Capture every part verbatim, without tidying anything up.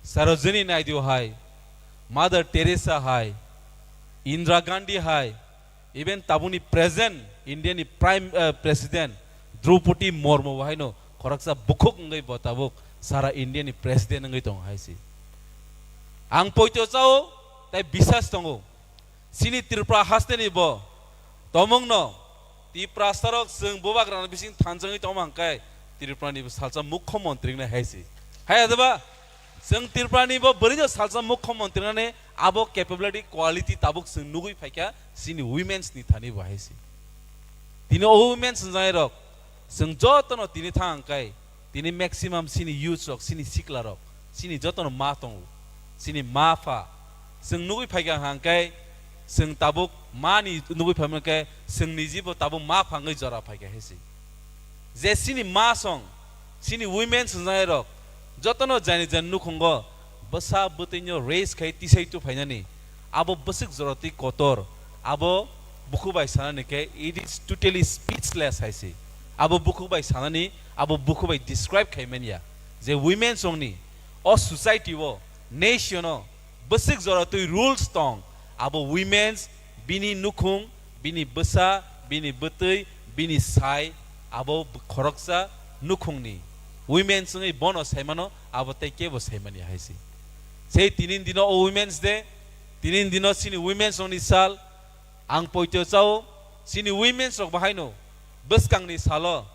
Sarojini Naidu hai, Mother Teresa hai, Indira Gandhi hai, even tabukni present India ni Prime, eh, President Droupadi Murmu bo haino khoroksa bukhuk wngwi bo tabuk sara India ni President wngwi tongo hai se. Ang poito chao, tei bisas tongo. Chini Tripura hasteni bo tomungno Tiprasarok chwng bubagrano bising thanjagwi tongma hwnkhe Tripurani bo salsa mukho montri wngnai hai se. Hai adaba chwng Tripurani bo bwrwino salsa mukho montri wngnani abo capability quality tabuk chwng nugwi phaikha chini women's ni thani bo hai se. Tini o women's hwnjairok chwng jotono tini thang hwnkhe tini maximum chini youth rok, chini sikla rok, chini jotono ma tongo, chini ma pha. Chwng nugwi phaikha hwnkhe chwng tabuk mani nugwi phaimani khe chwng nijibo tabuk ma phangwi jora phaikha hai se. Je chini ma song, chini women swngjanairok jotono jani jani nukhungo bwsa bwtwino raise khai tisai tu phainani abo bwswk jorotwi kotor, abo bukhuk bai sanani khe it is totally speechless hai se. Abo bukhuk bai sanani, abo bukhuk bai describe khai manya je women songni o society o, nation o bwswk jora twi rules tong, abo women's, bini nukhung, bini bwsa, bini bwtwi, bini sai, abo b-, khoroksa nukhungni women's wngwi bono saimano, abo tei kebo saimani hai se. Sei tini dino o Women's Day, tini dino chini women's rokni sal, ang poito chao, chini women's rok bahaino bwskangni salo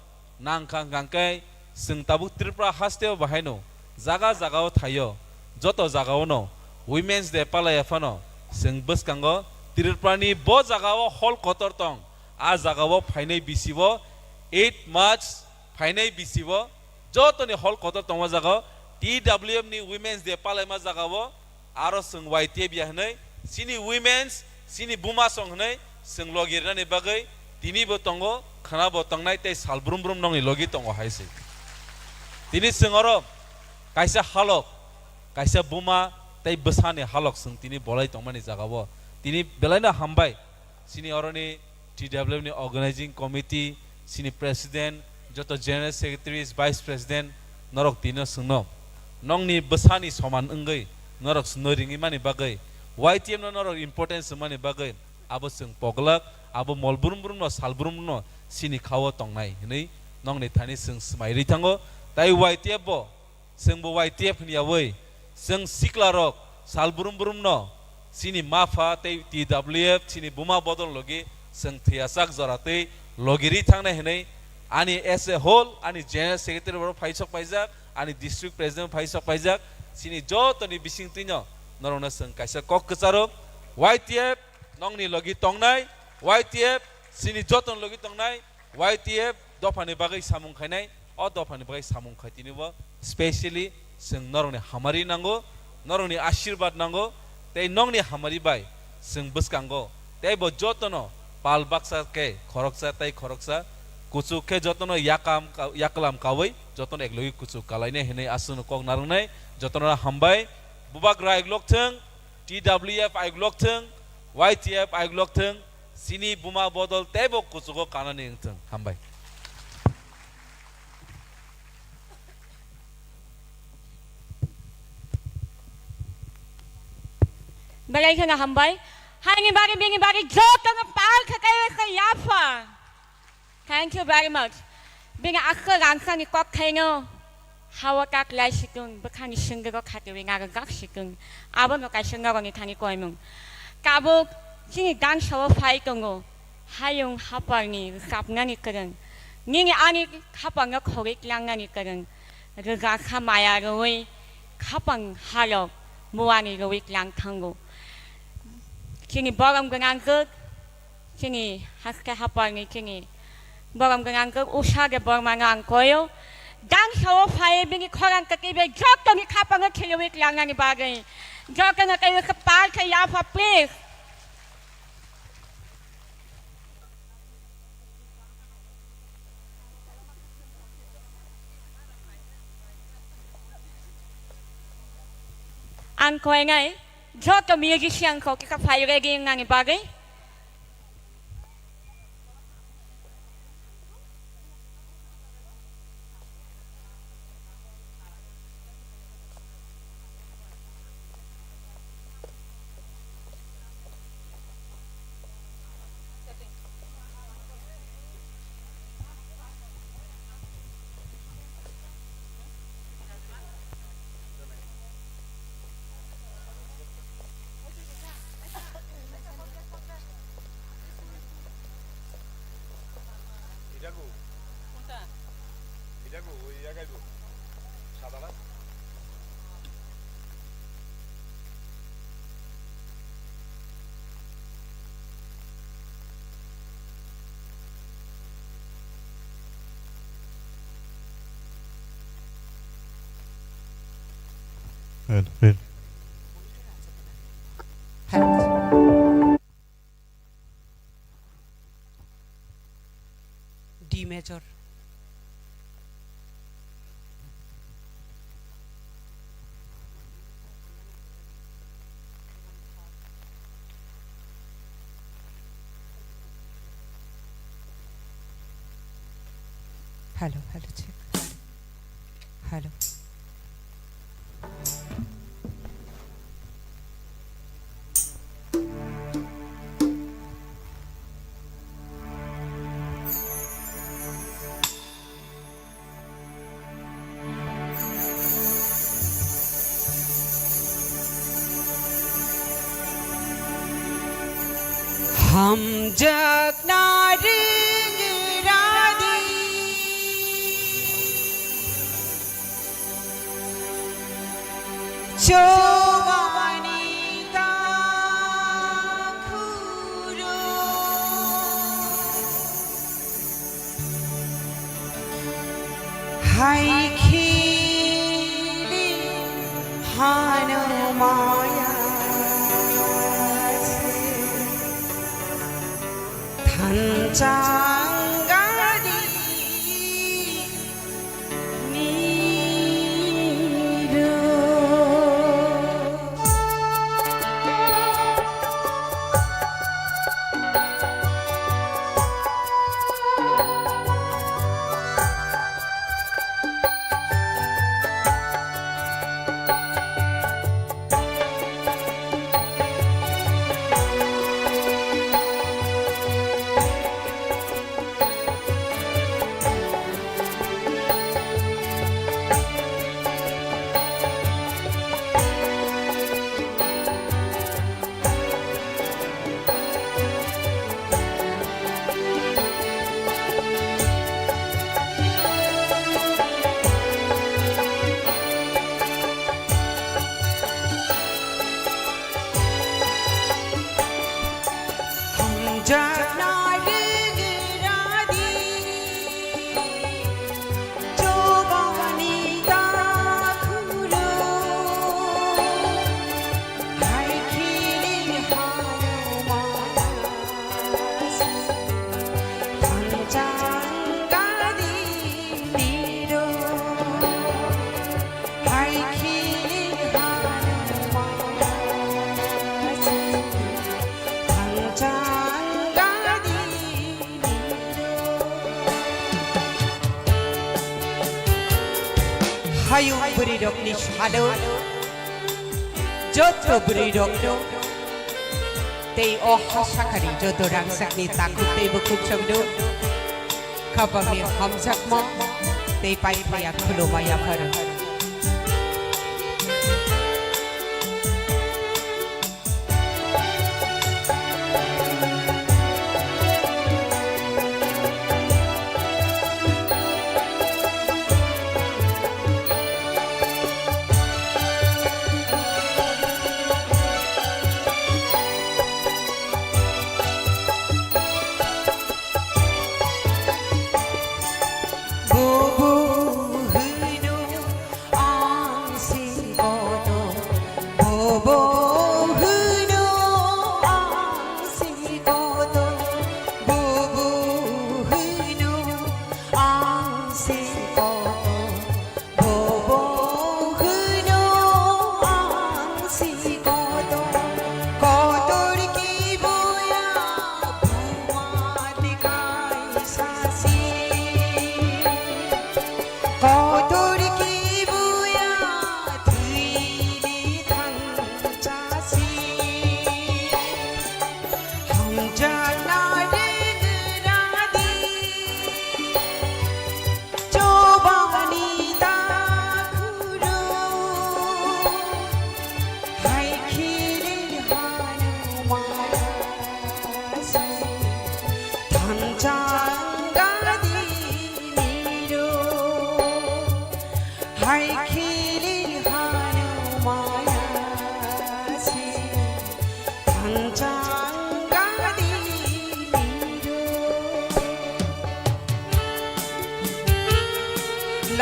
nangkha hwnkhe chwng tabuk Tripura hasteo bahaino jaga jagao thaio, joto jagaono Women's Day palaiya phano chwng bwskango Tripurani bo jagao hall kotor tong, a jagao phainai bisibo eight March phainai bisibo jotoni hall kotor tongma jagao T W F ni Women's Day palaima jagao aro chwng Y T F ya hwnwi, chini women's, chini buma song hwnwi chwng logi rwnani bagwi tinibo tongo, khwnabo tongnai tei sal brum brum nongni logi tongo hai se. Tini chwng oro kaisa halok, kaisa buma tei bwsani halok chwng tini bolai tongmani jagao. Tini belaino hambai chini oroni T W F ni organizing committee, chini president, joto general secretaries, vice president, norok tino swngno. Nongni bwsani soman wngwi norok swngno ringwi mani bagwi, Y T F no norok importance wngmani bagwi, abo chwng poglak, abo mol brum brum no, sal brum brum no chini khao tongnai hwnwi nongni thani chwng swmai rwi thango. Tai Y T F bo, chwngbo Y T F hwnyawi, chwng siklarok sal brum brumno chini mapha tei T W F, chini buma bodol logi chwng thwiyasak jora twi logi ri thangnai hwnwi ani as a whole, ani general secretary bo phaisok paijak, ani district president phaisok paijak, chini jotoni bisingtwino norokno chwng kaisa kok kwcharo, Y T F nongni logi tongnai, Y T F chini jotoni logi tongnai, Y T F dophani bagwi samung khainai, o dophani bagwi samung khai tini bo specially chwng norokni hamari nango, norokni ashirbad nango, tei nongni hamari bai chwng bwskango tei bo jotono pal baksa khe khoroksa tei khoroksa kuchuk khe jotono yakam ka-, yaklam kaui jotono eklogi kuchuk kalainai hwnwi aswkno kok narwknai. Jotono hambai, bubagra aiklok thwng, T W F aiklok thwng, Y T F aiklok thwng, chini buma bodol teibo kuchugo kanani wngthwng. Hambai. Belai kheno hambai. Haini bagwi bini bagwi jotono pal khe kaiwi khe yapha. Thank you very much. Bini akhe rangchakni kokthaino hao tak lai sikung, bwkhani sengkrak khatiwi nago gak sikung. Abono kaisa norokni thani koimung. Tabuk chini dangsao phai tongo. Hayung haparni rwchapnani kwrwng. Nini ani haparno khogwi tlangnani kwrwng. Rwjakha maya rwui khapang halok muani rwui tlang thango. Chini borom gwnangkuk, chini haste haparni chini borom gwnangkuk Usha Debbarmano ang koyo. Dangsao phai bini khorang kwtwi bai jottoni khapango khiliui tlangnani bagwi. Jottono teibo khe pal khe yapha, please. Ang koinai joto musician rok kisa phai ready wngnani bagwi. Hello, hello. Hello. D major. Hello, hello, check. Hello. Hamjakna ring radi. Chobani ta khuro. Hai khili hano maya se. Thanchang gadi. Hayung bwrwi rokni salo, joto bwrwi rokno tei o ha sakani joto rangchakni takhuk tei bukhuk chongno khapangni hamjakma tei paithaya khulumaya pharo. Bubu hwino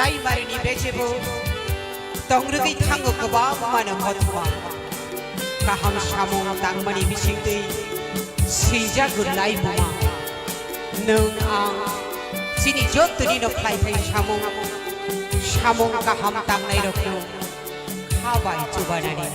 Ai marini bechebo tongrwgwi thango kwbangmano kothoma. Kaham samung tangmani bisingtwi swijak gwlai buma. Nwng ang chini jotoni no khlai thai samung, samung kaham tangnairokno kha bai chubanani.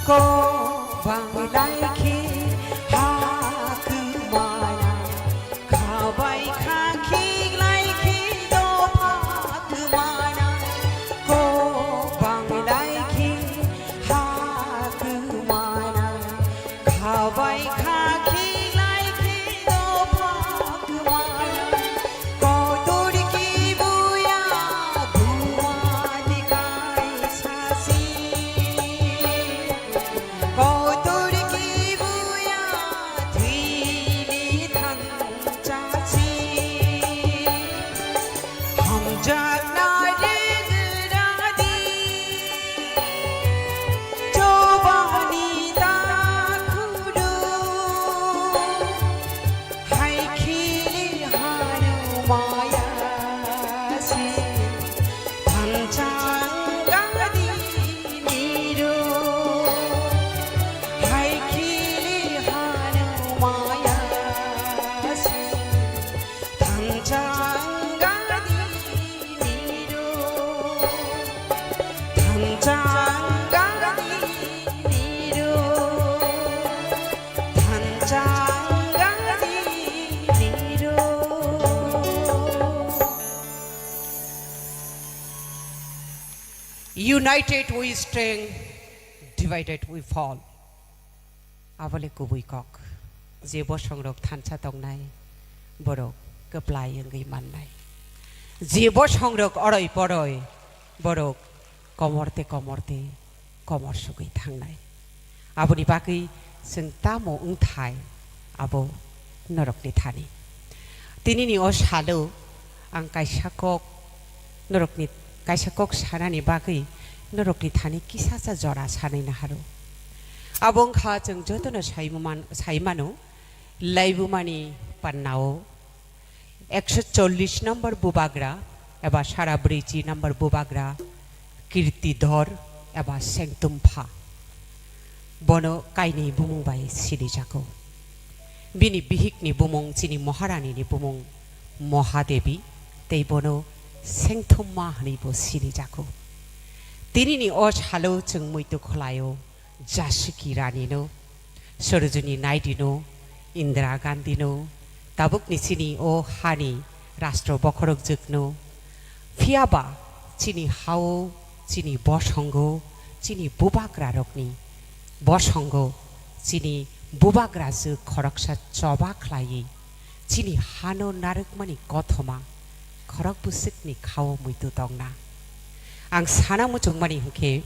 Ko bang lai khe ha kwmana. Khabai kha khiklai khi dopha kwmana, kok banglai khi ha kwmana. Khabai kha khiklai khi dopha kwmana, kotor kibuya duani kaisa si. Kotor kibuya thwini thansa si. Hamjakna rwgwladi chobani takhukno. Hai khili hanu maya si thanchang gadi niru. Hai khili hanu maya si thanchang gadi niru. Thanchang gadi niru. United we stand, divided we fall. Abole kubui kok. Je bosongrok thansa tongnai, borok kwplai wngwi mannai. Je bosongrok oroi poroi, borok komorte komorte komor sugwi thangnai. Aboni bagwi chwng tamo wngthai, abo norokni thani. Tinini o salo ang kaisa kok, norokni kaisa kok sanani bagwi norokni thani kisacha jora sanwi naharo. Abo wngkha chwng jotono saimuman-, saimano, laibumani pannao ekso chollish number bubagra eba sara brwichi number bubagra Kirtidor eba Sengtumpha. Bono kainwi bumung bai sinijago. Bini bihikni bumung chini Maharanini bumung Mahadebi tei bono Sengthumma hwnwibo sinijago. Tinini o salo chwng muitu khwlaio. Jasiki Rani no, Sarojini Naidu no, Indira Gandhi no, tabukni chini o hani rastro bokhorokjwk no, phiyaba chini hao, chini bosongo, chini bubagrarokni bosongo, chini bubagrajwk khoroksa choba khlaiwi, chini hano narwkmani kothoma khorok bwswkni khao muitu tongna. Ang sana muchungmani hwnkhe,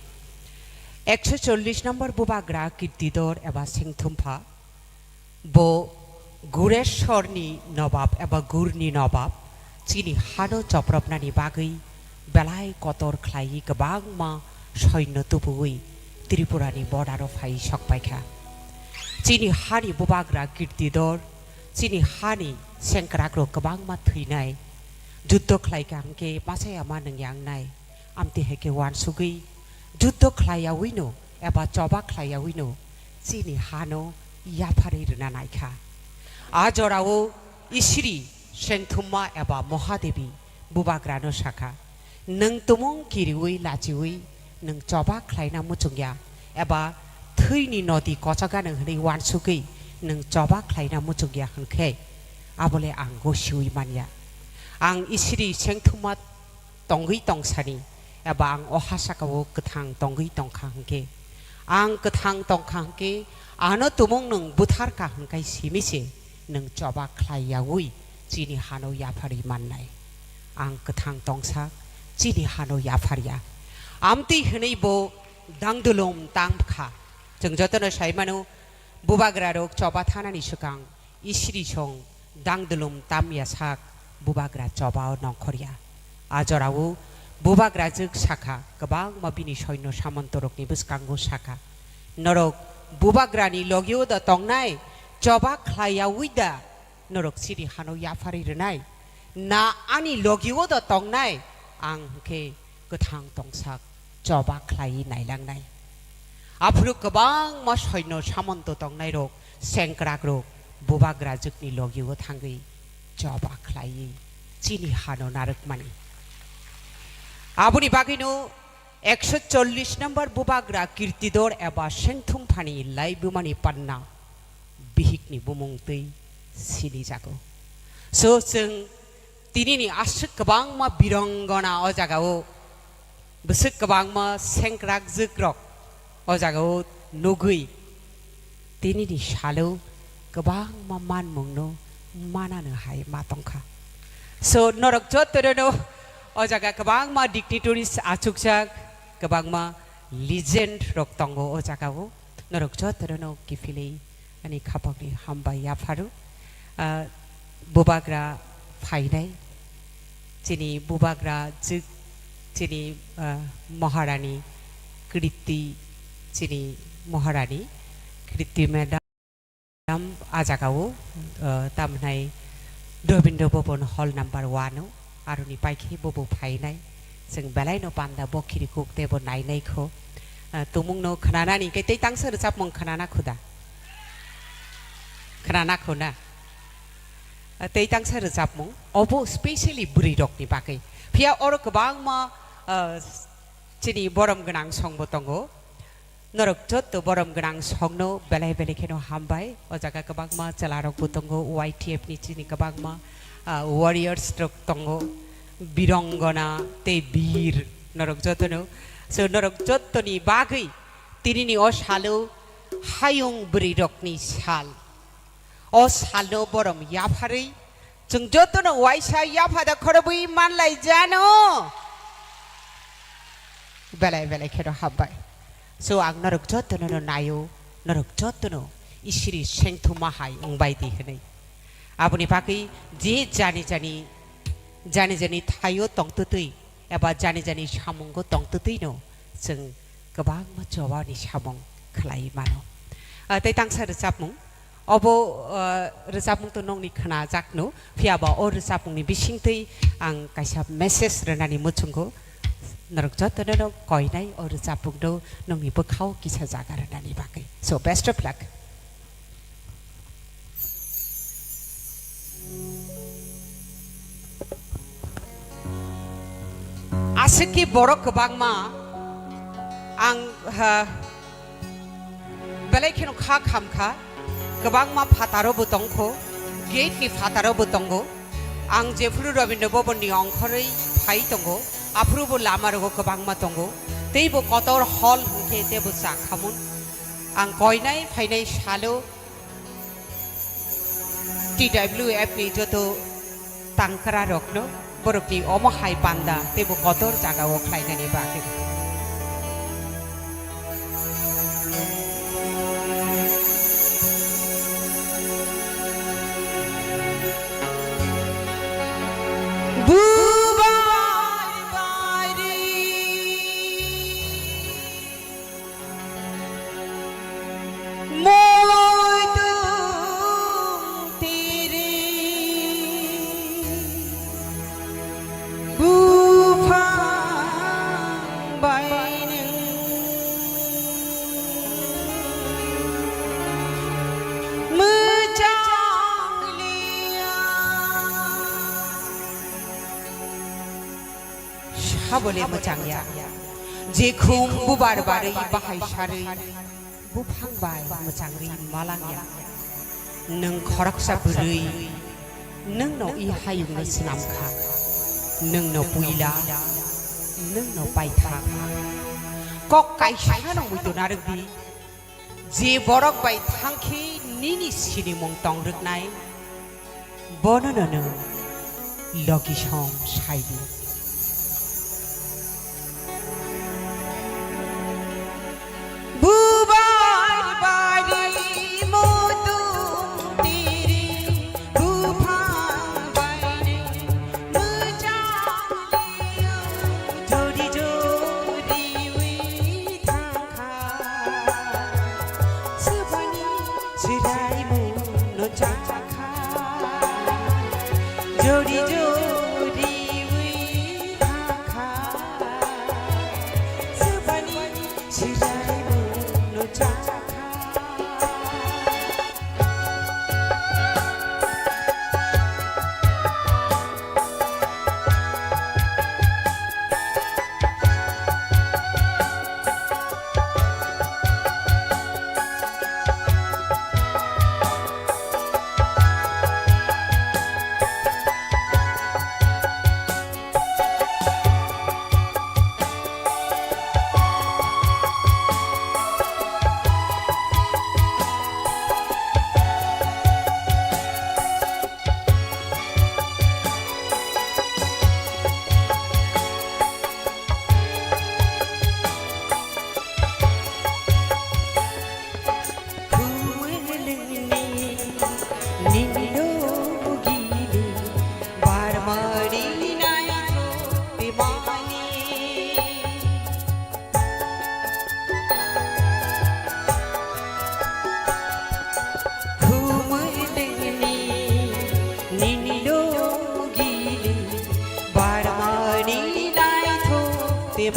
ekso chollish number bubagra Kirtidor eba Sengthumpha, bo Guresorni nobab eba Gurni nobab, chini hano chopropnani bagwi belai kotor khlaiwi kwbangma soino tubuwi Tripurani border-o phai sokpaikha. Chini hani bubagra Kirtidor, chini hani sengkrakrok kwbangma thwinai, juddo khlaikha hwnkhe masa yama nwngya wngnai, amtwi hai khe uansugwi juddo khlaiyawi no eba choba khlaiyawi no chini hano yapharwi rwna naikha. A jorao Isiri Sengthumma eba Mahadebi bubagrano sakha, "Nwng tumung kiriwi lachiwi nwng choba khlaina muchungya, eba thwini nodi kochagano hwnwi uansugwi nwng choba khlaina muchungya hwnkhe, abole ang gosiwi manya. Ang Isiri Sengthumma tongwi tongsani, eba ang o ha sakao kwthang tongwi tongkha hwnkhe, ang kwthang tongkha hwnkhe, ano tumung nwng butharkha hwnkhai simi se nwng choba khlaiyawi chini hano yapharwi mannai. Ang kwthang tongsa chini hano yapharya." Amtwi hwnwi bo dangdulum tangkha. Chwng jotono saimano, Bubagrarok choba thanani swkang isiri song dangdulum tamya sak bubagra choba-o nongkhorya. A jorao bubagrajwk sakha, kwbangma bini soino samontorokni bwskango sakha, "Norok bubagrani logio da tongnai, choba khlaiyaui da norok chini hano yapharwi rwnai? Na ani logio da tongnai, ang hwnkhe kwthang tongsak choba khlaiwi nailangnai?" Aphuru kwbangma soino samonto tongnairok, sengkrakrok bubagrajwkni logio thangwi choba khlaiwi chini hano narwkmani. Aboni bagwino ekso chollish number bubagra Kirtidor eba Sengthumphani laibumani panna bihikni bumung twi sinijago. So, chwng tinini aswk kwbangma birongona o jagao, bwswk kwbangma sengkrakjwkrok o jagao nugwi, tinini salo kwbangma manmungno manano hai ma tongkha. So, norok jotono o jaga kwbangma dignitaries achukjak, kwbangma legend rok tongo o jagao. Norok jotono kiphilwi ani khapangni hambai yapharu. Ah, bubagra phainai, chini bubagra jwk, chini, ah, Maharani Kriti, chini Maharani Kriti madam. Tam a jagao, eh, tamhnai Rabindra Bhavan Hall number one o, aroni paikhe bobo phainai. Chwng belaino panda bo khirikuk tei bo nainai kho. Eh, tumungno khwnanani khe tei tangsa rwchapmung khwnana khuda? Khwnana kho na? Eh, tei tangsa rwchapmung, obo specially bwrwirokni bagwi. Phiya oro kwbangma, eh, chini borom gwnang songbo tongo. Norok jotto borom gwnang songno belai belai kheno hambai. O jaga kwbangma chwlarokbo tongo, Y T F ni chini kwbangma, ah, warriors rok tongo, birongona tei bir norok jotono. So, norok jottoni bagwi tinini o salo hayung bwrwirokni sal. O salno borom yapharwi chwng jotono waisa yaphada khorobwi manlai jano. Belai belai kheno hambai. So, ang norok jotono no naio, norok jotono isiri sengthuma hai wngbai di hwnwi. Aboni bagwi je jani jani, jani jani thaio tongtwtwi eba jani jani samungo tongtwtwino chwng kwbangma chobani samung khlai mano. Ah, tei tangsa rwchapmung. Obo, ah, rwchapmung to nongni khnajakno, phiya ba o rwchapmungni bisingtwi ang kaisa message rwnani muchungo. Norok jotono no koinai o rwchapmungno nongni bwkhao kisa jaga rwnani bagwi. So, best of luck. Aswk khe borok kwbangma ang, ha, belai kheno kha kham kha, kwbangma phataro bo tong kho, gate ni phataro bo tongo. Ang jephuru Rabindra Bhavan ni ongkhorwi phai tongo, aphuru bo lama rogo kwbangma tongo, tei bo kotor hall hwnkhe tei bo cha khamun. Ang koinai phainai salo T W F ni joto tangkra rokno borokni omo hai panda tei bo kotor jaga o khlainani bagwi. Bubai bari. Moi tung tiri buphang bai nwng mwchang liya. Sabole mwchangya. Jekhum bubar barwi bahai sarwi buphang bai mwchangwi malangya. Nwng khoroksa bwrwi, nwngno i hayungno swnamkha. Nwngno puila, nwngno paithak. Kok kaisa nangwi tuna rwdi. Je borok bai thangkhe nini sinimung tong rwknai, bonono nwng logi song sai di. Bubar bari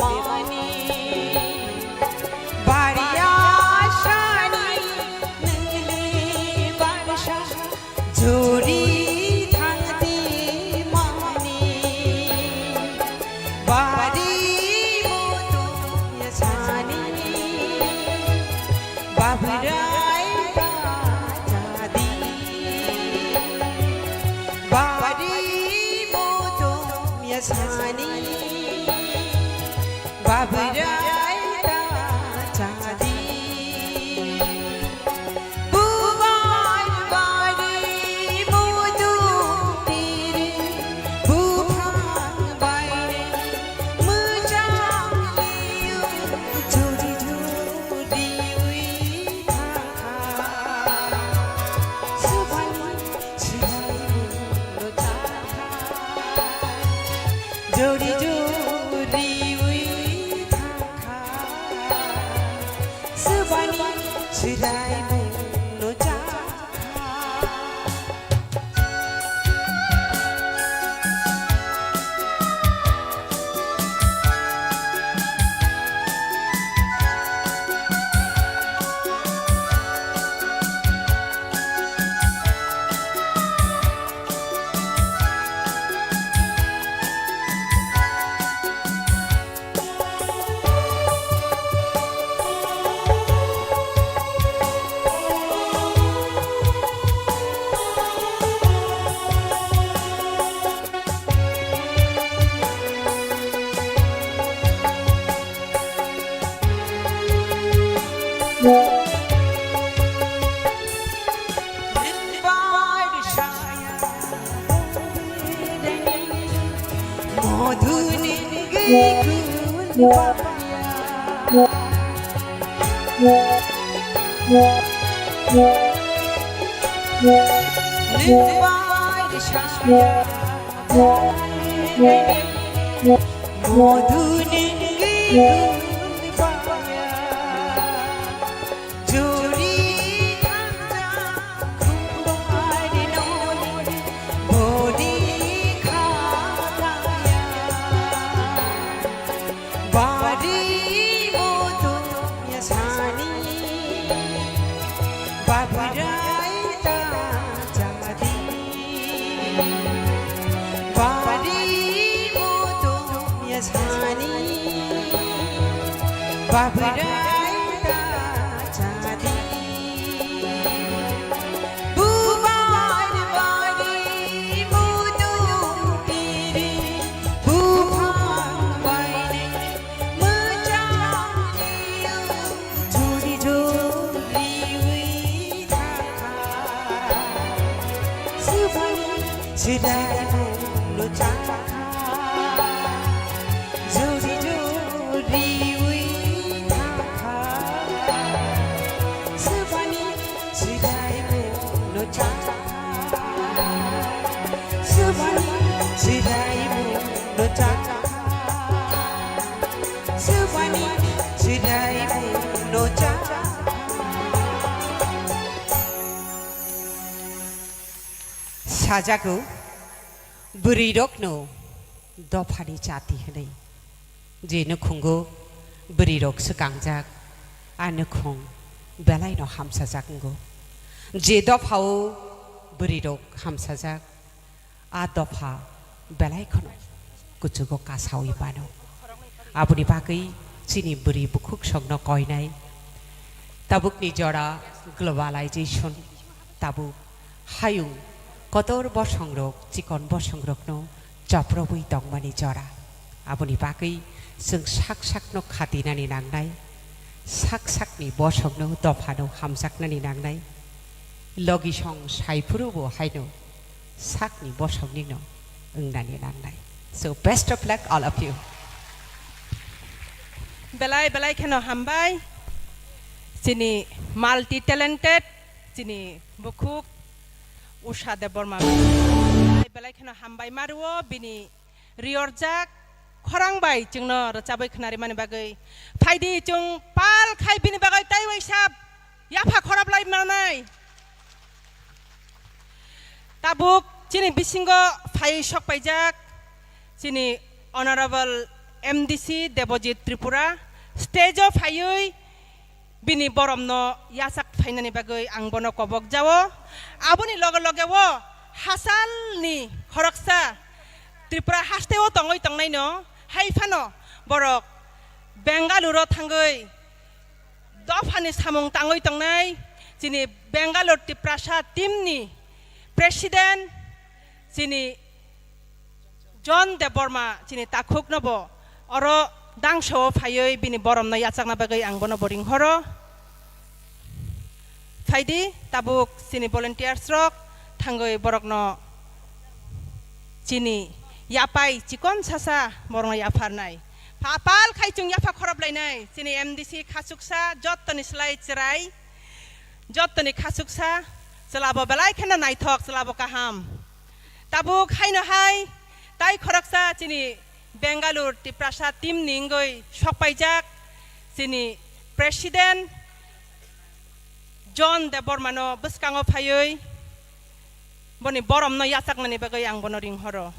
mani, bariya sani nili barsa jori thangdi mani, bari mutu yasani babrai ta jadi, bari mutu yasani babrai ta jadi. Bubar bari mudu tiri, buphang baire mujang liu, juri juri ui thangkha. Subani sudai lo chakha. Juri juri ui thangkha. Subani sudai lo chakha. Juri thangja khumbai noni bodi khakaya. Bari mutu yasani babrai ta jadi. Bari mutu yasani babrai ta jadi. Bubar bari mudu tiri buphang baire mujang liu juri juri ui thangkha. Subani sudai lo chakha. Juri juri ui thangkha. Subani sudai lo chakha. Subani sudai lo chakha. Subani sudai lo chakha. Sajago bwrwi rokno dophani chati hwnwi. Je nukhungo bwrwi rok swkangjak, a nukhung belai no hamsajak wngo. Je dophao bwrwi rok hamsajak, a dopha belai kheno kuchugo kasawi mano. Aboni bagwi chini bwrwi bukhuk songno koinai. Tabukni jora globalization, tabuk hayung kotor bosongrok, chikon bosongrokno choprobwi tongmani jora. Aboni bagwi chwng sak sakno khatinani nangnai, sak sakni bosongno, dophano hamjaknani nangnai. Logisong saiphurubo haino sakni bosongni no wngnani nangnai. So, best of luck, all of you. Belai belai kheno hambai, chini multi talented, chini bukhuk Usha Debbarma. Belai belai kheno hambai mario, bini riorjak khorang bai chwngno rwchabwi khwnarimani bagwi. Phaidi chwng pal khai bini bagwi tei waisa yapha khorap lai manai. Tabuk chini bisingo phai sok paijak chini Honorable M D C Debojit Tripura stage-o phaiwi bini boromno yachak phainani bagwi ang bono kobok jao. Aboni loge loge o hasalni khoroksa Tripura hasteo tongwi tongnaino hai phano borok Bengaluru-o thangwi dophani samung tangwi tongnai chini Bengaluru Tiprasa team-ni president chini John Debbarma chini takhukno bo oro dangso-o phaiwi bini boromno yachakna bagwi ang bono bo ringhoro. Phaidi tabuk chini volunteers rok thangwi borokno chini yapai chikon sasa borokno yapharnai. Pha-, pal khai chwng yapha khorop lainai chini M D C khachuksa jottoni slai chwrai jottoni khachuksa chwlabo belai kheno naithok chwlabo kaham. Tabuk haino hai tai khoroksa chini Bengaluru Tiprasa team-ni wngwi sokpaijak chini president John Debbarmano bwskango phaiwi boni boromno yachaknani bagwi ang bono ringhoro.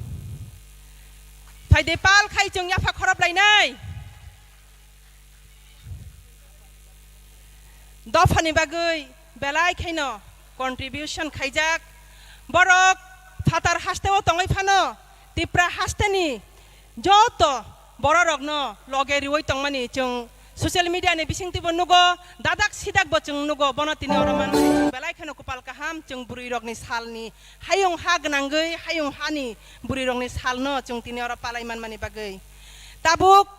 Phaidi pal khai chwng yapha khorop lainai. Dophani bagwi belai khaino contribution khaijak. Borok phatar hasteo tongwi phano Tipra hasteni joto bororokno loge riwi tongmani chwng social media ni bisingtwibo nugo, dadak sidakbo chwng nugo, bono tini oro manmani chwng belai kheno kupal kaham, chwng bwrwirokni salni hayung ha gwnangwi hayung hani bwrwirokni salno chwng tini oro palai manmani bagwi. Tabuk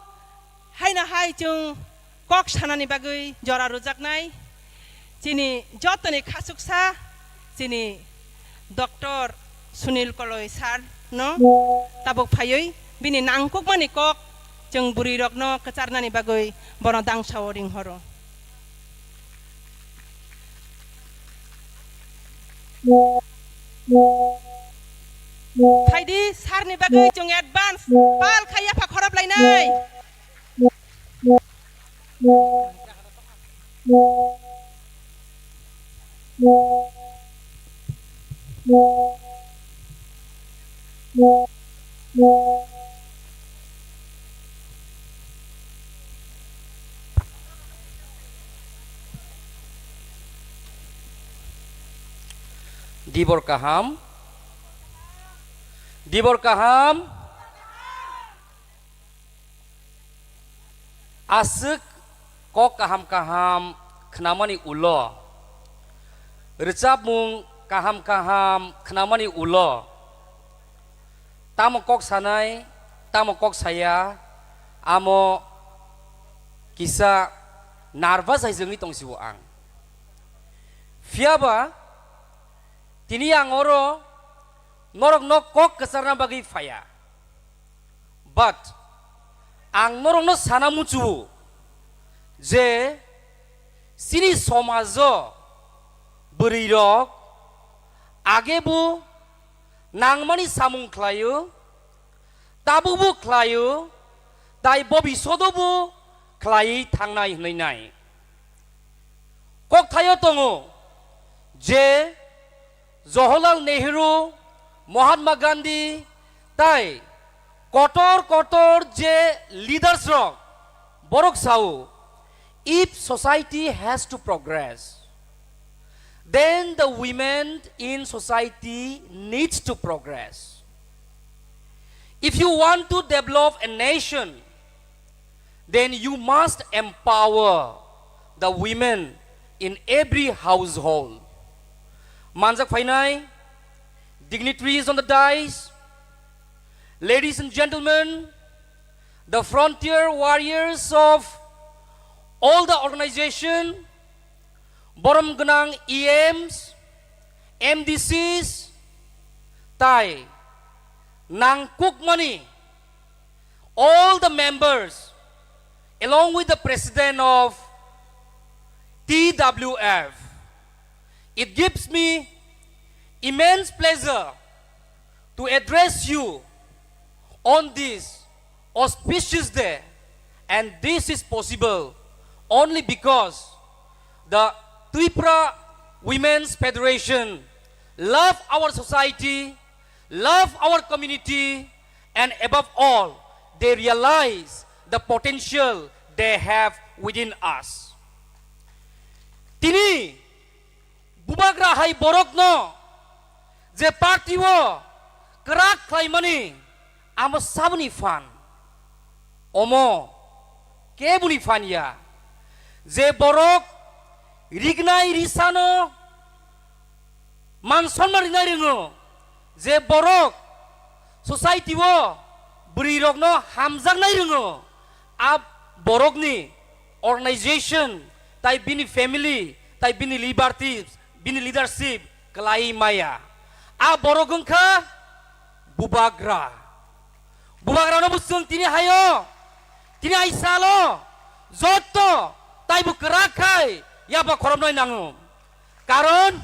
haino hai chwng kok sanani bagwi jora rwjaknai chini jotoni khachuksa chini Doctor Sunil Koloi sir no tabuk phaiwi bini nangkukmani kok chwng bwrwirokno kwcharnani bagwi bono dangsao ringhoro. Phaidi sir ni bagwi chwng advance pal khai yapha khorop lainai. Dibor kaham, dibor kaham. Aswk kok kaham kaham khnamani ulo, rwchapmung kaham kaham khnamani ulo, tamo kok sanai, tamo kok saya, amo kisa nervous hai se wngwi tong sio ang. Phiya ba tini ang oro norokno kok kwcharna bagwi phaiya. But ang norokno sana muchungo je chini somajo bwrwirok age bo nangmani samung khlaio, tabukbo khlaio, tai bobishodobo khlaiwi thangnai hwnwi nai. Kokthaio tongo je Jawaharlal Nehru, Mahatma Gandhi tai kotor kotor je leaders rok, borok sao, "If society has to progress, then the women in society needs to progress. If you want to develop a nation, then you must empower the women in every household." Manjak phainai dignitaries on the dais, ladies and gentlemen, the frontier warriors of all the organization, borom gwnang E Ms, M D Cs, tai nangkukmani all the members, along with the president of T W F. It gives me immense pleasure to address you on this auspicious day, and this is possible only because the Tripura Women's Federation love our society, love our community, and above all, they realize the potential they have within us. Tini bubagra hai borokno je party o kwrak khlaimani amo saboni phan. Omo keboni phan ya je borok rignai risano man sonma rinai ringo, je borok society o bwrwi rokno hamjaknai ringo, a borokni organization tai bini family tai bini liberty bini leadership kwlai maya. A borok wngkha bubagra. Bubagrano bo chwng tini hayo, tini hai salo jotto taibo kwrak khai yaba khoromnai nango. Karon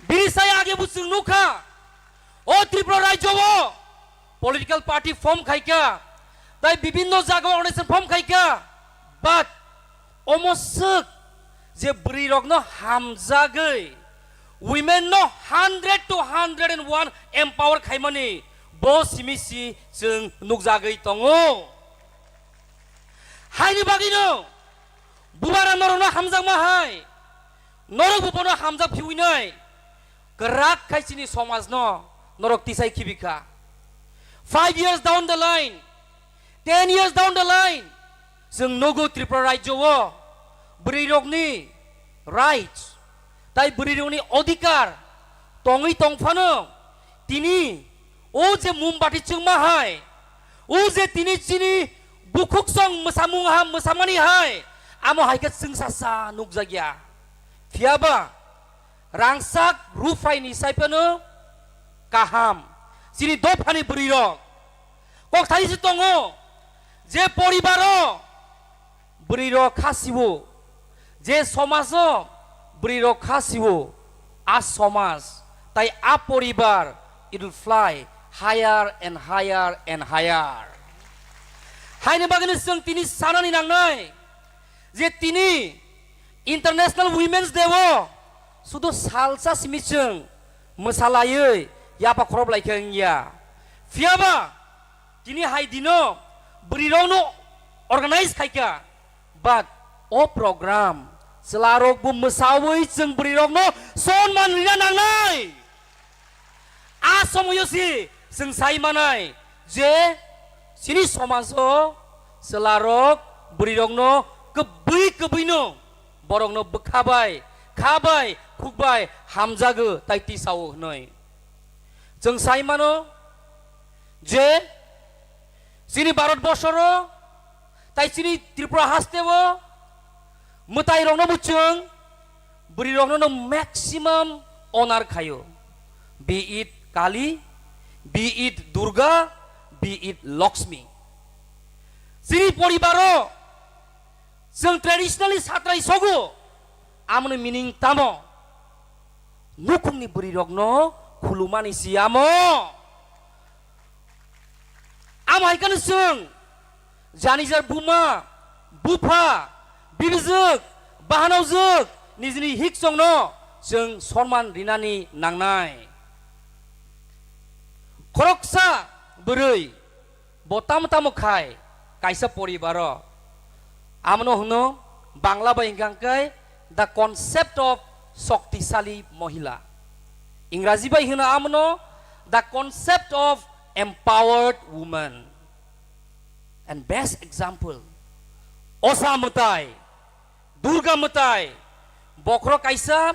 bini sai age bo chwng nukha, o Tripura rajyo o political party form khaikha, tai bibinno jaga o organization form khaikha, but omo swk je bwrwi rokno hamjagwi women no hundred to hundred and one empower khaimani bo simi si chwng nukjagwi tongo. Haini bagwino bubagra norokno hamjakma hai, norok bo bono hamjak phiwinai kwrak khai chini somajno norok tisai khibikha. Five years down the line, ten years down the line, chwng nugo Tripura rajyo o bwrwi rokni rights tai bwrwi rokni odhikar tongwi tongphano tini o je mombati chwngma hai, o je tini chini bukhuk song mwsamung ha mwsamani hai, amo hai khe chwngsa sa nukjakya. Phiyaba rangchak ruphaini saiphano kaham. Chini dophani bwrwi rok kok thani se tongo je poribaro bwrwi rok kha sibo, je somajo bwrwi rok kha sibo, a somaj tai a poribar it will fly higher and higher and higher. Haini bagwino chwng tini sanani nangnai je tini International Women's Day o sudu salsa simi chwng mwsalaiwi yapa khorob lai khe wngya. Phiyaba tini hai dino bwrwi rokno organize khaikha, but o program chwla rok bo mwsawi chwng bwrwi rokno sonman rina nangnai. A somoyo si chwng sai manai je chini somajo chwla rok bwrwi rokno kwbwi kwbwino borokno bwkha bai, kha bai, khuk bai hamjago tai tisao hwnwi. Chwng sai mano je chini Bharat borsoro tai chini Tripura hasteo mwtai rokno bo chwng bwrwi rokno no maximum honor khaio, be it Kali, be it Durga, be it Lakshmi. Chini poribaro chwng traditionally satrai sogo, amoni meaning tamo? Nukhungni bwrwi rokno khulumani si amo. Amo hai kheno chwng janijar buma, bupha, bibijwk, bahanojwk nijini hiksongno chwng sonman rinani nangnai. Khoroksa bwrwi bo tamo tamo khai kaisa poribaro. Amno hwno Bangla bai hwnkha khe the concept of shaktisali mohila. Ingraji bai hwno amno the concept of empowered woman. And best example, Osa mwtai, Durga mwtai, bokhorok kaisa,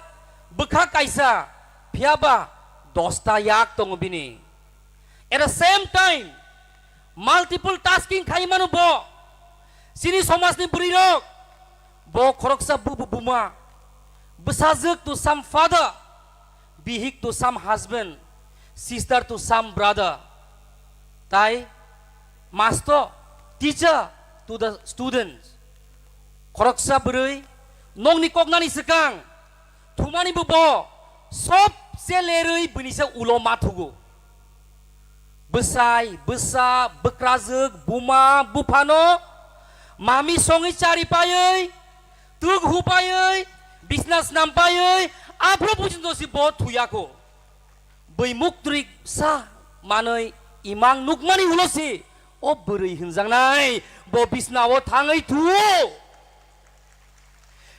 bwkha kaisa, phiyaba dosta yak tongo bini. At the same time, multiple tasking khai mano bo. Chini somajni bwrwi rok, bo khoroksa bubu buma, bwsajwk to some father, bihik to some husband, sister to some brother, tai master, teacher to the students. Khoroksa bwrwi nokni koknani swkang thumani bo bo sobse lerwi bini se ulo ma thugo. Bwsai, bwsa, bwkrajwk, buma, buphano mami songwi chari paiwi, twk hu paiwi, bisna snam paiwi, aphuru pujinto si bo thuyako. Bwi muktwrwi sa manwi imang nukmani ulo si O bwrwi hwnjaknai bo bisnao thangwi thuo.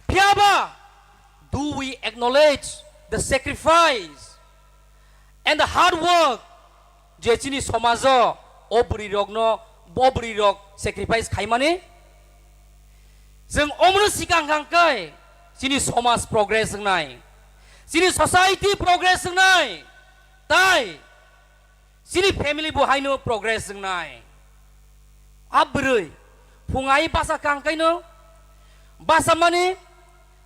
Phiyaba, do we acknowledge the sacrifice and the hard work je chini somajo o bwrwirokno, o bwrwirok sacrifice khaimani? Chwng omno swkang hangkai chini somaj progress wngnai, chini society progress wngnai, tai chini family bo haino progress wngnai. A bwrwi phung ai basa kang kaino basa mani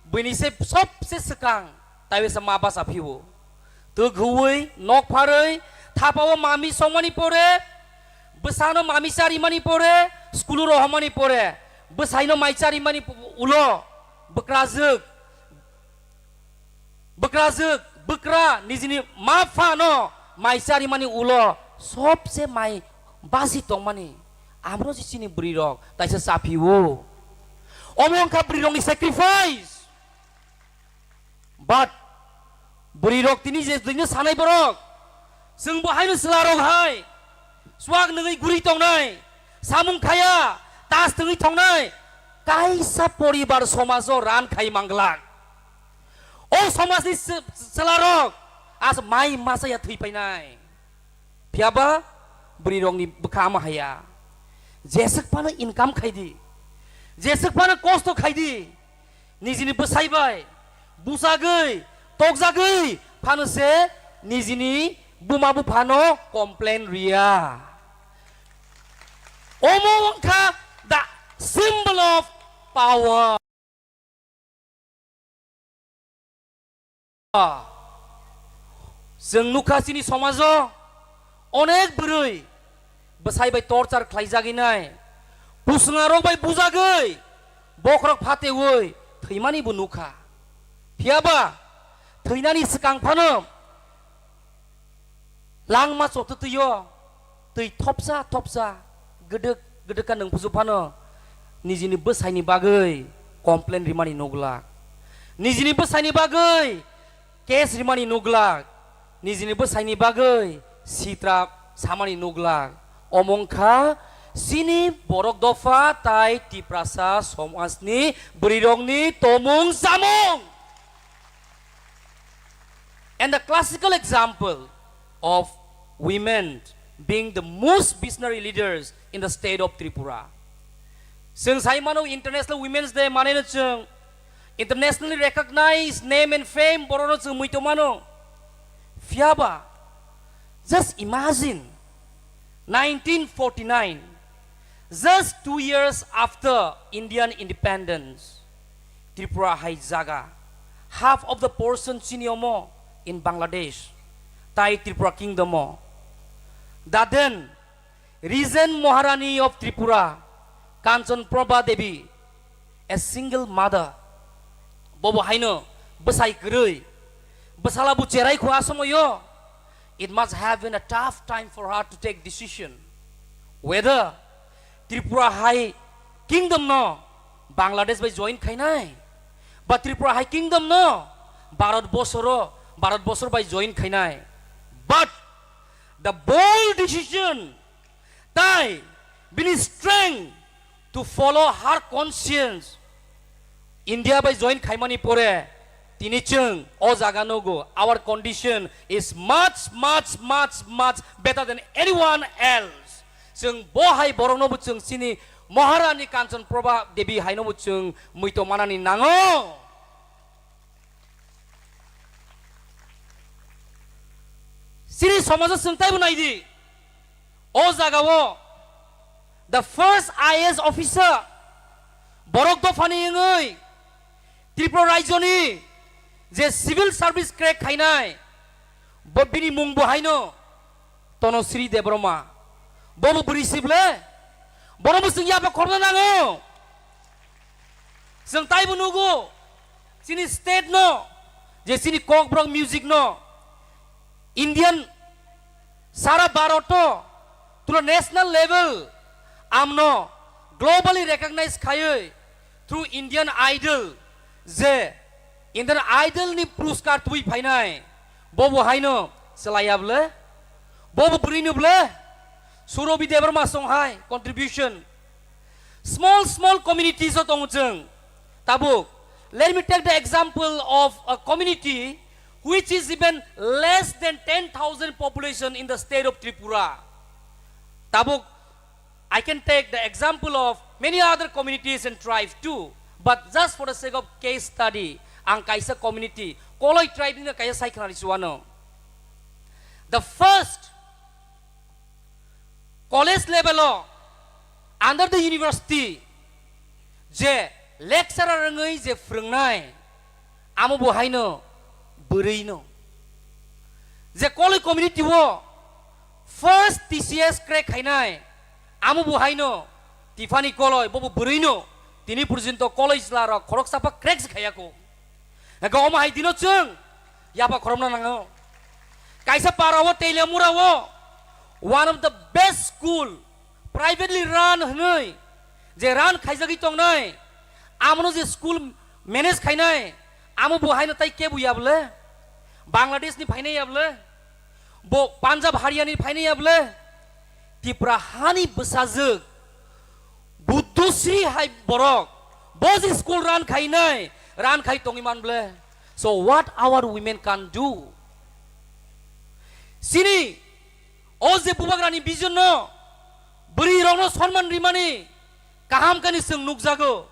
bini se sobse swkang taiwisa ma basa phio. Twghuwi nok pharwi thapao mami songmani pore, bwsano mami charimani pore, skulu rohormani pore, bwsaino mai charimani ulo bwkrajwk, bwkrajwk, bwkra nijini ma phano mai charimani ulo sobse mai basi tongmani. Amro si chini bwrwirok taisa chaphio. Omo wngkha bwrwirokni sacrifice. But bwrwirok tini je tini sanai borok, chwng bo haino chwlarok hai swak nungwi guri tongnai, samung khaya, tas tungwi tongnai, kaisa poribar somajo ran khai manglak. O somajni chw-, chwlarok as mai masa ya thwi painai. Phiyaba bwrwirokni bwkha ama haya. Jeswk phano income khaidi, jeswk phano kosto khaidi, nijini bwsai bai bujagwi, tokjagwi phano se nijini buma buphano complain riya. Omo wngkha the symbol of power. Chwng nukha chini somajo onek bwrwi bwsai bai torchar khlaijagwi nai, pusngarok bai bujagwi bokhorok phatewi thwimani bo nukha. Phiyaba thwinani swkang phano langma chotwtwio twi thopsa thopsa gwdwk gwdwk ka nwng buju phano nijini bwsaini bagwi complain rimani nuglak, nijini bwsaini bagwi case rimani nuglak, nijini bwsaini bagwi sitra samani nuglak. Omo wngkha chini borok dopha tai Tiprasa somajni bwrwirokni tomung samung. And the classical example of women being the most visionary leaders in the state of Tripura. Chwng sai mano International Women's Day maneno chwng internationally recognized name and fame borokno chwng muitu mano. Phiyaba, just imagine, nineteen forty-nine, just two years after Indian independence, Tripura hai jaga, half of the portion chini omo in Bangladesh, tai Tripura kingdom o. The then Regent Maharani of Tripura, Kanchan Prabha Devi, a single mother. Bobo haino bwsai kwrwi, bwsala bo cherai kho a somoyo. It must have been a tough time for her to take decision whether Tripura hai kingdom no Bangladesh bai join khainai, ba Tripura hai kingdom no Bharat bosoro, Bharat bosor bai join khainai. But the bold decision, tai bini strength to follow her conscience, India bai join khaimani pore tini chwng o jaga nugo, our condition is much, much, much, much better than anyone else. Chwng bo hai borokno bo chwng chini Maharani Kanchan Prabha Devi haino bo chwng muito manani nango. Chini somajo chwng taibo naidi. O jagao the first I A S officer borok dophani wngwi Tripura rajyoni je civil service crack khainai, bo bini mung bo haino Tonosri Debbarma. Bobo bwrwi si ble? Bono bo chwng yapha khorna nango. Chwng taibo nugo, chini state no, je chini Kokborok music no, Indian sara Bharat o, through national level, amno globally recognized khaiwi through Indian Idol, je Indian Idol ni puruskar tubui phainai, bobo haino chalaiya ble, bobo bwrwi no ble, Surobi Debbarma song hai contribution. Small, small communities o tongo chwng. Tabuk, let me take the example of a community which is even less than ten thousand population in the state of Tripura. Tabuk, I can take the example of many other communities and tribes too. But just for the sake of case study, ang kaisa community, Koloi tribe ni kaisa sai khwnari chuano. The first college level o under the university je lecturer wngwi je phwrwngnai, amo bo haino bwrwino. Je Koloi community o first T C S crack khainai, amo bo haino Tiffany Koloi, bobo bwrwino tini porjonto Koloi jwlarok khoroksa pha crack se khaiya kho. Hwnkhe omo hai dino chwng yapha khorokna nango. Kaisa para o Teliamura o one of the best school, privately run hwnwi je run khaijagwi tongnai, amono je school manage khainai, amo bo haino tai kebo ya bwle, Bangladesh ni phainai ya bwle, bo Punjab Haryana ni phainai ya bwle, Tipra hani bwsajwk Buddhosri hai borok bo je school run khainai, run khai tongwi man bwle. So what our women can do? Chini o je bubagrani vision no, bwrwi rokno sonman rimani kaham kani chwng nukjago.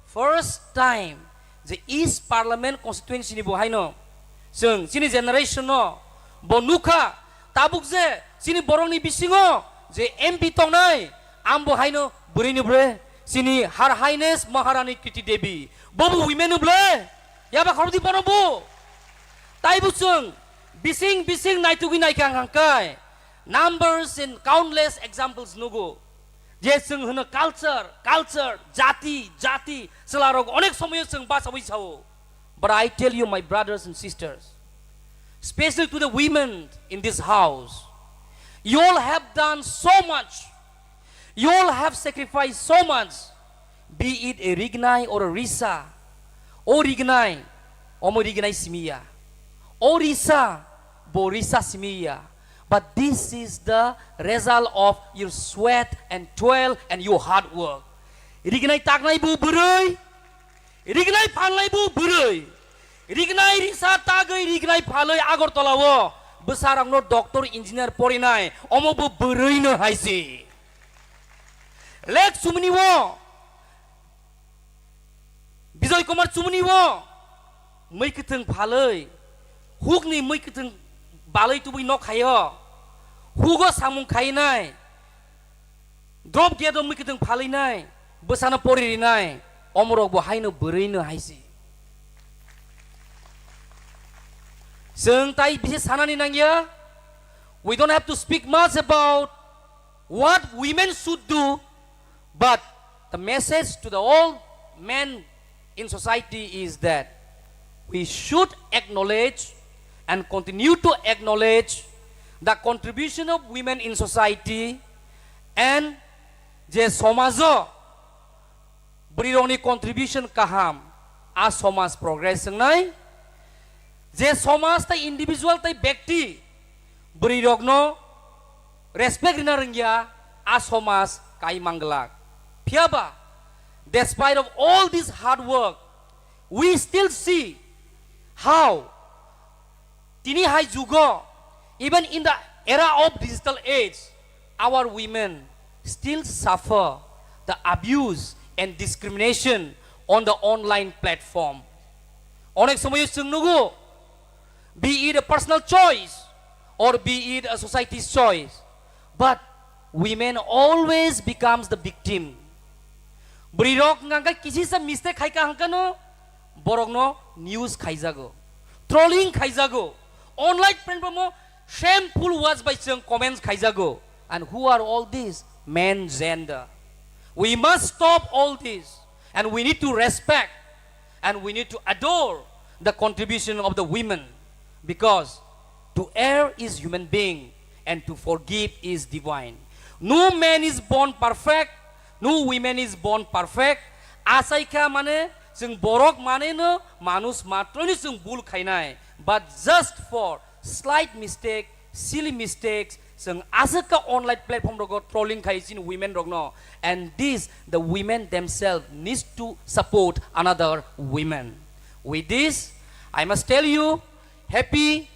First time je East Parliament constituency ni bo haino chwng chini generation no bo nukha, tabuk je chini borokni bisingo je M P tongnai, ang bo haino bwrwini bwrwi chini Her Highness Maharani Kriti Devi, bobo women bwle, yaba khorokdi bono bo. Taibo chwng bising bising naitugwi naikha ang hangkai, numbers and countless examples nugo. Je chwng hwno culture, culture, jati, jati, chwlarok onek somoyo chwng bachaui sao. But I tell you, my brothers and sisters, especially to the women in this house, you all have done so much. You all have sacrificed so much. Be it a Rignai or a Risa. O Rignai, omo Rignai simiya. O Risa, bo Risa simiya. But this is the result of your sweat and toil and your hard work. Rignai taknai bo bwrwi, Rignai phalnai bo bwrwi, Rignai Risa tagwi Rignai phalwi Agartala o bwsarokno doctor, engineer porinai, omo bo bwrwino haisi. Lek chumni o, Bijoy Kumar chumni o, mui kwthwng phalwi, hukni mui kwthwng balwi tubui nok khaio, hugo samung khainai, drop gate o mui kwthwng phalwi nai, bwsano pori rinai, omorok bo haino bwrwino haisi. Chwng tai bisi sanani nangya, we don't have to speak much about what women should do, but the message to the all men in society is that we should acknowledge and continue to acknowledge the contribution of women in society and je somajo bwrwirokni contribution kaham, a somaj progress wngnai. Je somaj tei individual tei bekti bwrwirokno respect rina rwngya, a somaj kai manglak. Phiyaba, despite of all this hard work, we still see how tini hai jugo, even in the era of digital age, our women still suffer the abuse and discrimination on the online platform. Onek somoyo chwng nugo, be it a personal choice or be it a society's choice, but women always becomes the victim. Bwrwirok hwnkha khe kisisa mistake khaika hwnkha no, borokno news khaijago, trolling khaijago, online platform o shameful words bai chwng comments khaijago. And who are all these? Men gender. We must stop all this and we need to respect and we need to adore the contribution of the women, because to err is human being and to forgive is divine. No man is born perfect, no woman is born perfect. Achaikha mane chwng borok mane no manus matroni chwng bul khainai, but just for slight mistake, silly mistakes, Chwng aswk kha online platform rogo trolling khai chini women rokno, and this the women themselves needs to support another women. With this, I must tell you, happy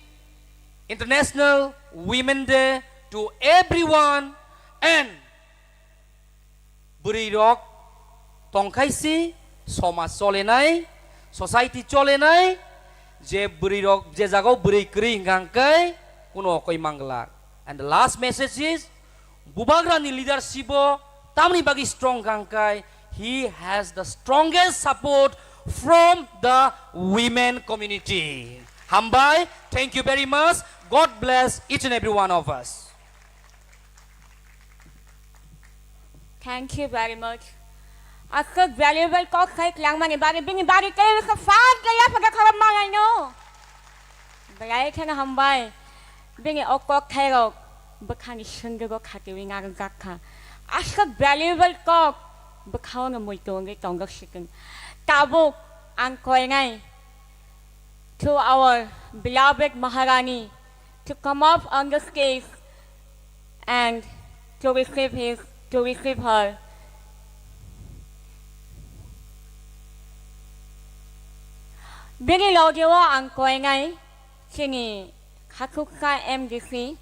International Women Day to everyone, and bwrwi rok tongkhai si somaj cholenai, society cholenai, je bwrwi rok je jagao bwrwi kwrwi hwnkha hwnkhe kuno okoi manglak. And the last message is, Bubagrani leadership o tamni bagwi strong hwnkha hwnkhe he has the strongest support from the women community. Hambai, thank you very much. God bless each and every one of us. Thank you very much. Aswk valuable kok khai kwlangmani bagwi bini bagwi tei wngkha fan khe yaphang khe khorok manai no. Belai kheno hambai. Bini o kok thairok bwkhani sengkebo khatiwi narwkjak kha. Aswk valuable kok bwkhao no muitu wngwi tongo sikung. Tabuk ang koinai to our beloved Maharani to come up on the stage and to receive his, to receive her. Bini logio ang koinai chini khakhuksa M D C,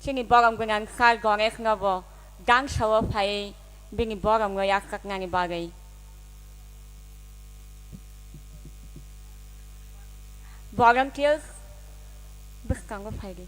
chini borom gwnang sir Ganesh nobo dangsa o phaiwi bini borom no yaksaknani bagwi. Volunteers, bwskango phaidi.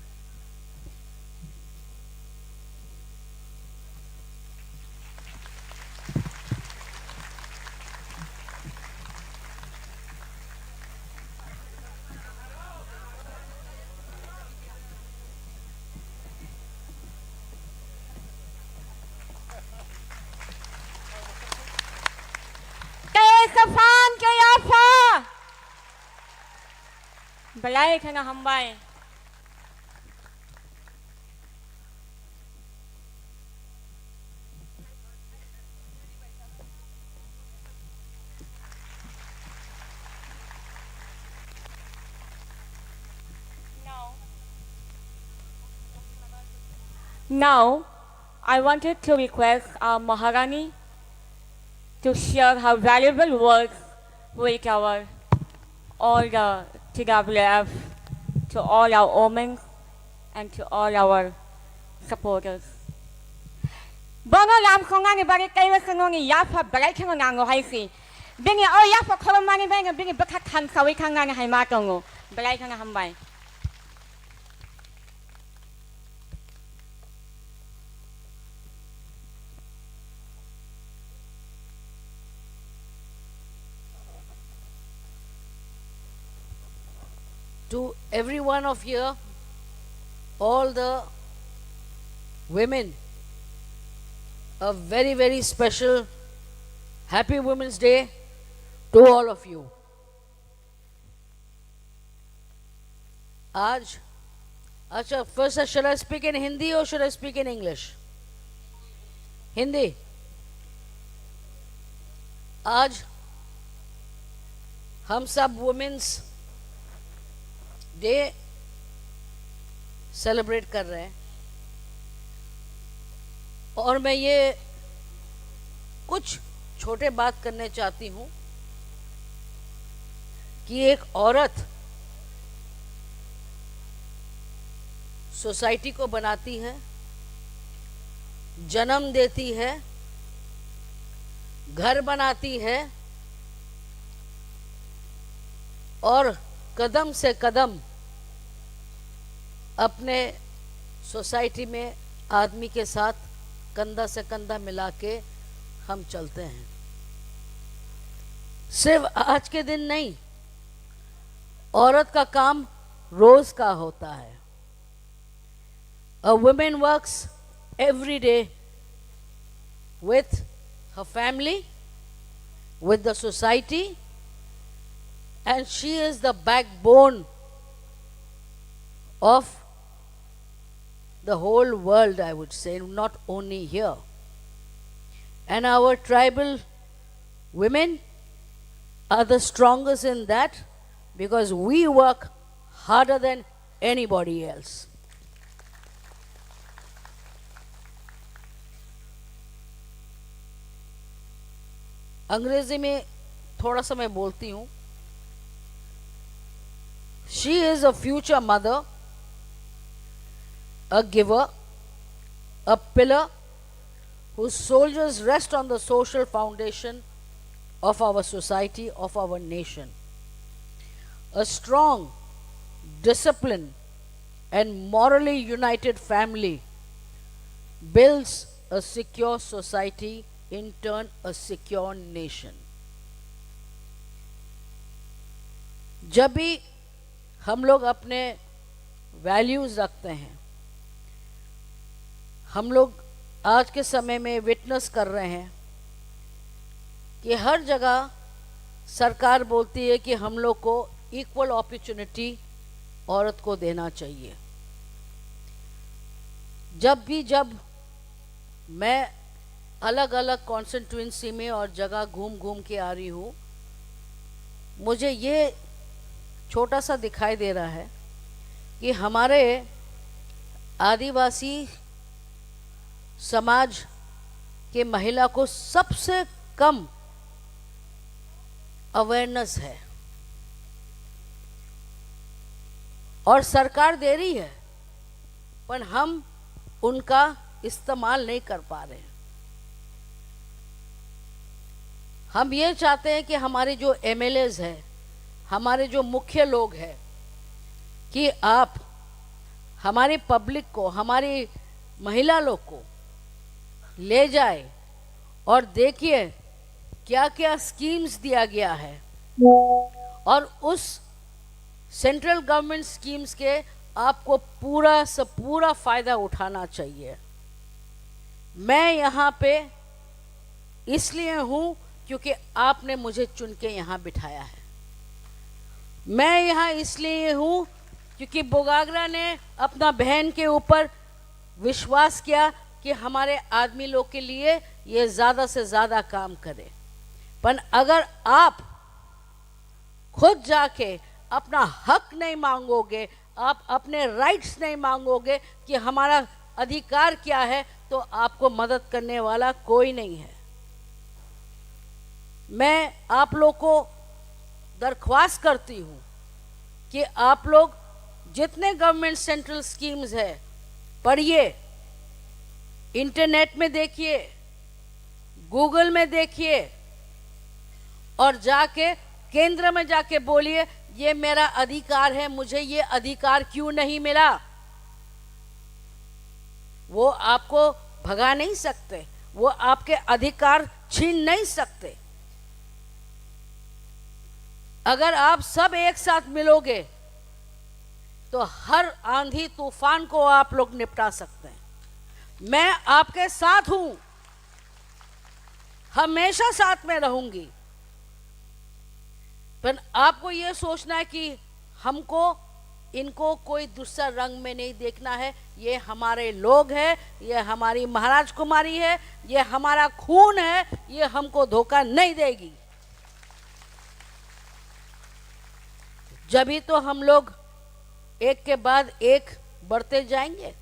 Kei sa phan, kei ya pha. Belai kheno hambai. Now, I wanted to request our Maharani to share her valuable words with our, all the T W F, to all our women and to all our supporters. Bono lamsongnani bagwi kaiwi khwnoni yapha belai kheno nango hai si. Bini o yapha khorokmani bagwi bini bwkha thansawi thangnani hai ma tongo. Belai kheno hambai. To every one of here, all the women, a very, very special Happy Women's Day to all of you. आज, अच्छा, first, shall I speak in Hindi or should I speak in English? Hindi. आज हम सब women's day celebrate कर रहे हैं और मैं ये कुछ छोटे बात करने चाहती हूँ कि एक औरत सोसाइटी को बनाती है, जन्म देती है, घर बनाती है और कदम से कदम अपने सोसाइटी में आदमी के साथ कंधा से कंधा मिला के हम चलते हैं। सिर्फ आज के दिन नहीं, औरत का काम रोज का होता है। A woman works every day with her family, with the society, and she is the backbone of the whole world, I would say, not only here. And our tribal women are the strongest in that because we work harder than anybody else. अंग्रेजी में थोड़ा सा मैं बोलती हूँ। She is a future mother, a giver, a pillar whose shoulders rest on the social foundation of our society, of our nation. A strong, disciplined, and morally united family builds a secure society, in turn, a secure nation. जब भी हम लोग अपने वैल्यूज रखते हैं, हम लोग आज के समय में विटनेस कर रहे हैं कि हर जगह सरकार बोलती है कि हम लोग को इक्वल अपॉर्चुनिटी औरत को देना चाहिए। जब भी जब मैं अलग-अलग कॉन्स्टिट्यूएंसी में और जगह घूम घूम के आ रही हूँ, मुझे ये छोटा सा दिखाई दे रहा है कि हमारे आदिवासी समाज के महिला को सबसे कम अवेयरनेस है और सरकार दे रही है, पर हम उनका इस्तेमाल नहीं कर पा रहे हैं। हम ये चाहते हैं कि हमारे जो एमएलएज हैं, हमारे जो मुख्य लोग हैं, कि आप हमारी पब्लिक को, हमारी महिला लोग को ले जाए और देखिए क्या-क्या स्कीम्स दिया गया है और उस सेंट्रल गवर्नमेंट स्कीम्स के आपको पूरा से पूरा फ़ायदा उठाना चाहिए। मैं यहाँ पे इसलिए हूँ क्योंकि आपने मुझे चुन के यहाँ बिठाया है। मैं यहाँ इसलिए हूँ क्योंकि बुगागरा ने अपना बहन के ऊपर विश्वास किया कि हमारे आदमी लोग के लिए ये ज़्यादा से ज़्यादा काम करे। पर अगर आप खुद जाके अपना हक नहीं मांगोगे, आप अपने राइट्स नहीं मांगोगे कि हमारा अधिकार क्या है, तो आपको मदद करने वाला कोई नहीं है। मैं आप लोग को दरख्वास्त करती हूँ कि आप लोग जितने गवर्नमेंट सेंट्रल स्कीम्स है, पढ़िए, इंटरनेट में देखिए, गूगल में देखिए और जाके केंद्र में जाके बोलिए, "ये मेरा अधिकार है, मुझे ये अधिकार क्यों नहीं मिला?" वो आपको भगा नहीं सकते, वो आपके अधिकार छीन नहीं सकते। अगर आप सब एक साथ मिलोगे, तो हर आंधी तूफान को आप लोग निपटा सकते हैं। मैं आपके साथ हूं, हमेशा साथ में रहूंगी। पर आपको ये सोचना है कि हमको इनको कोई दूसरा रंग में नहीं देखना है। ये हमारे लोग हैं, ये हमारी महाराज कुमारी है, ये हमारा खून है, ये हमको धोखा नहीं देगी। जब ही तो हम लोग एक के बाद एक बढ़ते जाएंगे।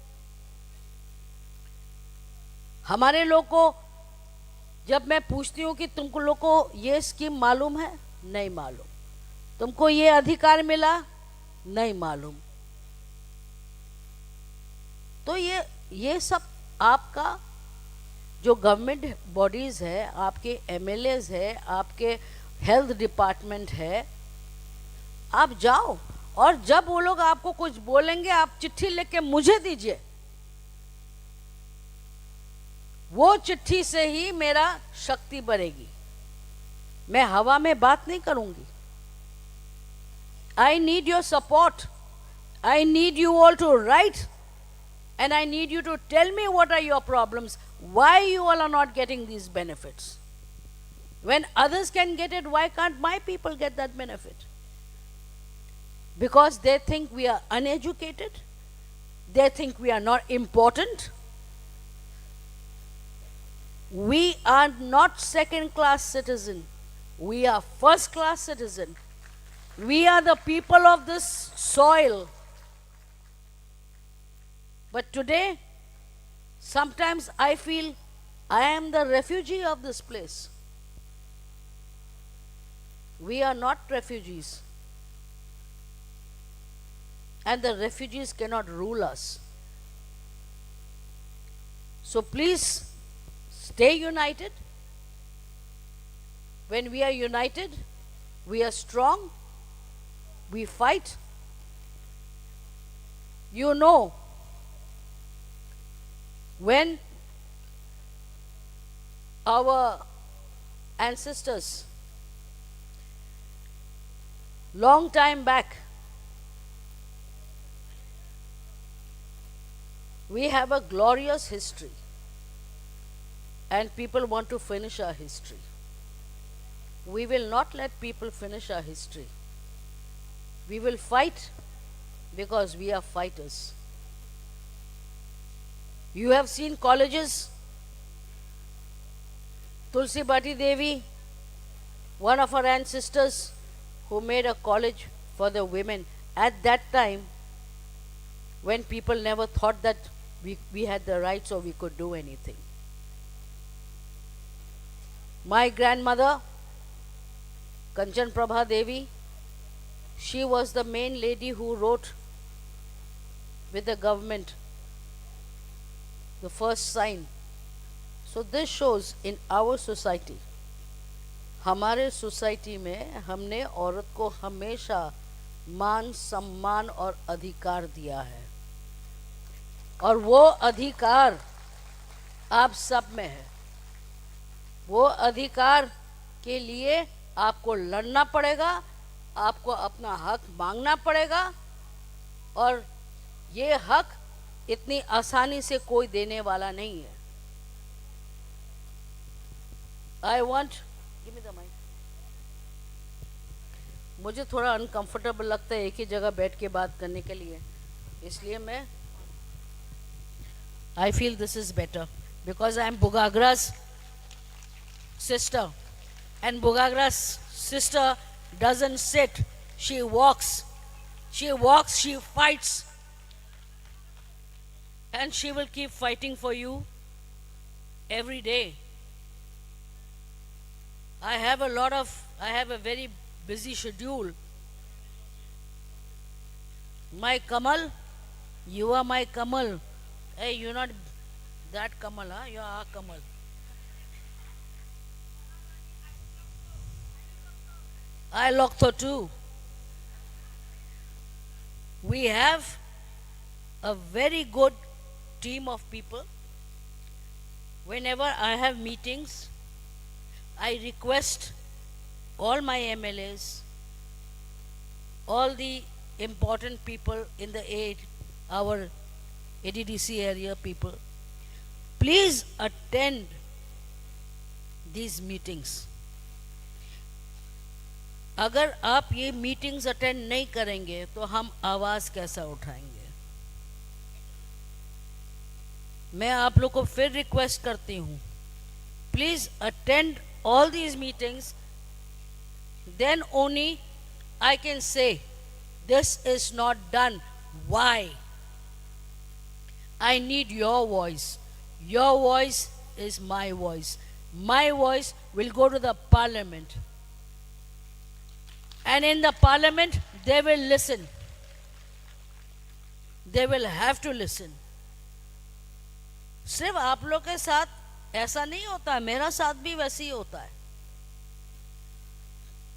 हमारे लोग को जब मैं पूछती हूँ कि तुमको लोग को ये स्कीम मालूम है, नहीं मालूम। तुमको ये अधिकार मिला, नहीं मालूम। तो ये, ये सब आपका जो गवर्नमेंट बॉडीज है, आपके एमएलएज है, आपके हेल्थ डिपार्टमेंट है, आप जाओ और जब वो लोग आपको कुछ बोलेंगे, आप चिट्ठी लेके मुझे दीजिए। वो चिट्ठी से ही मेरा शक्ति बढ़ेगी। मैं हवा में बात नहीं करूंगी। I need your support. I need you all to write, and I need you to tell me what are your problems, why you all are not getting these benefits. When others can get it, why can't my people get that benefit? Because they think we are uneducated, they think we are not important. We are not second class citizen. We are first class citizen. We are the people of this soil. But today, sometimes I feel I am the refugee of this place. We are not refugees, and the refugees cannot rule us. So please stay united. When we are united, we are strong, we fight. You know, when our ancestors, long time back, we have a glorious history, and people want to finish our history. We will not let people finish our history. We will fight because we are fighters. You have seen colleges. Tulsi Bati Devi, one of our ancestors, who made a college for the women at that time when people never thought that we, we had the rights or we could do anything. My grandmother, Kanchan Prabha Devi, she was the main lady who wrote with the government the first sign. So this shows in our society, हमारे सोसाइटी में हमने औरत को हमेशा मान, सम्मान और अधिकार दिया है, और वो अधिकार आप सब में है। वो अधिकार के लिए आपको लड़ना पड़ेगा, आपको अपना हक मांगना पड़ेगा, और ये हक इतनी आसानी से कोई देने वाला नहीं है। I want, give me the mic. मुझे थोड़ा अनकंफर्टेबल लगता है एक ही जगह बैठ के बात करने के लिए, इसलिए मैं, I feel this is better because I am Bugagra's sister, and Bugagra's sister doesn't sit, she walks, she walks, she fights, and she will keep fighting for you every day. I have a lot of, I have a very busy schedule. My Kamal, you are my Kamal. Hey, you're not that Kamal, huh? You are Kamal. I Lokto too. We have a very good team of people. Whenever I have meetings, I request all my M L As, all the important people in the aid, our A D D C area people, please attend these meetings. अगर आप ये meetings attend नहीं करेंगे तो हम आवाज़ कैसा उठाएंगे? मैं आप लोग को फिर रिक्वेस्ट करती हूँ, please attend all these meetings, then only I can say this is not done. Why? I need your voice. Your voice is my voice. My voice will go to the parliament. And in the parliament, they will listen. They will have to listen. सिर्फ आप लोग के साथ ऐसा नहीं होता है, मेरा साथ भी वैसे ही होता है।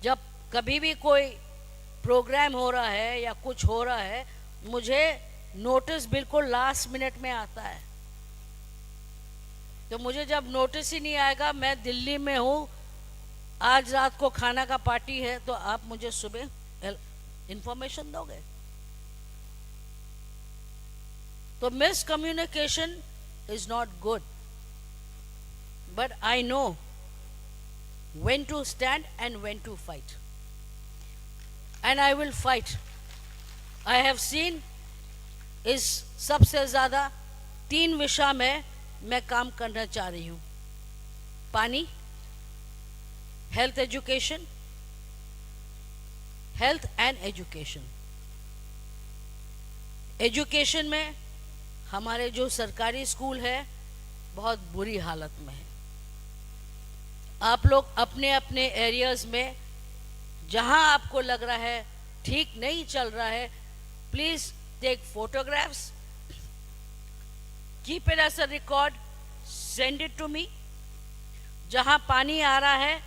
जब कभी भी कोई प्रोग्राम हो रहा है या कुछ हो रहा है, मुझे नोटिस बिल्कुल लास्ट मिनट में आता है। तो मुझे जब नोटिस ही नहीं आएगा, मैं दिल्ली में हूँ, आज रात को खाना का पार्टी है, तो आप मुझे सुबह इंफॉर्मेशन दोगे? तो miscommunication is not good, but I know when to stand and when to fight, and I will fight. I have seen, इस सबसे ज़्यादा तीन विषय में मैं काम करना चाह रही हूँ: पानी, health education, health and education. Education में हमारे जो सरकारी स्कूल है, बहुत बुरी हालत में है। आप लोग अपने अपने एरियाज में जहां आपको लग रहा है ठीक नहीं चल रहा है, please take photographs, keep it as a record, send it to me. जहां पानी आ रहा है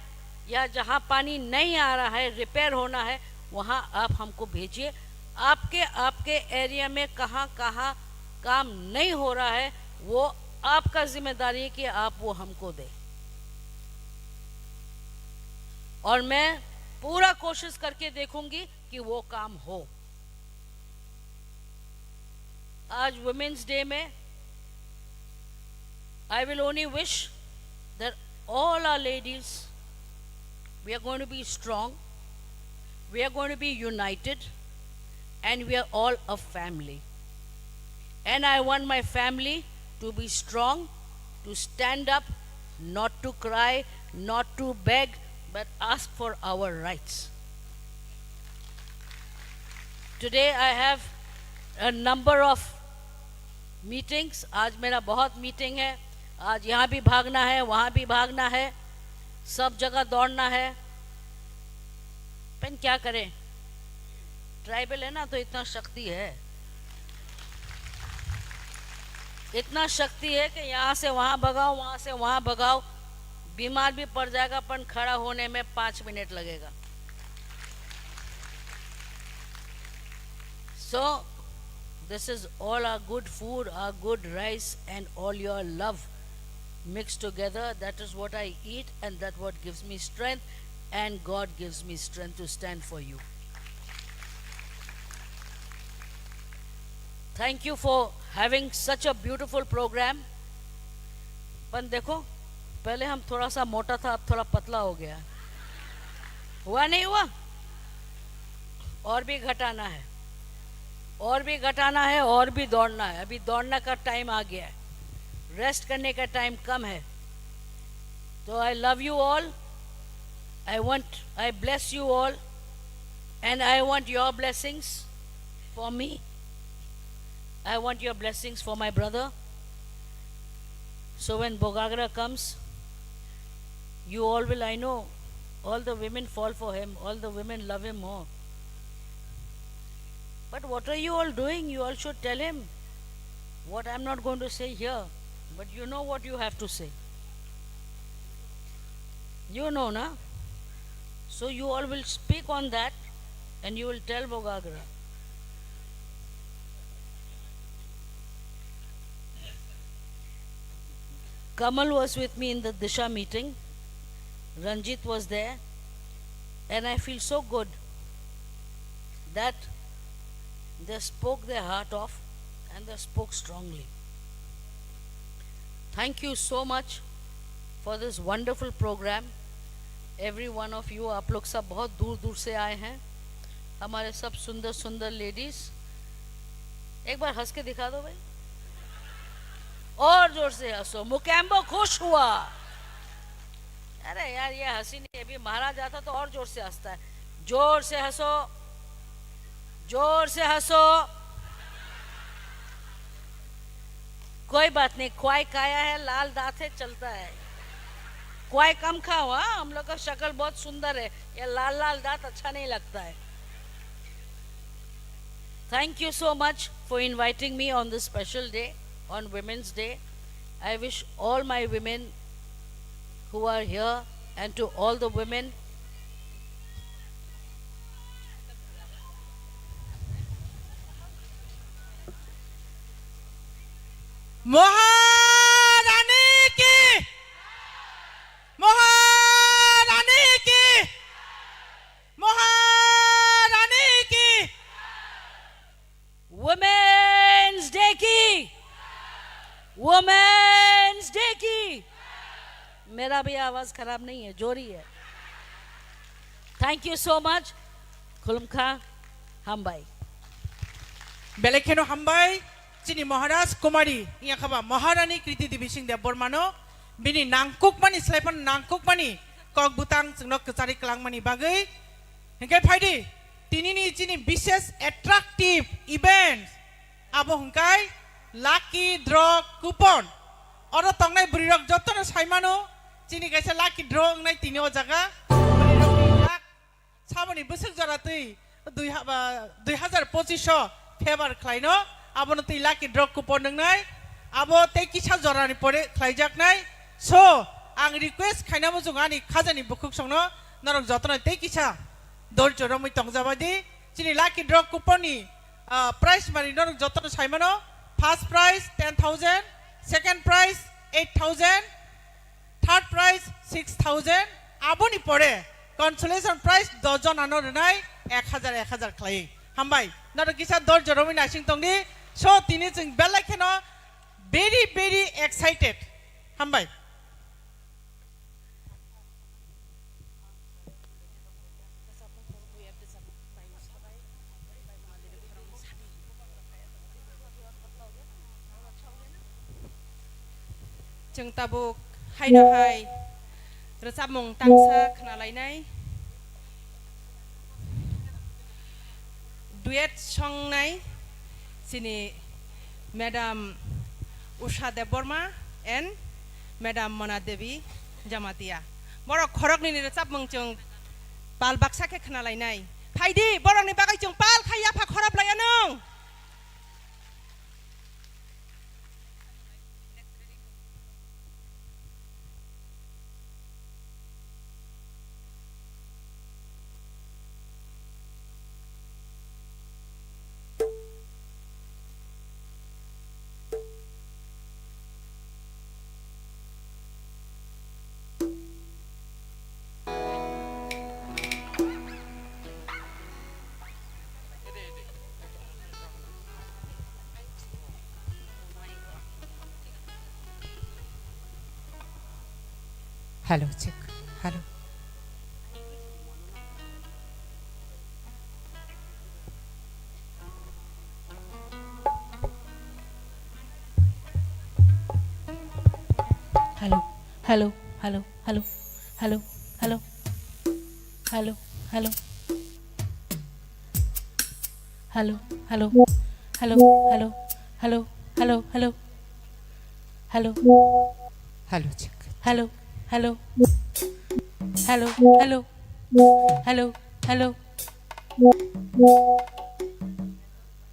या जहां पानी नहीं आ रहा है, रिपेयर होना है, वहां आप हमको भेजिए। आपके, आपके एरिया में कहां कहां काम नहीं हो रहा है, वो आपका जिम्मेदारी है कि आप वो हमको दें। और मैं पूरा कोशिश करके देखूंगी कि वो काम हो। आज वुमेन्स डे में I will only wish that all our ladies, we are going to be strong, we are going to be united, and we are all a family. And I want my family to be strong, to stand up, not to cry, not to beg, but ask for our rights. Today I have a number of meetings. आज मेरा बहुत मीटिंग है। आज यहाँ भी भागना है, वहाँ भी भागना है, सब जगह दौड़ना है। पर क्या करें, ट्राइबल है ना, तो इतना शक्ति है, इतना शक्ति है कि यहाँ से वहाँ भगाओ, वहाँ से वहाँ भगाओ, बीमार भी पड़ जाएगा, पर खड़ा होने में पाँच मिनट लगेगा। So, this is all our good food, our good rice, and all your love mixed together. That is what I eat, and that what gives me strength, and God gives me strength to stand for you. Thank you for having such a beautiful program. पण देखो, पहले हम थोड़ा सा मोटा था, अब थोड़ा पतला हो गया। हुआ नहीं हुआ? और भी घटाना है, और भी घटाना है, और भी दौड़ना है। अभी दौड़ने का टाइम आ गया है, रेस्ट करने का टाइम कम है। तो I love you all. I want, I bless you all, and I want your blessings for me. I want your blessings for my brother. So when Bogagra comes, you all will, I know, all the women fall for him, all the women love him more. But what are you all doing? You all should tell him what I'm not going to say here, but you know what you have to say. You know, na? So you all will speak on that and you will tell Bogagra. Kamal was with me in the Disha meeting. Ranjit was there. And I feel so good that they spoke their heart off and they spoke strongly. Thank you so much for this wonderful program. Every one of you, आप लोग सब बहुत दूर दूर से आए हैं, हमारे सब सुंदर सुंदर लेडीज। एक बार हंस के दिखा दो भाई, और जोर से हंसो। मुकेम्बो खुश हुआ। अरे यार, ये हंसी नहीं, अभी महाराज आता तो और जोर से हंसता है। जोर से हंसो, जोर से हंसो। कोई बात नहीं, ख्वाई काया है, लाल दांत है, चलता है। ख्वाई कम खाओ, हाँ, हम लोग का शक्ल बहुत सुंदर है, ये लाल लाल दांत अच्छा नहीं लगता है। Thank you so much for inviting me on this special day, on Women's Day. I wish all my women who are here and to all the women Maharani ki! Maharani ki! Maharani ki! Women's Day ki! Women's Day ki! मेरा भी आवाज खराब नहीं है, जोर ही है। Thank you so much. Khulumkha, hambai. Belai kheno hambai, chini Maharaj Kumari, wngya khaba Maharani Kriti Devi Singh Debbarmano, bini nangkukmani, slaiphano nangkukmani kok bwtang chwngno kwcharwi kwlangmani bagwi. Hinkhe phaidi, tinini chini bishes attractive event, abo hwnkhe lucky draw coupon. Oro tongnai bwrwirok jotono saimano, chini kaisa lucky draw wngnai tini o jaga. Bwrwirokni luck Saboni bwswk jora twi dui ha-, ba, dui hazar pochisho favor khlaino, abono twi lucky draw coupon nwngnai, abo tei kisa jorani pore khlaijaknai. So, ang request khaina muchungo ani khajani bukhuk songno, norok jotono tei kisa dorjo romwi tongjabai di. Chini lucky draw coupon ni, ah, prize money norok jotono saimano, first prize ten thousand, second prize eight thousand, third prize six thousand, aboni pore consolation prize dos jonano rwnai ek hajar, ek hajar khlai. Hambai, norok kisa dorjo romwi naising tongdi. So, tini chwng belai kheno very, very excited. Hambai. Chwng tabuk haino hai rwchapmung tangsa khwnalainai, duet songnai chini Madam Usha Debbarma and Madam Mona Devi Jamatia. Borok khoroknwini rwchapmung chwng pal baksa khe khwnalainai. Phaidi, borokni bagwi chwng pal khai yapha khorop laianw. Hello, check. Hello. Hello, hello, hello, hello, hello, hello, hello, hello. Hello, hello, hello, hello, hello, hello, hello. Hello. Hello, check. Hello, hello. Hello, hello. Hello, hello.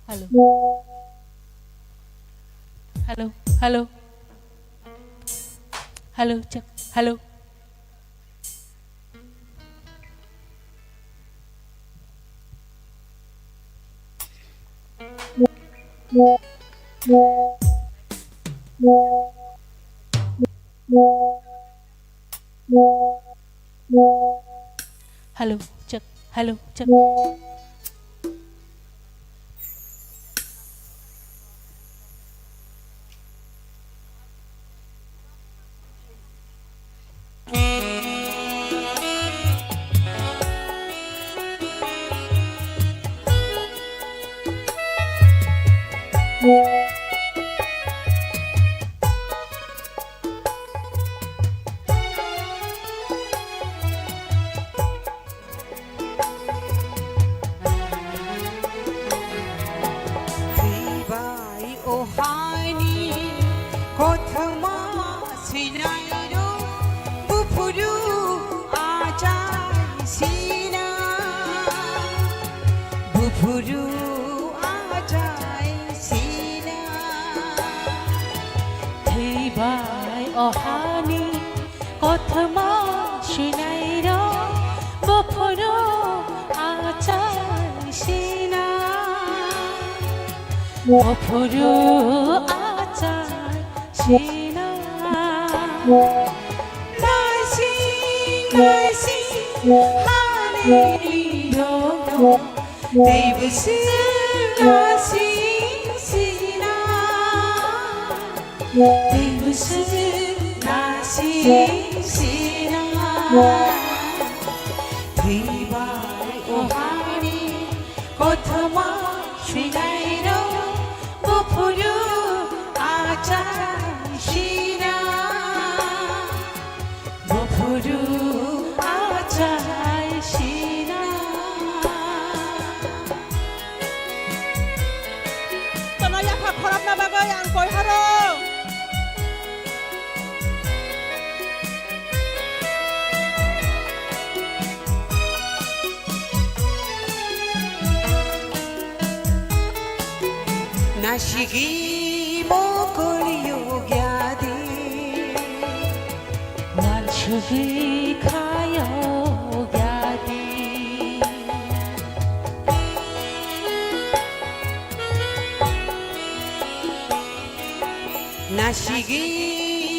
Hello. Hello, hello. Hello, check. Hello. Hello, check. Hello, check. Twi bai o haini kothoma swinairok buphuru achai sina, buphuru achai sina. Twi bai o hani kothoma swinairok buphuru achai sina, buphuru achai sina. Naising, naising, hani rok. Tei bwswk naising sina, tei bwswk naising sina. Twi bai o hani kothoma swinairok buphuru achai sina. Buphuru achai sina. Tono yapha khorokna bagwi ang koi horo. Sigwi mokol yokya di. Wansugwi kha yokya di. Nasigwi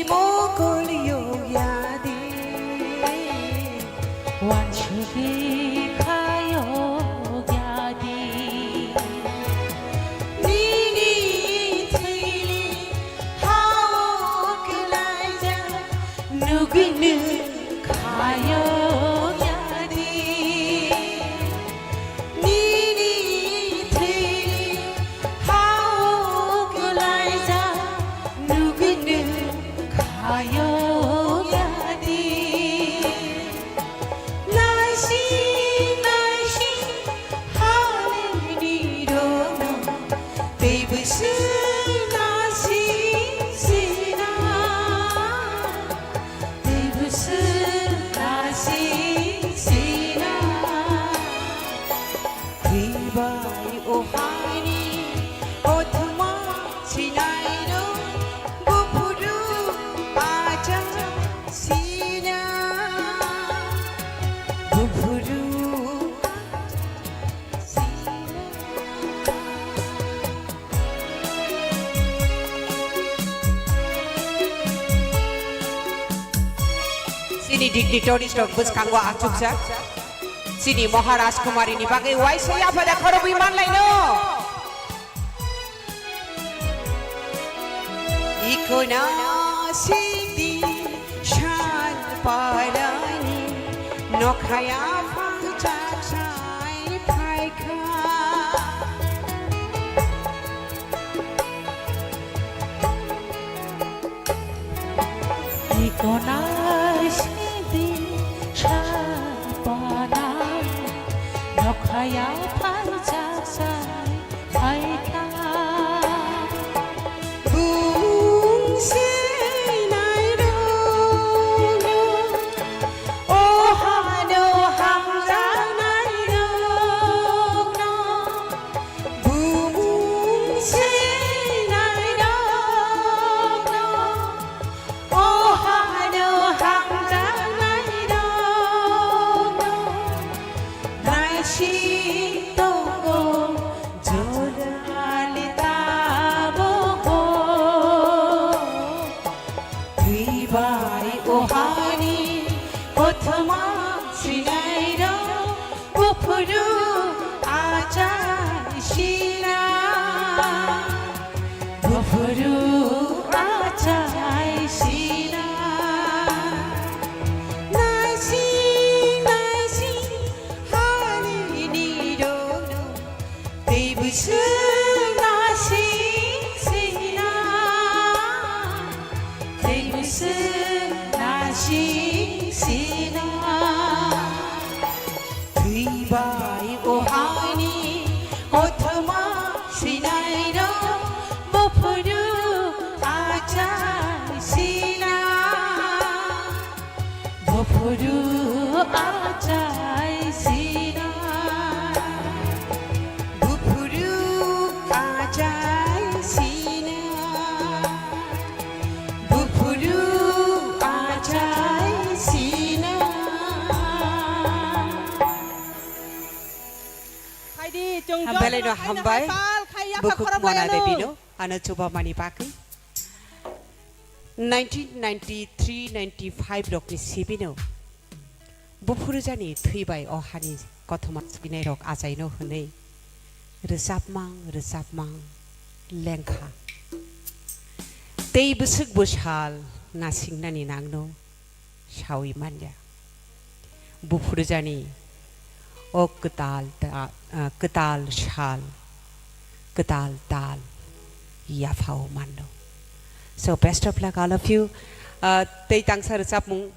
mokol yokya di. Wansugwi kha yokya di. Nini thwini ha-o kwlaijak nugwi nwng kha yokya di. Nini thwini ha-o kwlaijak nugwi nwng kha yokya di. Naising naising halini rokno teibo se naising sina. Teibo se naising sina. Thwibai o hani kothoma sinairok buphuru acha sina. Buphuru acha sina. Chini dignitaries rok bwskango achukjak. Chini Maharaj Kumari ni bagwi waisa yaphada khorobwi manlaino. Iko na sidi shan parani nokhaya phang chak sai phaikha. Ikonai sidi sapana nokhaya phaijak sai phaikha. Bung sinai rokno, o hano hamjaknai rokno. Bumung sinairokno, o hano hamjaknairokno, naising tongo jorali tabukbo. Thwibai o hani kothoma sinairok buphuru achai sina, buphuru achai sina. Naising naising hani nirokno tei bwswk naising sina, tei bwswk naising sina. Thwibai o hani kothoma sinairok buphuru achai sina. Buphuru achai sina. Buphuru achai sina. Buphuru achai sina. Phaidi, chwng hambai laino jotno hambai. Hai pal khai yapha bukhuk khorok mona laino. Debino ano chubamani bagwi. Nineteen ninety-three ninety-five rokni sibino buphurujani thwibai o hani kothoma swinairok achaino hwnwi rwchapmang rwchapmang lengkha. Tei bwswk bwsal nasingnani nangno sawi manya. Buphurujani o kwtal ta-, ah, kwtal sal, kwtal tal yaphao mano. So, best of luck, all of you. Ah, tei tangsa rwchapmung.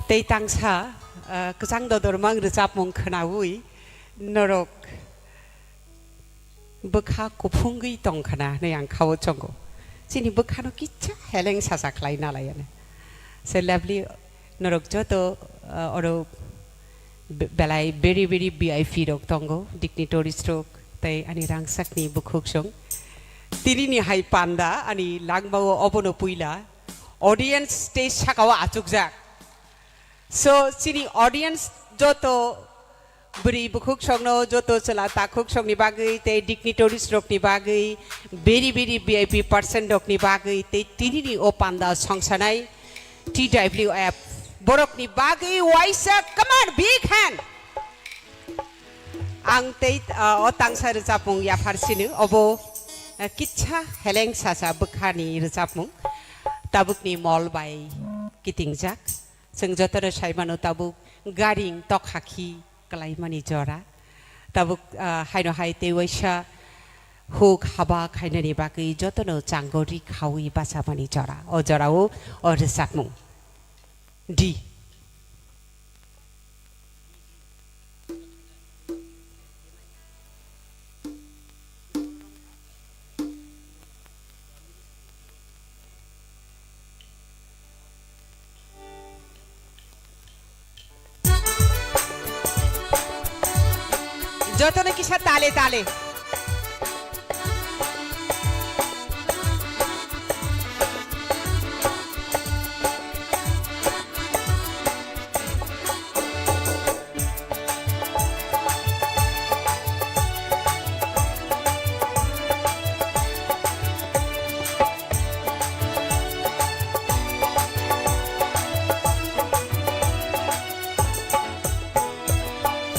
Tei tangsa, ah, kwchang dodorma ang rwchapmung khwnaui norok Bwkha kuphungwi tongkhana hwnwi ang khao chongo. Chini bwkhano kicha heleng sacha khlai nalaiya. Se lovely norok joto, uh, oro be-, belai beri beri V I P rok tongo, dignitaries rok, tei ani rangchakni bukhuksong. Tinini hai panda ani langmao obono puila audience tei sakao achukjak. So, chini audience joto bwrwi bukhuksongno, joto chwla takhuksongni bagwi tei dignitaries rokni bagwi, beri beri V I P person rokni bagwi tei tinini o panda songsanai T W F borokni bagwi waisa, come on, big hand. Ang tei, uh, o tangsa rwchapmung yaphar sino, obo, uh, kitsa heleng sacha bwkhani rwchapmung. Tabukni mol bai kitingjak. Chwng jotono sai mano tabuk garing tok hakhi kwlaimani jora. Tabuk, ah, haino hai tei waisa huk haba khainani bagwi jotono chango ri khaui bachamani jora. O jorao o rwchapmung. D. Jotono kisa tale tale.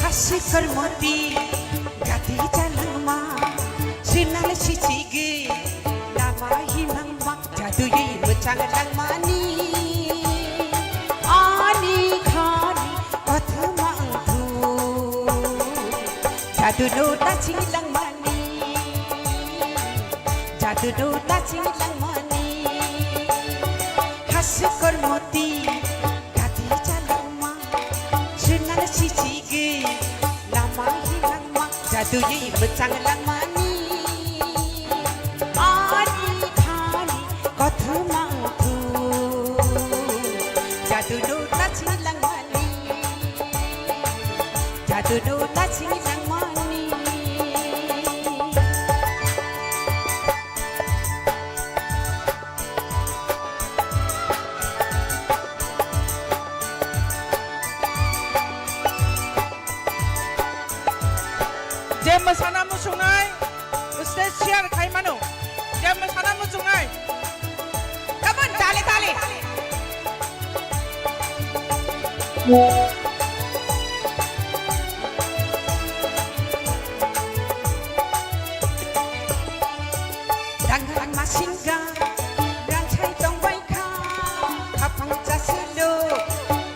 Hasi kormoti gati jalangma, sinal sichigi lama himangma. Jadui mwchang langmani ani khani kothoma wngthu. Jaduno naching langmani, jaduno naching langmani. Hasu kormoti gati chalangma, sunal sichigi lama hilangma. Jadui mwchang langmani ani khani kothoma wngthu. Jaduno naching langmani, jaduno naching langmani. Je mwsana muchungnai stage share khai mano. Je mwsana muchungnai. Come on, tale, tale. Dangan masinga, ranchai tongbai kha, khapang chasilo,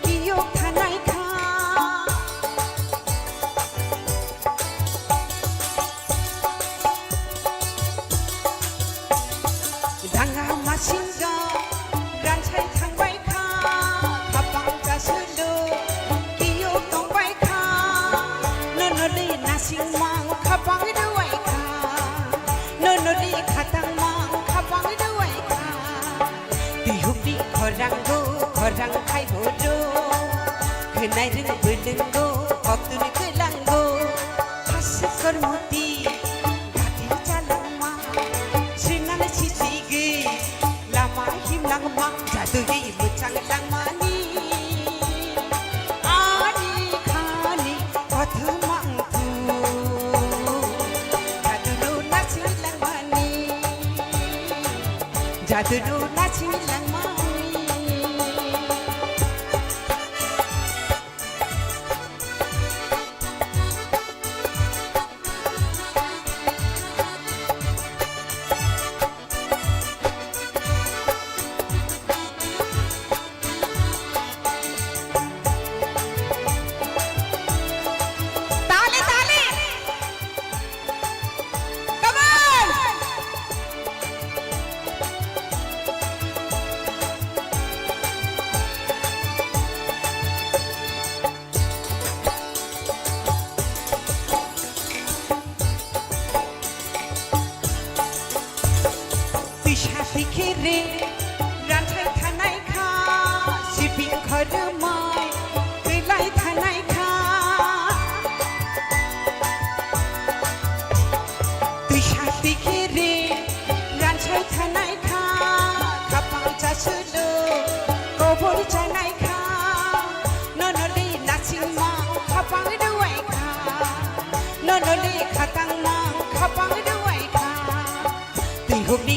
kiyok thanai kha. Danga masinga, ranchai thangbai kha, khapang chasilo, kiyok tongbai kha. Nonoli nasing mang khapang duai kha, nonoli khatang mang khapang duai kha. Tihukni khorang go, khorang khai bodo, khenai ring beleng go, koktun kelang go. Hasi kormoti gati chalangma, sinal sichigi lama himlangma, jadui mwchang langmani ani khani kothoma wngthu. Jaduno naching langmani, jaduno naching langmani. Tale, tale. Come on.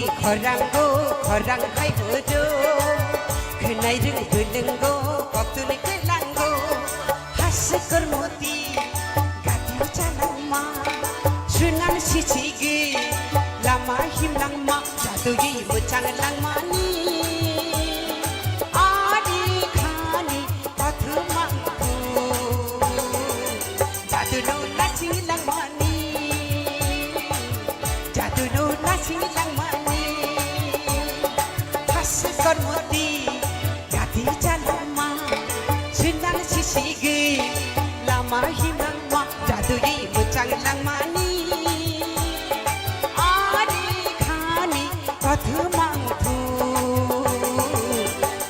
Khorango khorang khai bojo, khwnai rwng bwlwngo, koktwni kwlango, hasikor moti, gatio chalangma, sunan sichigwi, lama himlangma, jadugwi mwchang langmani, ari khani, kothoma kho, jaduno nasing langmani. Jaduno nasing langmani, hasikor moti, gati chalangma, sinang sisigwi, lama himangma, jadui mwchang langmani, ani khani kothomang thu,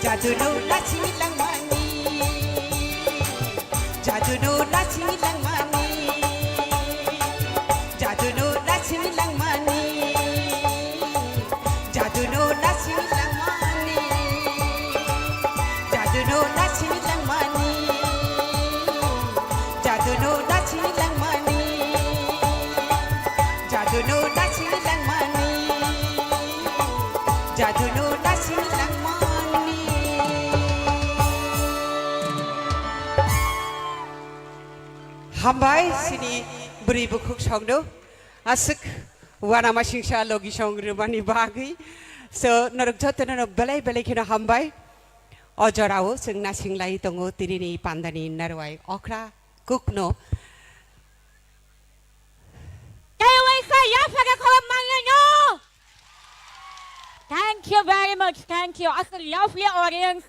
jaduno nasing langmani. Jaduno nasing langmani, jaduno nasing langmani, jaduno nasing langmani, jaduno nasing langmani, jaduno nasing langmani, jaduno nasing langmani, jaduno nasing langmani. Hambai sini bwrwi bukhuk songno aswk uanama singsa logi song rwmani bagwi. So, norok jotono no belai belai kheno hambai. O jorao chwng nasinglai tongo tinini pandani narwai okra kukno. Tei waisa yaphaga khorok manlaino. Thank you very much, thank you. Aswk lovely audience.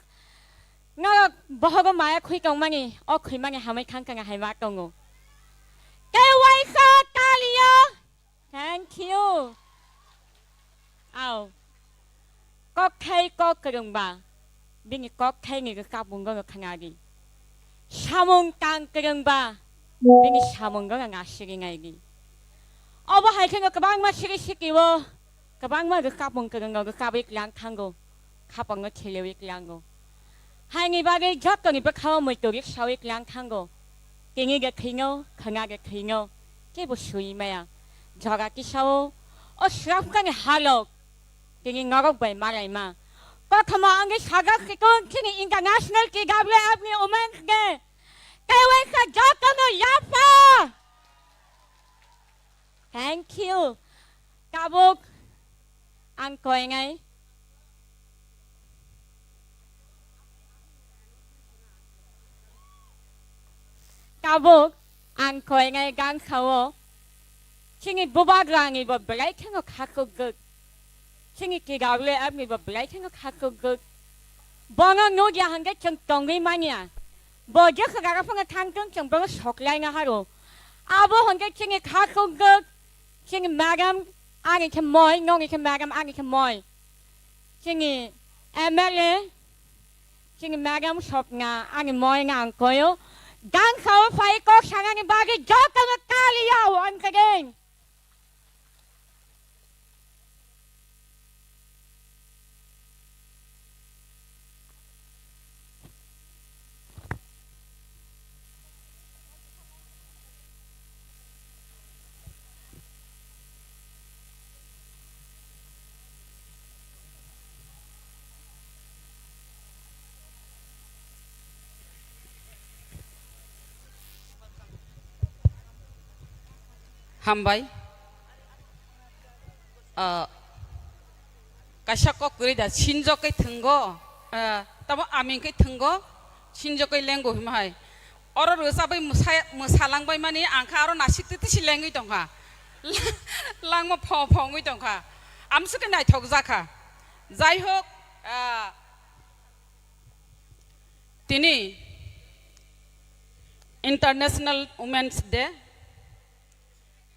Norok bohogo maya khwi tongmani, o khwimani hamwi thang kang hai ma tongo. Tei waisa taliyo. Thank you. Ao. Kokthai kok kwrwngba, bini kokthaini rwkapmungo no khwnadi. Samung tang kwrwngba, bini samungo no nasigi naidi. Obo hai kheno kwbangma siri sitio, kwbangma rwkapmung kwrwngno rwkabwi tlang thango, khapangno thelewi tlango. Haini bagwi jotoni bwkhao muitu riksawi tlang thango. Tini de thwino, khwna de thwino, kebo swi maya. Jora tisao, o swrapkani halok, tini norok bai malaima. Kothoma wngwi sajak sikung chini International T W F ni Women's Day. Tei waisa jotono yapha. Thank you. Tabuk ang koinai. Tabuk ang koinai gangsao. Chini bubagrani bo belai kheno khakukgwk. Chini T W F ni bo belai kheno khakukgwk. Bono nugya hwnkhe chwng tongwi manya. Bo jesa jaga phano thangtong chwng bono soklaina haro. Abo hwnkhe chini khakukgwk, chini madam ani khe moi, noni khe madam ani khe moi. Chini M L A, chini madam Swapna ani moi na ang koyo. Gangsao phai kok sanani bagwi jotono taliya once again. Hambai. Ah, kaisa kok kwrwi da, sinjok kai thwngo, ah, tamo aming kai thwngo, sinjok kai lengo hima hai. Oro rwchabwi mwsa-, mwsalangbai mani ang kha oro nasik twi twi se lengwi tongkha. Langma pho pho wngwi tongkha. Amswk khe naithok jakha. Jai hok, ah, tini International Women's Day.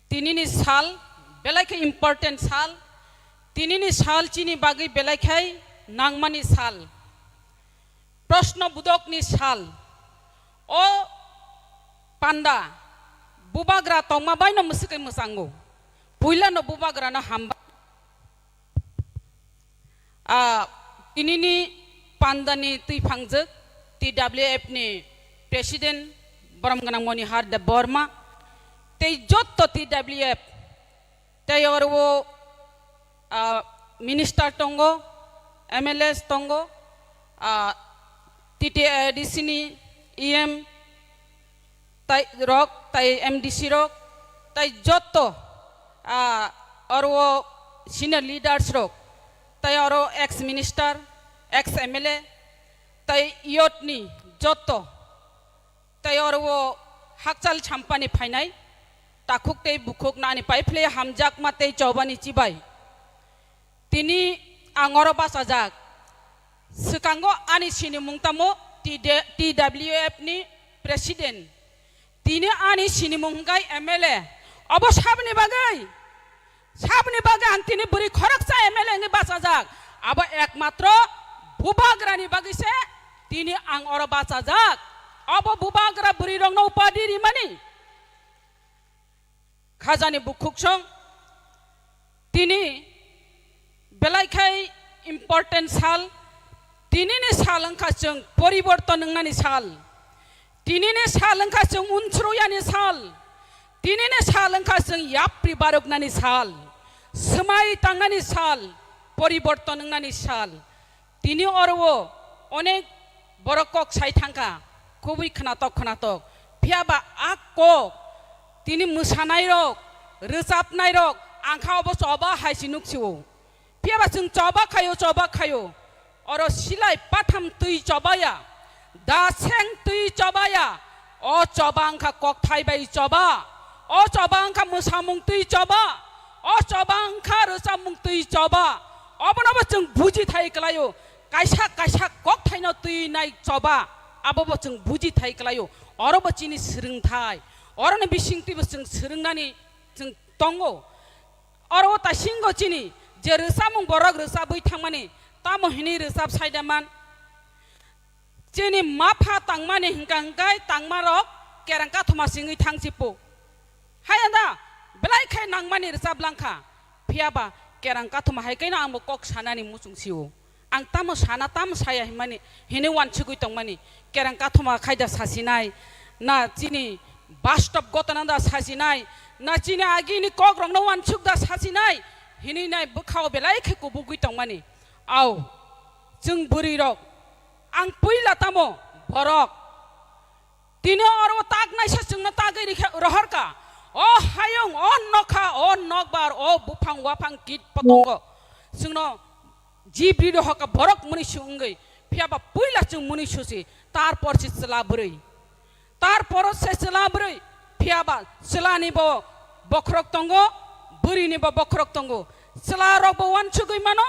Tinini sal belai khe important sal. Tinini sal chini bagwi belai khe nangmani sal. Proshno budokni sal. O panda bubagra tongma baino mwswkwi mwchango. Puilano bubagrano hambai. Ah, tinini pandani twi phangjak T W F ni President borom gwnang Monihar Debbarma tei jotto T W F tei oro, ah, Minister tongo, M L As tongo, ah, T T A D C ni E M tai rok, tai M D C rok, tai jotto, ah, oro senior leaders rok, tai oro ex minister, ex M L A, tai youth ni jotto, tai oro hakchal champani phainai, takhuk tei bukhuk nani paiphle hamjakma tei chobani chibai. Tini ang oro bachajak. Swkango ani sinimung tamo T D, T W F ni president. Tini ani sinimung hwnkhe M L A. Obo saboni bagwi? Saboni bagwi ang tini bwrwi khoroksa M L A wngwi bachajak. Abo ekmatro bubagrani bagwi se tini ang oro bachajak. Obo bubagra bwrwi rokno upadi rimani. Khajani bukhuksong, tini belai khai important sal, tinini sal wngkha chwng poriborton wngnani sal, tinini sal wngkha chwng unsruyani sal, tinini sal wngkha chwng yapri baroknani sal, swmai tangnani sal, poriborton wngnani sal. Tini oro o onek borok kok sai thangkha, kubui khwnatok khwnatok. Phiya ba a kok tini mwsanairok, rwchapnairok, ang kha obo choba hai se nuk sio. Phiya ba chwng choba khaio, choba khaio. Oro silai patham twi chobaya, da seng twi chobaya. O choba wngkha kokthai bai choba. O choba wngkha mwsamung twi choba. O choba wngkha rwchapmung twi choba. Obono bo chwng buji thai kwlaio. Kaisa kaisa kokthaino twi nai choba. Abo bo chwng buji thai kwlaio. Oro bo chini swrwngthai. Oroni bisingtwi bo chwng swrwngnani chwng tongo. Oro o taisingo chini je rwchapmung borok rwchapwi thangmani, tamo hinwi rwchap saida man? Chini mapha tangmani hwnkha hwnkhe tangmarok kereng kathoma singwi thang chipo. Hai anda belai khai nangmani rwchap langkha. Phiya ba kereng kathoma hai kaino angbo kok sanani muchung sio. Ang tamo sana, tamo saya himani, hini wansugwi tongmani, kereng kathoma khaida sasinai, na chini bastop gotana da sasinai, na chini agini kokrokno wansuk da sasinai, hini nai bwkhao belai khe kubugwi tongmani. Au, chwng bwrwirok, ang puila tamo borok, tini oro tak naisa chwngno tagwi rikha, rohorka. O hayung, o nokha, o nokbar, o buphang waphang kit potongo. Chwngno jibri rohorka borok muni su wngwi. Phiya ba puila chwng muni susi. Tarpor se chwla bwrwi. Tarpor se chwla bwrwi. Phiya ba chwlani bo bokhorok tongo, bwrwini bo bokhorok tongo. Chwla rok bo wansugwi mano,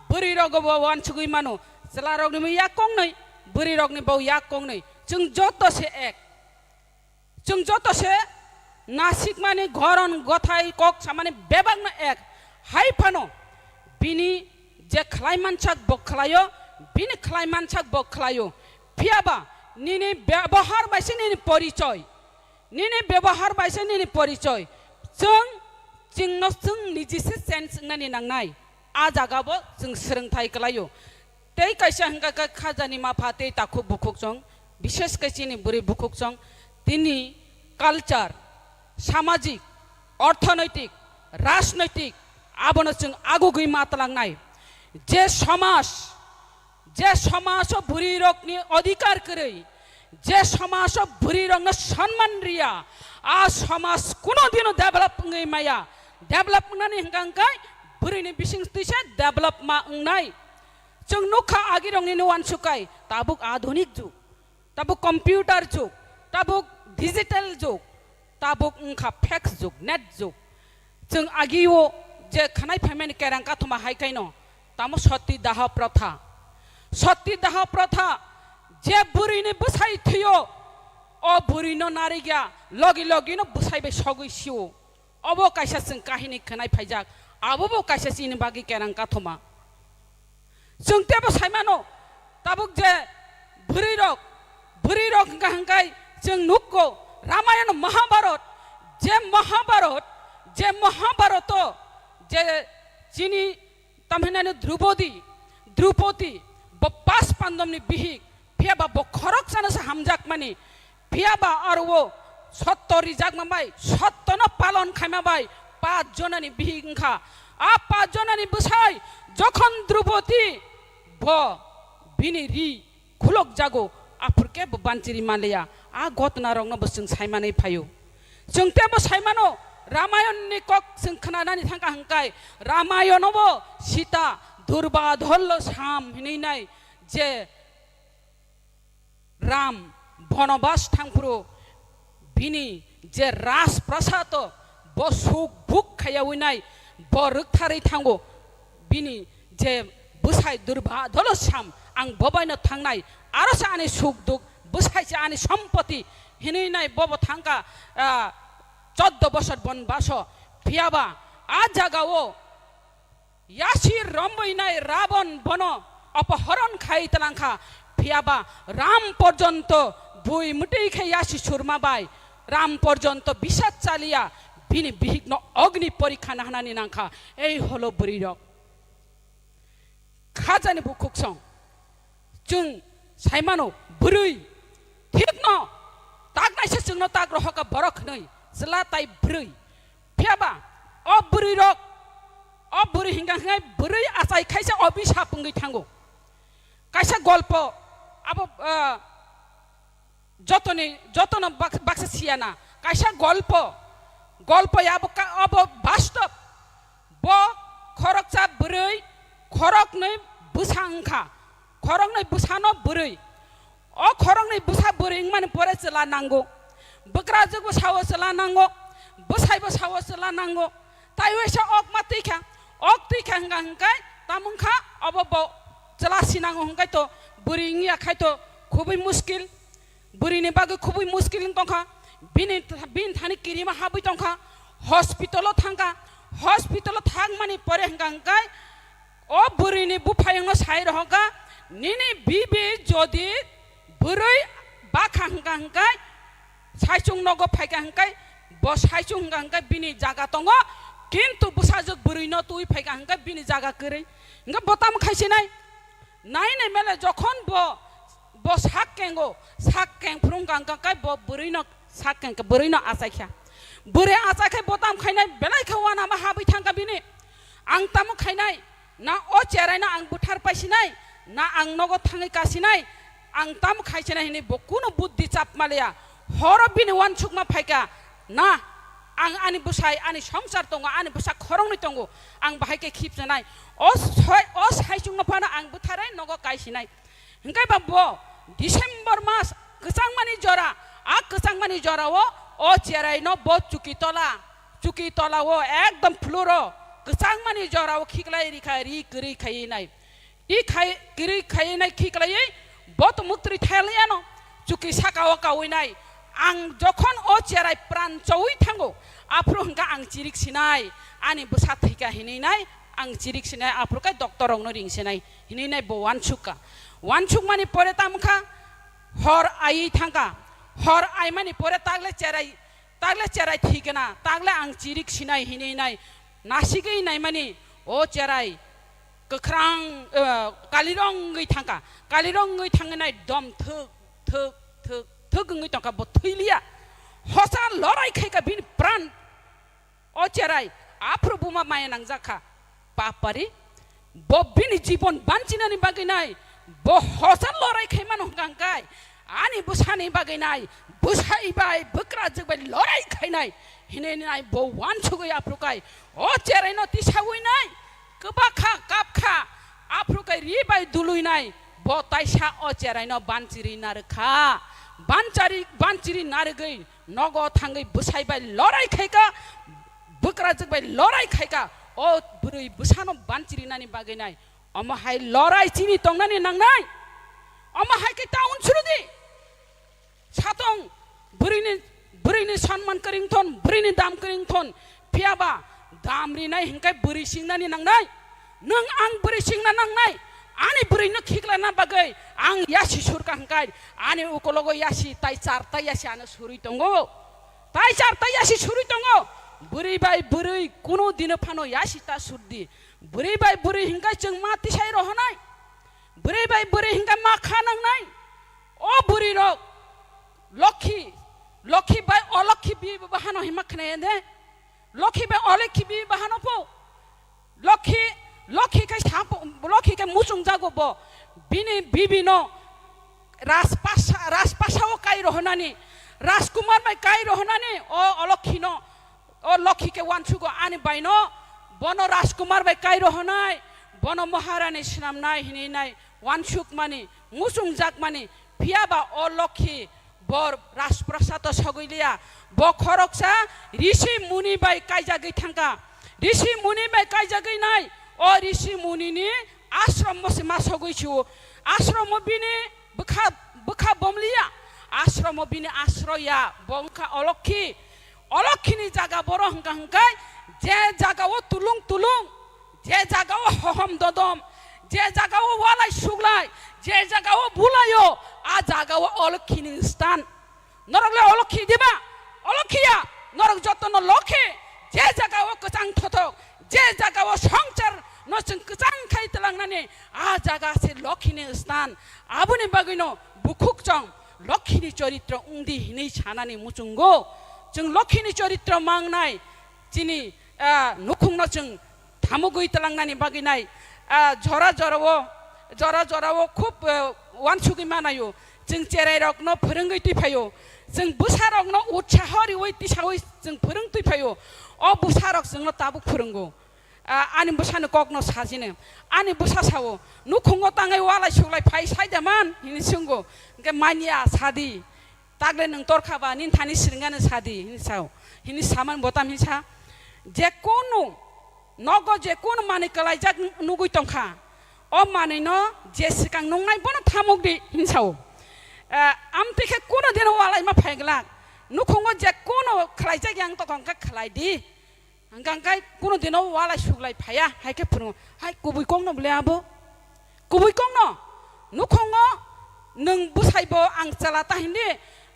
bwrwi rok bo wansugwi mano. Chwla rokni bo yak kongnwi, bwrwi rokni bo yak kongnwi. Chwng joto se ek. Chwng joto se nasikmani goron gothai kok samani bebakno ek. Hai phano bini je khlai mansak bo khlaio, bini khlai mansak bo khlaio. Phiya ba nini bebohar bai se nini porichoi. Nini bebohar bai se nini porichoi. Chwng, chwngno chwng niji se change wngnani nangnai. A jaga bo chwng swrwngthai kwlaio. Tei kaisa hwnkha khe khajani mapha tei takhuk bukhuk chwng, bishesh khe chini bwrwi bukhuk chwng, tini culture, samajik, orthonoitik, rajnoitik, abono chwng agugwi ma twlangnai. Je somaj, je somaj o bwrwi rokni odhikar kwrwi, je somaj o bwrwi rokno sonman riya, a somaj kuno dino develop wngwi maya. Develop wngnani hwnkha hwnkhe bwrwini bising twi se develop ma wngnai. Chwng nukha agirokni no uansukai, tabuk adhunik jug, tabuk computer jug, tabuk digital jug, tabuk wngkha fax jug, net jug. Chwng agio je khanai phaimani kerang kathoma hai kaino, tamo sati daha protha. Sati daha protha, je bwrwini bwsai thwio, o bwrwino narigya, logi logino bwsai bai sogwi sio. Obo kaisa chwng kahini khwnai phaijak, abobo kaisa chini bagwi kerang kathoma. Chwng teibo saimano, tabuk je bwrwirok, bwrwirok hwnkha hwnkhe chwng nukgo, Ramayana Mahabharat, je Mahabharat, je Mahabharato, je chini tamhinani Drupadi, Drupadi, bo pas pandomni bihik, phiya ba bo khoroksano se hamjakmani, phiya ba aro o sotto rijakma bai, sottono palon khaima bai, pas jonani bihik wngkha. A pas jonani bwsai Jokhon Drupadi bo bini ri khulok jago, aphur khe bo banchiri manliya. A ghotona rokno bo chwng saimanwi phaio. Chwng teibo saimano, Ramayonni kok chwng khnanani thangkha hwnkhe, Ramayono bo Sita Durbadholo Sam hinwi nai je Ram bonobas thangphuru bini je Rajprasado bo suk buk khaiyawi nai, bo rwktharwi thango. Bini je bwsai Durbadholo Sam, ang bobaino thangnai, aro se ani suk duk, bwsai se ani sompoti hinwi nai bobo thangkha, ah, choddo bosor bonbaso. Phiyaba a jagao yasi romwi nai Rabon bono opohoron khai talangkha, phiyaba Ram porjonto bui mwtwi khe yasi surma bai, Ram porjonto bisat chaliya, bini bihikno ogni porikha nahanani nangkha. Ei holo bwrwirok. Khajani bukhuksong. Chwng saimano bwrwi thikno taknaisa chwngno tak rohokha borok hwnwi chwla tai bwrwi. Phiyaba o bwrwirok, o bwrwi hingka hingkai bwrwi achai khaisa obisap wngwi thango. Kaisa golpo abo, ah, jotoni, jotono bak-, baksa siyana. Kaisa golpo, golpo ya abo ka-, abo bastob. Bo khoroksa bwrwi, khoroknwi bwsa wngkha. Khoroknwi bwsano bwrwi. O khoroknwi bwsa bwrwi wngmani pore chwla nango. Bwkrajwkbo sao chwla nango. Bwsaibo sao chwla nango. Tai waisa ok ma twi kha. Ok twi kha hwnkha hwnkhe tamo wngkha obo bo chwla sinango hwnkhe to bwrwi wngya khai to khubui muskil. Bwrwini bagwi khubui muskil wng tongkha. Bini, bini thani kirima habwi tongkha. Hospital-o thangkha. Hospital-o thangmani pore hwnkha hwnkhe o bwrwini buphayungno sai rohorkha, "Nini bibi jodi bwrwi bakha hwnkha hwnkhe, saichung nogo phaikha hwnkhe, bo saichung hwnkha hwnkhe bini jaga tongo, kintu bwsajwk bwrwino twi phaikha hwnkhe bini jaga kwrwi." Hwnkhe bo tamo khaisinai? Nai nai mele jokhon bo, bo sak kengo, sak keng phuru hwnkha hwnkhe bo bwrwino sak keng khe bwrwino achaikha. Bwrwi achaikhe bo tamo khainai belai khe uanama habwi thangkha bini. Ang tamo khainai, na o cheraino ang buthar paisinai, na ang nogo thangwi kasinai, ang tamo khaisinai hinwi bo kunu buddhi chapmaliya. Horo bini uansukma phaikha, na ang ani bwsai, ani songsar tongo, ani bwsa khoroknwi tongo, ang bahai khe khipchanai. O soi-, o saichungno phano ang butharwi nogo kaisinai. Hwnkhe ba bo December mas kwchangmani jora, a kwchangmani jorao o cheraino bo chuki tola, chuki tolao ekdom floor-o kwchangmani jorao khiklai rikha, ri kwrwi khaiwi nai. I khai, kwrwi khaiwi nai khiklaiwi bo to muktri thaliano chuki sakao kawi nai. Ang jokhon o cherai pran chowi thango, aphuru hwnkha ang chirik sinai, ani bwsa thwikha hinwi nai, ang chirik sinai, aphuru khe doctor rokno ring sinai. Hinwi nai bo uansukha. Uansukmani pore tamo kha, hor aiwi thangkha. Hor aimani pore takle cherai, takle cherai thwikha na, takle ang chirik sinai hinwi nai nasigwi naimani o cherai kwkhrang, eh, kalirong wngwi thangkha. Kalirong wngwi thangwi nai dom thwk, thwk, thwk, thwk wngwi tongkha, bo thwiliya. Hosa lorai khaikha bini pran. O cherai, aphuru buma maya nangjak kha. Papari, bo bini jibon banchinani bagwi nai, bo hosa lorai khaimano hwnkha hwnkhe, ani bwsani bagwi nai, bwsai bai, bwkrajwk bai lorai khainai, hinwi nai bo uansugwi aphuru kai. O cheraino tisawi nai, kwbakha, kapkha, aphuru kai ri bai dului nai, bo taisa o cheraino banchiri narwkha. Banchari, banchiri narwgwi, nogo thangwi bwsai bai lorai khaikha, bwkrajwk bai lorai khaikha, o bwrwi bwsano banchirinani bagwi nai. Omo hai lorai chini tongnani nangnai. Omo hai khe ta unsuru di. Satong bwrwini, bwrwini sanman kwrwng thon, bwrwini dam kwrwng thon, phiyaba dam rinai hwnkhe bwrwi singnani nangnai. Nwng ang bwrwi singna nangnai, ani bwrwino khiklana bagwi ang yasi surkha hwnkhe ani ukologo yasi tai char tai yasi ano surwi tongo. Tai char tai yasi surwi tongo. Bwrwi bai bwrwi kunu dino phano yasi ta surdi. Bwrwi bai bwrwi hwnkhe chwng ma tisai rohonai. Bwrwi bai bwrwi hwnkhe ma kha nangnai. O bwrwirok lokhi, lokhi bai olokhi bi bahano hima khnaya de. Lokhi bai olokhi bi bahano po. Lokhi, Lokhi khe sap-, Lokhi khe muchungjago bo. Bini bibino Rajpasa, Rajpasa o kai rohonani, Rajkumar bai kai rohonani, o Olokhino, o Lokhi khe wansugo ani baino, bono Rajkumar bai kai rohonai, bono Maharani swnamnai hinwi nai wansukmani, muchungjakmani, phiyaba o Lokhi bor Rajprasado sogwi liya, bo khoroksa Rishi Muni bai kaijagwi thangkha. Rishi Muni bai kaijagwi nai, o Rishi Munini ashromo se ma sogwi sio. Ashromo bini bwkha, bwkha bomliya. Ashromo bini asroya, bo wngkha Olokhi. Olokhini jaga boro hwnkha hwnkhe, je jaga o tulung tulung, je jaga o hohom dodom, je jaga o walai suglai, je jaga o bulaio, a jaga o Olokhini stan. Norok le Olokhi diba? Olokhiya. Norok jotono Lokhi. Je jaga o kwchang thothok, je jaga o songchar no chwng kwchang khai tlangnani, a jaga se Lokhini stan. Aboni bagwino bukhuk chong Lokhini choritro wngdi hinwi sanani muchungo. Chwng Lokhini choritro mangnai chini, ah, nukhungno chwng thamugwi tlangnani bagwi nai, ah, jora jorao, jora jorao khub, eh, wansugwi manaio. Chwng cherairokno phwrwngwi twi phaio. Chwng bwsarokno utsaho riwi tisawi chwng phwrwng twi phaio. O bwsarok chwngno tabuk phwrwngo. Ah, ani bwsani kokno sajini. Ani bwsa sao, "Nukhungo tangwi walai suglai phai sai da man?" hinwi swngo. Hwnkhe, "Manya, sadi." Takle nwng torkha ba, nini thani siringano sadi, hini sao. Hini samani botam hini sa. Je kunu nogo je kunu manwi kwlaijak nugwi tongkha, o manwino je swkang nungnai bono thamuk di, hini sao. Eh, amtwi khe kunu dino walai ma phai glak. Nukhungo je kunu khlaijak yang tongkha, hwnkhe khlai di. Hwnkha hwnkhe kunu dino walai suglai phaiya, hai khe phwrwngo. Hai kubui kokno bole abo? Kubui kokno? Nukhungo nwng bwsai bo ang chwla ta hindi,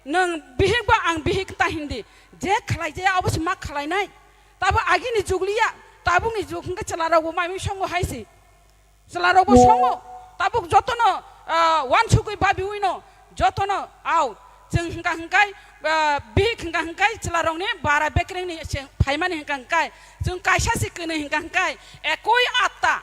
nwng bihik bo ang bihik ta hindi. Je khlai jaya abo se ma khlainai. Tabo agini jug liya, tabukni jug hwnkhe chwla rok bo mai mui songo hai se. Chwla rok bo songo, tabuk jotono, ah, wansugwi babiwino, jotono, au, chwng hwnkha hwnkhe, ah, bihik hwnkha hwnkhe chwla rokni bara bekrengni se phaimani hwnkha hwnkhe, chwng kaisa se kwnwi hwnkha hwnkhe, ekoi atta,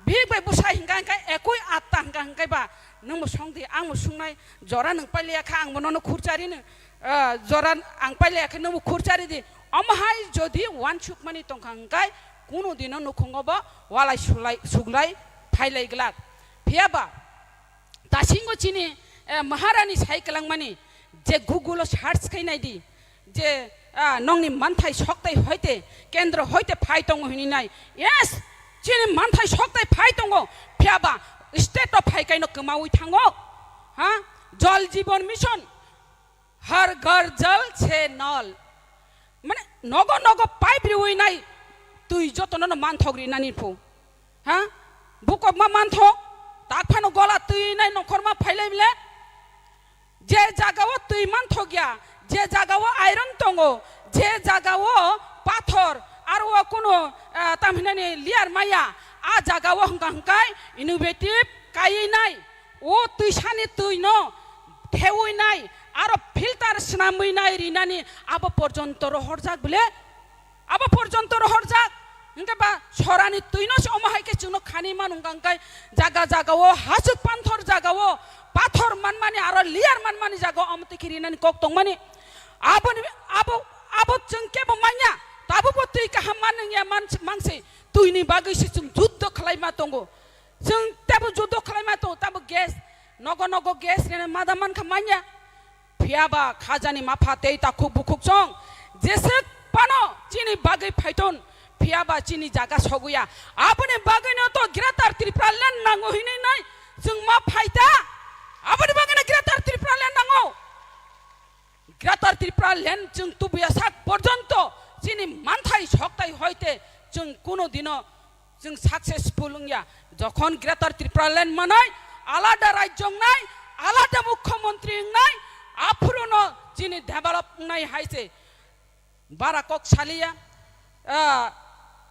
bihik bai bwsai hwnkha hwnkhe, ekoi atta hwnkha hwnkhe ba, nwng bo song di, ang bo sungnai, jora nwng pailiya kha, ang bo nono khurchari nw, ah, jora ang pailiya khe nwng bo khurchari di, omo hai jodi wansukmani tongkha hwnkhe, kunu dino nukhungo bo walai sulai, suglai phailai glak. Phiya ba, dasingo chini, eh, Maharani sai kwlangmani je Google o search khai nai di, je, ah, nongni manthai soktai hoite, kendro hoite phai tongo hini nai. Yes, chini manthai soktai phai tongo, phiya ba state o phai kaino kwmaui thango. Ha? Jal Jeevan Mission. Har Ghar Jal Se Nal. Mane nogo nogo pipe riwi nai twi jotono no manthok rinani phu. Ha? Bukok ma manthok, tak phano gola twi nai nongkhor ma phailai bile. Je jaga o twi manthok ya, je jaga o iron tongo, je jaga o pathor, aro o kuno, ah, tamhinani layer maya, a jaga o hwnkha hwnkhe innovative kaiwi nai. O twisani twino thewi nai, aro filter swnamwi nai rinani abo porjonto rohorjak bile? Abo porjonto rohorjak. Hwnkhe ba sorani twino se omo hai khe chwngno khani manu hwnkha hwnkhe jaga jaga o hasuk panthor jaga o pathor manmani aro layer manmani jaga o omo twi khe rinani kok tongmani. Aboni, abo, abo chwng kebo manya, tabukbo twi kaham man wngya man, manse twini bagwi se chwng juddo khlai ma tongo. Chwng tebo juddo khlai ma tongo, tabo gas, nogo nogo gas rina mada mankha manya. Phiya ba khajani mapha tei takhuk bukhuk chong jeswk phano chini bagwi phaiton, phiya ba chini jaga soguya. Aboni bagwino to Greater Tripura Land nango hinwi nai chwng ma phaita. Aboni bagwino Greater Tripura Land nango. Greater Tripura Land chwng tubuya sak porjonto chini manthai soktai hoite chwng kuno dino chwng successful wngya. Jokhon Greater Tripura Land manai alada rajyo wngnai, alada mukhyamantri wngnai, aphuruno chini develop wngnai hai se bara kok saliya. Ah,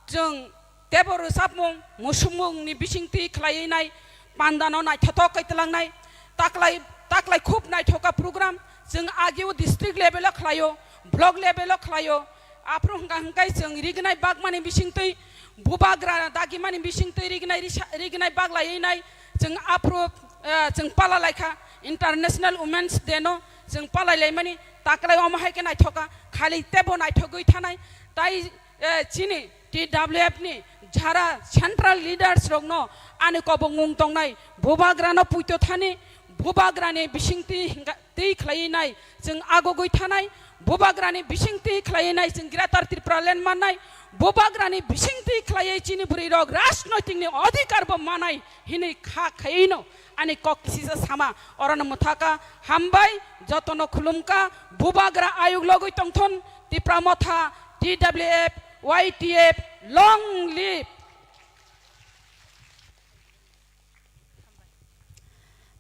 chwng tebo rwchapmung, musukmungni bisingtwi khlaiwi nai, pandano naithothok kaitlak nai, taklai, taklai khub naithoka program, chwng ageo district level o khlaio, block level o khlaio, aphuru hwnkha hwnkhe chwng rignai bagmani bisingtwi Bubagra dagimani bisingtwi rignai risa-, rignai baglaiwi nai chwng aphuru, eh, chwng pala laikha International Women's Day no chwng palai laimani taklai omo hai khe naithoka khali tebo naithogwi thanai tai, eh, chini T W F ni jara central leaders rokno ani kobongmung tongnai Bubagrano puito thani Bubagrani bisingtwi hinga-, twi khlaiwi nai chwng agogwi thanai, Bubagrani bising twi khlaiwi nai chwng Greater Tripura Land mannai, Bubagrani bising twi khlaiwi chini bwrwi rok rajnoitik ni odhikar bo manai hinwi kha khaiwi no ani kok kisisa sama orono mwthaka. Hambai, jotono khulumka, Bubagra ayuk logwi tongthon, Tipra Motha, T W F, Y T F, long live.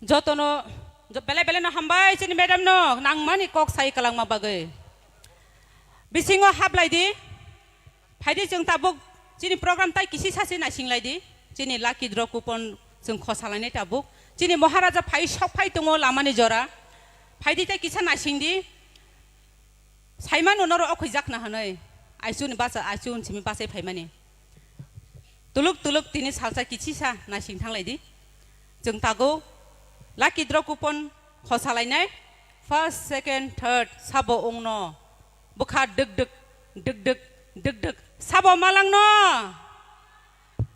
Jotono, jo-, belai belai no hambai chini madam no nangmani kok sai kwlangma bagwi. Bisingo hablai di, phaidi chwng tabuk chini program tai kisi sasi naising lai di, chini lucky draw coupon chwng khosa lainai tabuk. Chini Maharaja phai sok phai tongo lamani jora, phaidi tai kisa naising di. Saimano norok o khwijak na hwnwi, aichuni bacha, aichun simi bachai phaimani. Tuluk tuluk tini salsa kichisa naising thanglai di. Chwng tago lucky draw coupon khosa lainai. First, second, third sabo wngno. Bwkha dwk dwk, dwk dwk, dwk dwk. Sabo malangno.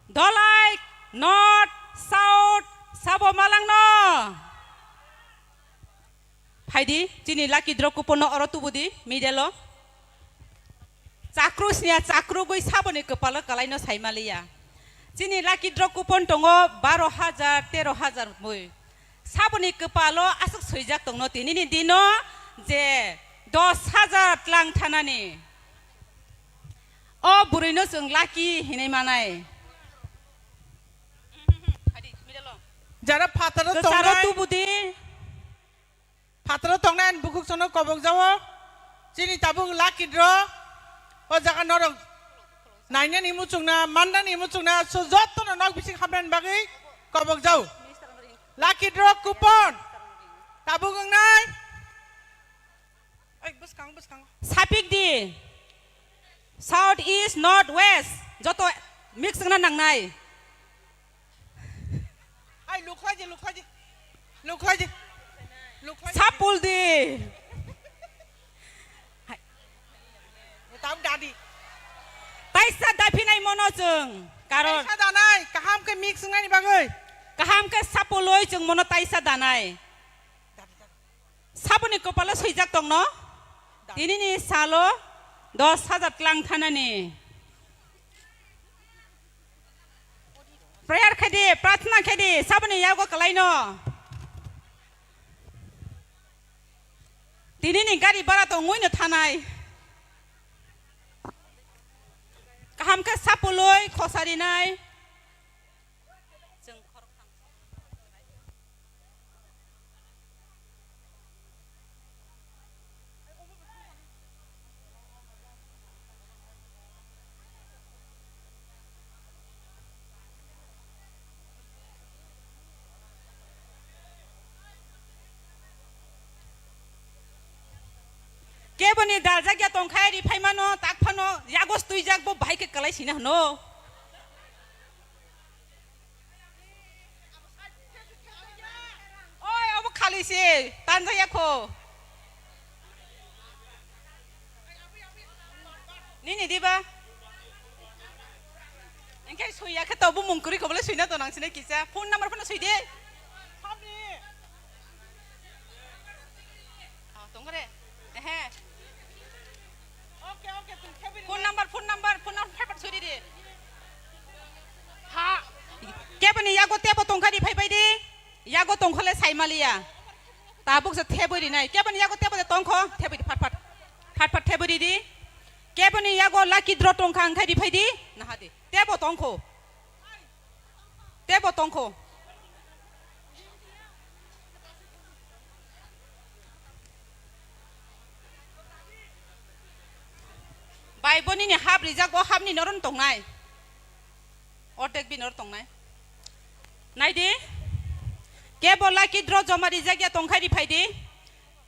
Dolai, North, South, sabo malangno. Phaidi, chini lucky draw coupon no oro tubudi, middle o. Chakru sniya, chakru gwi saboni kwpalo kwlaino saimaliya. Chini lucky draw coupon tongo baro hajar, tero hajar mui. Saboni kwpalo aswk swijak tongno tinini dino je dos hajar tlang thanani. O bwrwino chwng lucky hinwi manai. Jara phataro kwcharo tongnai. Tubudi. Phataro tongnai ani bukhuk sono kobok jao. Chini tabuk lucky draw. O jaga norok nainani muchungna, mannani muchungna, so jottono nok bising habnani bagwi kobok jao. Lucky draw coupon. Tabuk wngnai. Oi, bwskango, bwskango. Sapik di. South, east, north, west, joto mix wngna nangnai. Ai, lukhlai di, lukhlai di. Lukhlai di. Lukhlai di. Sapul di. Hai. Tam dadi. Taisa daphinai mono chwng. Karon taisa danai, kaham khe mix wngnani bagwi. Kaham khe sapuloi chwng mono taisa danai. Dadi, dadi. Saboni kwpalo swijak tongno? Tinini salo dos hajar tlang thanani. Prayer khedi, prarthana khedi, saboni yago kwlaino. Tinini gari bara tongwino thanai. Kaham khe sapuloi khosarinai. Keboni daljak ya tongkha, ri phaimano, tak phano, yagos twijak bo bahai khe kwlai sina hwno. Oi, obo khali se, tanja ya kho. Nini diba? Engke sui ya khe to bumung kwrwi kobole sui na to nang sini kisa. Phone number phano sui de. Oh, tong re. Ehe. Phone number, phone number, phone number phai phai suri di. Ha. Keboni yago tebo tongkha di phai phai di. Yago tongkha le sai maliya. Tabuk se thebwi rinai. Keboni yago tebo de tongkho, thebwi di phat phat. Phat phat thebwi ri di. Keboni yago lucky draw tongkha wngkha di phai di. Naha di. Tebo tongkho. Tebo tongkho. Bai bo nini hap rijak, o hap ni noron tongnai. Ordek bi nor tongnai. Nai di. Kebo lucky draw joma rijak ya tongkhai ri phai di.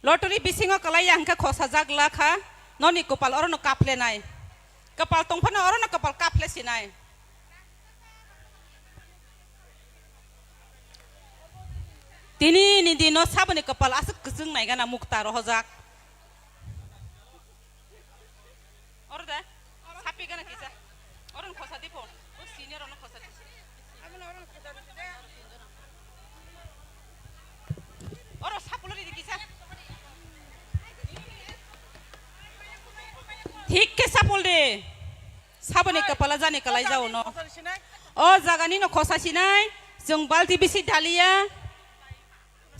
Lottery bisingo kwlai ya hwnkhe khosajak la kha, noni kwpal orono kaplenai. Kwpal tongphano orono kwpal kaple sinai. Tini ni dino saboni kwpal aswk kwchwng naigana mukta rohojak. Oro de, sapi gana kisa. Oro ni khosa dipo. O senior ono khosa di. Oro sapulo di kisa. Thik ke sapul de. Saboni kwpala jani kwlai jao no. O jagani no khosa sinai. Chwng balti bisi dalia.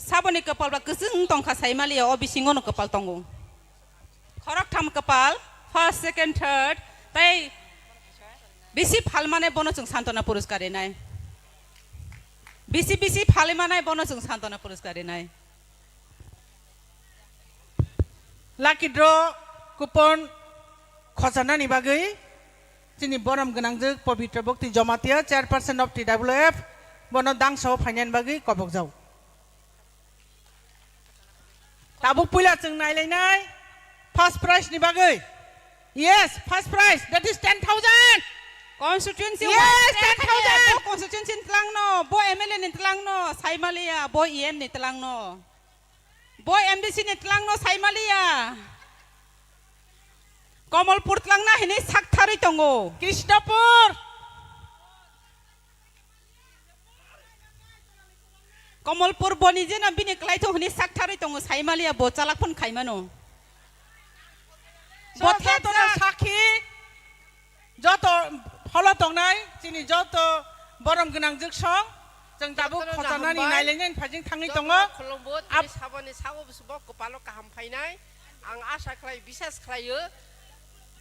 Saboni kwpal ba kwchwng tongkha saimaliya, o bisingo no kwpal tongo. Khoroktham kwpal, first, second, third, tai bisi phalmane bono chwng santona puruskar rinai. Bisi bisi phalmane bono chwng santona puruskar rinai. Lucky draw coupon khochanani bagwi chini borom gwnangjwk Pabitra Bhakti Jamatia, chairperson of T W F, bono dangsa o phainani bagwi kobokjao. Tabuk puila chwng nailainai first prize ni bagwi. Yes, first prize, that is ten thousand. Constituency Yes, wise ten thousand. Bo constituency ni tlang no, bo M L A ni tlang no, saimaliya, bo E M ni tlang no. Bo M D C ni tlang no, saimaliya. Komolpur tlang na hinwi sak tharwi tongo. Krishnapur. Komolpur boni jeno bini kwlaithok hwnwi sak tharwi tongo, saimaliya bo chalak phone khaimano. Bo So, thepjak. Jotono sakhi, joto holo tongnai, chini joto borom gwnangjwk song, chwng tabuk Jotono khochanani hambai. Nailainani phajing thangwi Jotono tongo. Khulumbo, tini Ab- saboni sabo bo kwpalo kaham phainai. Ang asa khlai, bisas khlaio,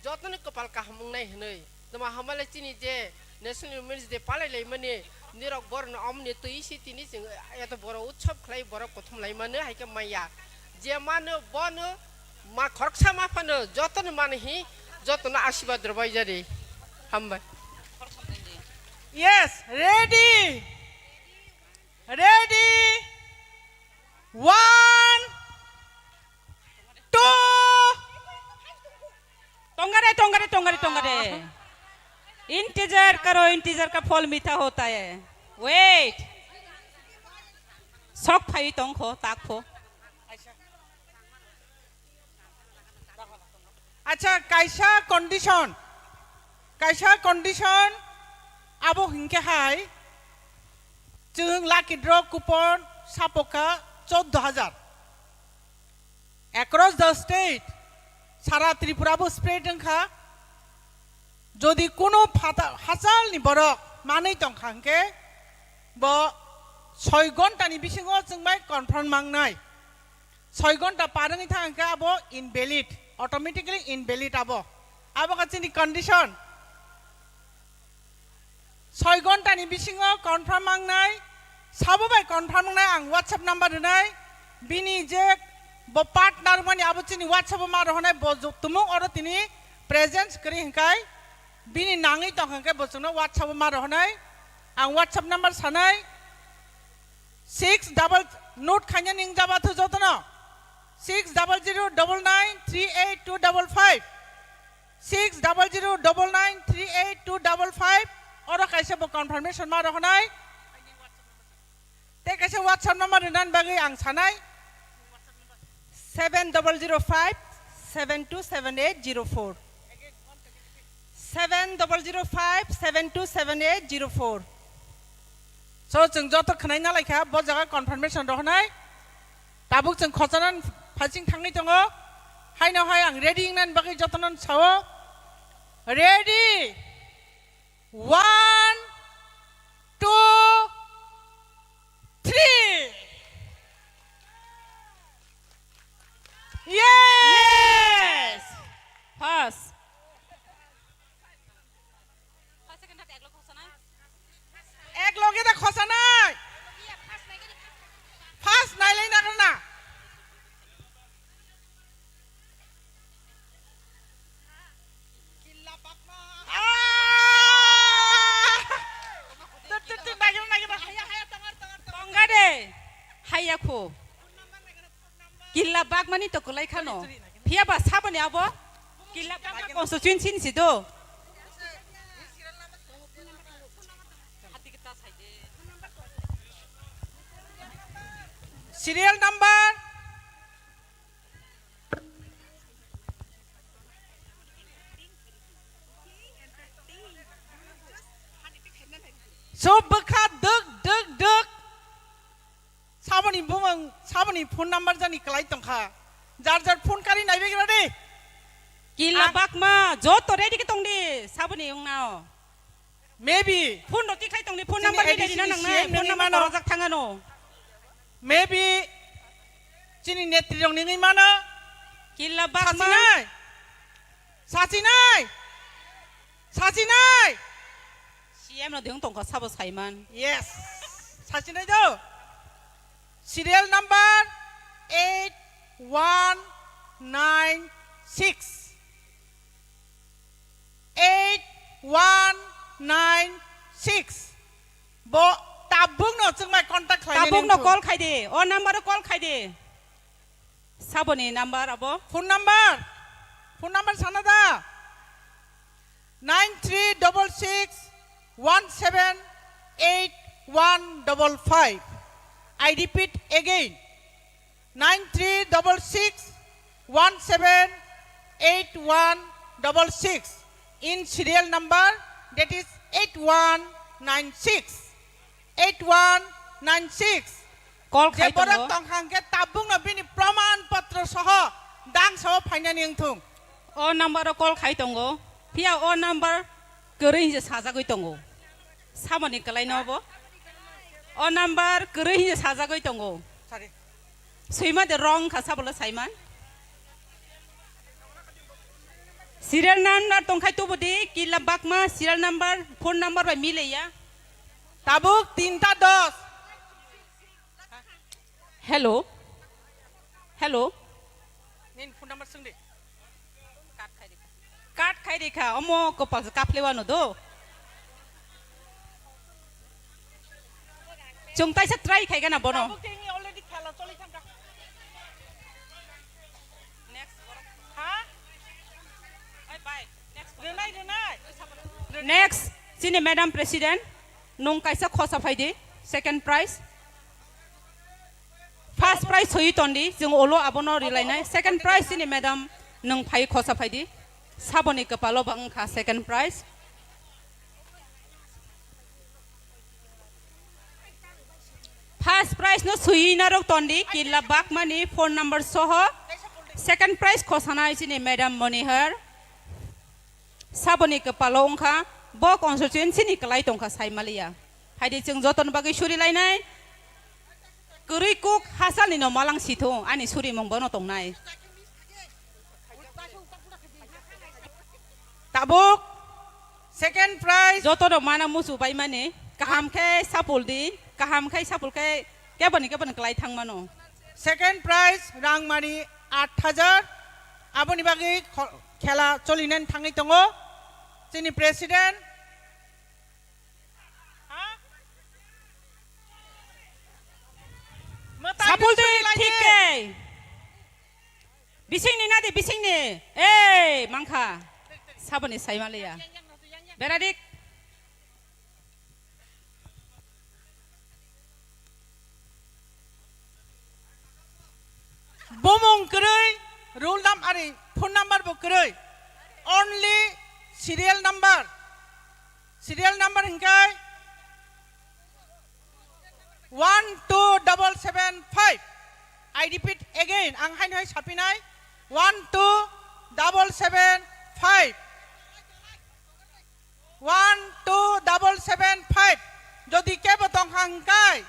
jotoni kwpal kaham wngnai hwnwi. Tamo hamale chini je National Women's Day palai laimani, nirok borokno omoni twi si tini chwng eto boro utsob khlai borok kothom laimani hai khe maya. Je mano bono ma khoroksa ma phano jotono mani hi jotono asibad rwbai jari. Hambai. Yes, ready. Ready. One, two. Tongare, tongare, tongare, tongare. इंतज़ार करो, इंतज़ार का फल मीठा होता है। Wait. Sok phai tongkho, takpho. Acha, kaisa condition, kaisa condition abo hinkhe hai, chwng lucky draw coupon sapokha choddo hajar. Across the state, sara Tripura bo spread wngkha. Jodi kuno phata-, hachalni borok manwi tongkha hinkhe, bo soi ghonta ni bisingo chwng bai confirm mangnai. Soi ghonta par wngwi thang khe abo invalid, automatically invalid abo. Abo khe chini condition. Soi ghonta ni bisingo confirm mangnai, sabo bai confirm mangnai ang WhatsApp number rwnai. Bini je bo partner mani abo chini WhatsApp o ma rohonai, bo ju-, tumung oro tini presence kwrwi hwnkhai bini nangwi tong hwnkhai bo chwngno WhatsApp o ma rohonai. Ang WhatsApp number sanai. Six double, note khaina ning jaba thu jotono. Six double zero double nine three eight two double five. Six double zero double nine three eight two double five. Oro kaisa bo confirmation ma rohonai. Tei kaisa WhatsApp number rinani bagwi ang sanai. Seven double zero five seven two seven eight zero four. Seven double zero five seven two seven eight zero four. So, chwng joto khwnai nalai kha, bo jaga confirmation rohonai. Tabuk chwng khochanani phaiching thangwi tongo. Haino hai ang ready wngnani bagwi jotono sao. Ready? One, two, three. Yes! Yes! First. Ek loge da khosanai. First nailai nagrana. Ah! Tut, tut, tut, naikhe, naikhe, naikhe. Haya, haya, tongar, tongar, tongar. Tongga de. Haya kho. Killa bagmani to kwlai khano. Phiya ba saboni abo. Killa bagma constituency ni si do. Serial number. So bwkha dwk dwk dwk. Saboni bumung, saboni phone number jani kwlai tongkha. Jar jar phone kari naibe gra de. Kila Ah. Bakma, joto ready khe tongdi, saboni wngnao. Maybe. Phone rok tikhlai tongdi, phone Chini number ni A D C ready na ni nangnai, C M phone nini number mano. Borojak thangano. Maybe. Chini netri rok nini mano. Kila Bakma. Sachinai. Sachinai. Sachinai. C M no ding tongkha sabo saiman. Yes. Sachinai do. Serial number eight one nine six. Eight one nine six. Bo tabuk no chwngmai contact khlai. Tabuk no call khai di. O number o call khai di. Saboni number abo. Phone number. Phone number sana da. Nine three double six one seven eight one double five. I repeat again. Nine three double six one seven eight one double six in serial number, that is eight one nine six, eight one nine six. Call khai tongo. Je borok tongkha hwnkhe tabukno bini proman potro soho dangsa o phainani wngthung. O number o call khai tongo, phiya o number kwrwi hinse sajagwi tongo. Samani kwlaino bo. O number kwrwi hinse sajagwi tongo. Sorry. Swima de wrong kha sabolo saiman. Serial number tongkhai tubudi, Kila Bakma serial number, phone number bai mileya. Tabuk tinta dos. Hello. Hello. Nini phone number swngdi. Cut khai rikha. Omo kopal se kaplewano do. Chwng taisa try khai gana bono. Tabuk tini already khela choli thangkha. Next borok. Ha? Oi, bye. Next borok. Rwnai, rwnai. Next, chini Madam President, nung kaisa khosa phaidi, second prize. First prize soi tondi, chwng olo abono rilainai. Second prize chini madam, nwng phai khosa phaidi. Saboni kwpalo ba wngkha second prize. First prize no sui narok tondi, Killa Bakmani phone number soho. Second prize khosanai chini madam Monihar. Saboni kwpalo wngkha, bo constituency ni kwlai tongkha saimaliya. Haidi chwng jotoni bagwi suri lainai. Kwrwi kuk hasalni no malang sithung, ani surimung bono tongnai. Tabuk second prize. Jotono mana musu baimani, kaham khe sapul di, kaham khe sapul khe keboni keboni kwlai thangmano. Second prize rangmani aat hajar, aboni bagwi kho-, khela cholinani thangwi tongo. Chini president. Ha? Mwtai sapul di, suri lainai. Thik khe. Bisingni nadi, bisingni. Ei, mangkha. Saboni saimaliya. Beradik. Bumung kwrwi, roll num-, ari, phone number bo kwrwi. Only serial number. Serial number hingkai one two double seven five. I repeat again, ang haino hai sapinai, one two double seven five. One two double seven five. Jodi kebo tongkha hingkai,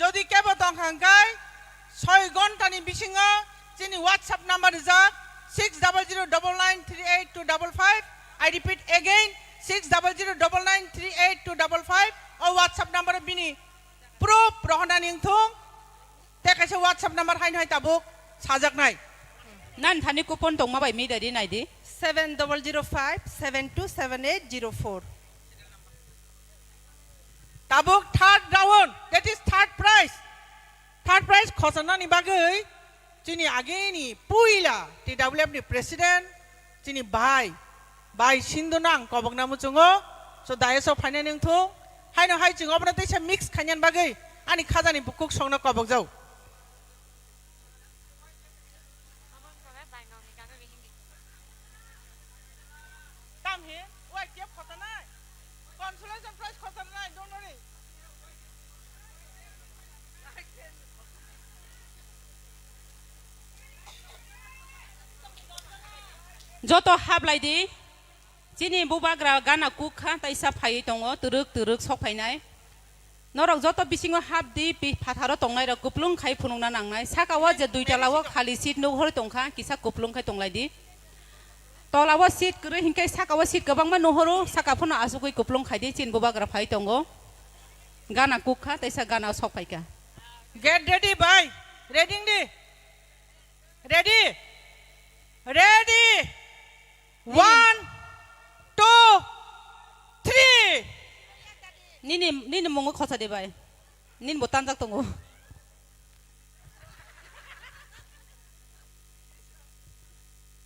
jodi kebo tongkha hingkai, soi ghonta ni bisingo chini WhatsApp number rijak, six double zero double nine three eight two double five. I repeat again, six double zero double nine three eight two double five. O WhatsApp number bini proof rohornani wngthung. Tei kaisa WhatsApp number haino hai tabuk sajaknai. Nan thani coupon tongma bai mide di nai di. Seven double zero five seven two seven eight zero four. Tabuk third round, that is third prize. Third prize khosonani bagwi chini agini puila T W F ni president, chini bai, bai Sindhu no ang kobokna muchungo. So, dais o phainani wngthung. Haino hai chwng obono teisa mix khainani bagwi ani khajani bukhuk songno kobokjao. Joto hablai di. Chini bubagra gana kuk kha, taisa phaiwi tongo, twrwk twrwk sok phainai. Norok joto bisingo hap di, pi-, phatharo tongnairok kuplung khai phunukna nangnai. Saka o je duitala o khali seat nukhorwi tongkha, kisa kuplung khai tonglai di. Tola o seat kwrwi hinkhe saka o seat kwbangma nuhoro, saka phano asugwi kuplung khai di, chini bubagra phai tongo. Gana kuk kha, taisa gana o sok phaikha. Get ready, bhai. Ready di. Ready? Ready? One, two, three. Nini, nini mungo khosa de bai. Nini bo tanjak tongo.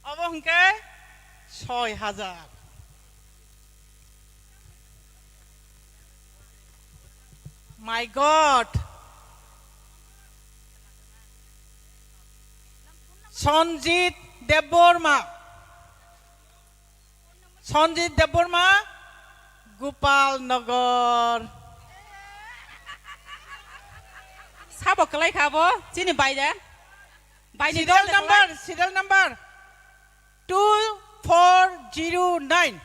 Obo hwnkhe soi hajar. My God. Sanjit Debbarma. Sanjit Debbarma, Gopal Nagar. Sabo kwlai kha bo, chini bai de. Bai ni serial dol de number, kwlai. Serial number two four zero nine.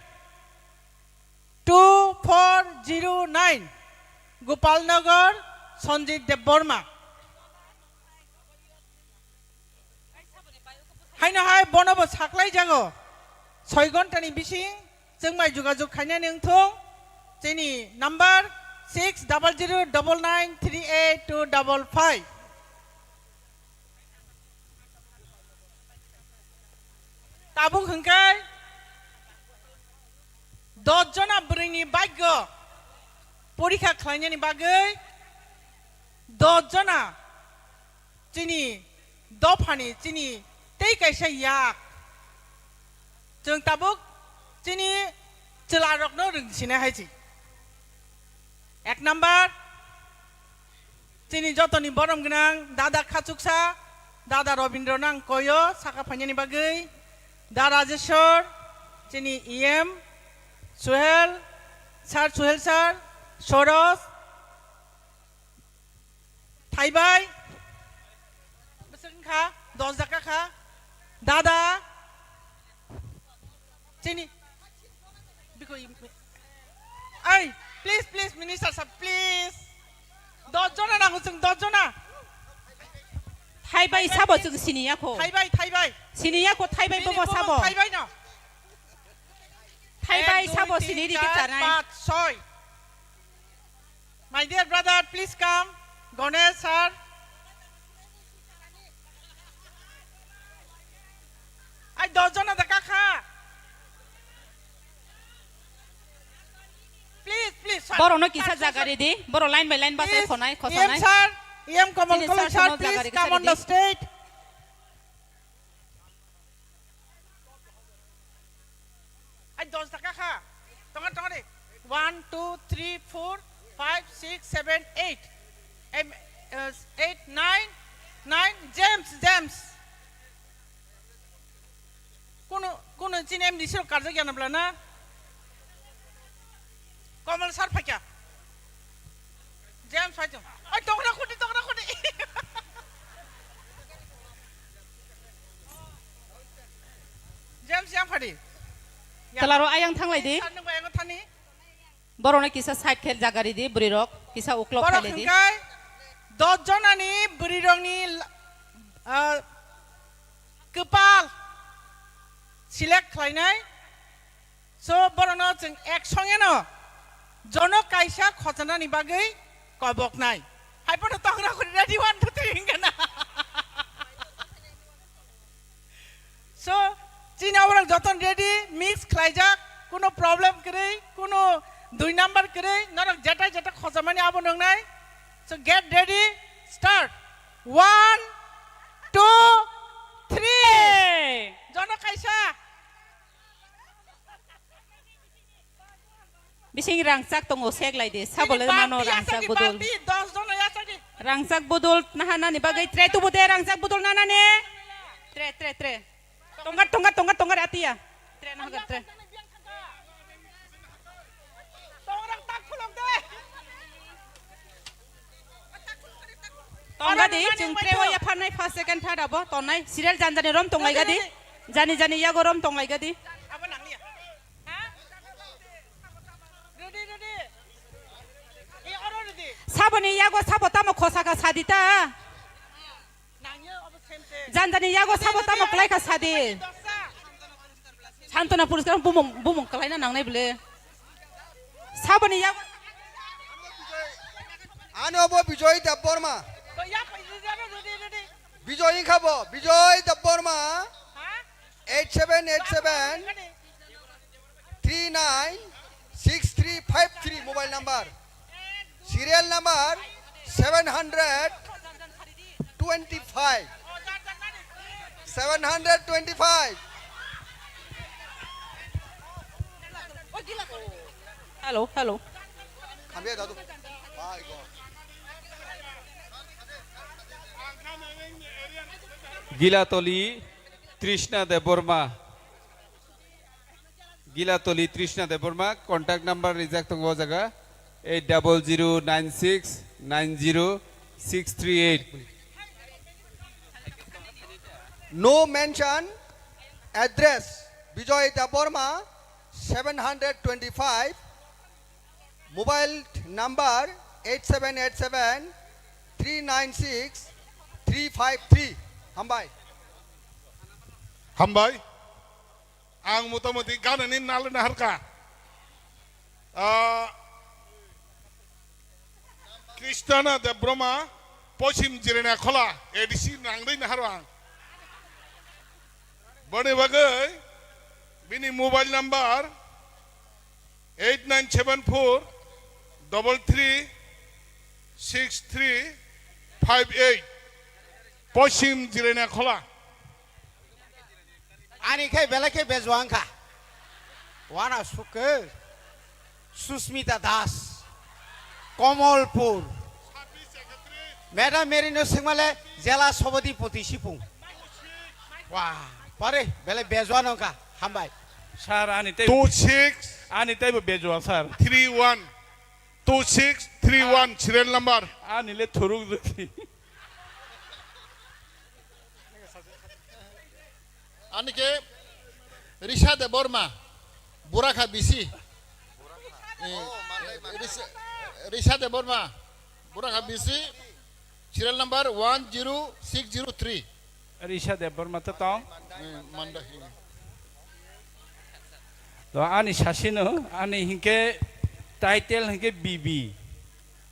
Two four zero nine, Gopal Nagar, Sanjit Debbarma. Haino hai bono bo saklai jago. Soi ghonta ni bising chwng bai jogajog khainani wngthung. Chini number six double zero double nine three eight two double five. Tabuk hwnkhe dos jona bwrwini bhagyo porikha khlainani bagwi dos jona chini dophani chini tei kaisa yak. Chwng tabuk chini chwlarokno rwngsinai hai se. Ek number, chini jotoni borom gwnang dada Khachuksa, dada Robindro nang koyo saka phainani bagwi, da Rajeshwar, chini E M, Suhel, Sir Suhel sir, Soros, Thaibai. Bwswk wngkha, dos dakha kha. Dada. Chini. Bikoi. Ai, please, please, minister sir, please. Dos jona nango chwng, dos jona. Thaibai sabo chwng sini yakho. Thaibai, thaibai. Sini yakho, thaibai bobo sabo. Thaibai no. Thaibai sabo sini rikhe chanai. Ek, dui, tin, char, panch, soi. My dear brother, please come. Ganesh sir. Ai, dos jona da kakha. Please, please, sir. Borokno kisa jaga ridi. Borok line by line basai khonai, khosanai. E M sir, E M Kamal Koloi sir, please come on the stage. Ai, dos dakha kha. Tongo, tongo de. One, two, three, four, five, six, seven, eight. Em, eh, eight, nine, nine. James, James. Kuno, kuno chini M D C rok karjak ya na bla na? Kamal sir phaikha. James phai tong. Oi, tongra khudi, tongra khudi. James yang phadi. Twlaro ayang thanglai di. Sir, nwng bai ang thani. Borokno kisa side khe jaga ridi, bwrwi rok kisa uklok khailai di. Borok hwnkhe dos jonani bwrwi rokni, ah, kwpal select khlainai. So, borokno chwng ek songeno jono kaisa khochanani bagwi koboknai. Hai phano tongra khuri ready, one, two, three hwnkhe na. So, chini borok joton ready, mix khlaijak, kuno problem kwrwi, kuno dui number kwrwi, norok jeta jeta khochamani abo nwngnai. So, get ready, start. One, two, three. Hey! Jono kaisa. Bising rangchak tongo, seklai di. Sabo le mano rangchak budul. Rangchak budul naha nani bagwi tre tubu de, rangchak budul naha nani. Tre, tre, tre. Tonggar, tonggar, tonggar, tonggar atiya. Tre naha tre. Tongga di, chwng tray o yapharnai first, second, third abo tongnai. Serial jani jani rom tonglaigadi. Jani jani yago rom tonglaigadi. Abo nangliya. Ha? Rudi, rudi. E, oro rudi. Saboni yago sabo tamo khosaka sadita. Nangya abo same same. Jani jani yago sabo tamo klaika sadi. Santona puriskar bumung, bumung klaina nangnai bole. Saboni yago. Ani obo Bijoy Debbarma. Bijoy wngkha bo, Bijoy Debbarma. Eight seven eight seven three nine six three five three mobile number. Serial number seven hundred twenty-five. Seven hundred twenty-five. Hello, hello. Khamya dadu. Gilatoli Trishna Debbarma. Gilatoli Trishna Debbarma, contact number rijak tongo o jaga, eight double zero nine six nine zero six three eight. No mention address, Bijoy Debbarma, seven hundred twenty-five, mobile number eight seven eight seven three nine six three five three. Hambai. Hambai. Ang motamoti ganani nalwi naharka. Ah, Kristana Debbarma, Pochim Jirania Khola, A D C nangwi naharo ang. Boni bagwi bini mobile number eight nine seven four double three six three five eight. Pochim Jirania Khola. Ani khe belai khe bejua wngkha. Wana sukhe Susmita Das, Komolpur. Madam Mary no swngmale jela sobodipoti sipung. Wah, pare belai bejua wngkha. Hambai. Sir, ani tei two six ani teibo bejua, sir. Three one. Two six three one serial number. Ani le thuruk jodi. Ani khe Risha Debbarma, Burakha B C. Eh, Risha, Risha Debbarma, Burakha B C, serial number one zero six zero three. Risha Debbarma to tong. Eh, Manda, eh. To ani sasino, ani hinkhe title hinkhe B B.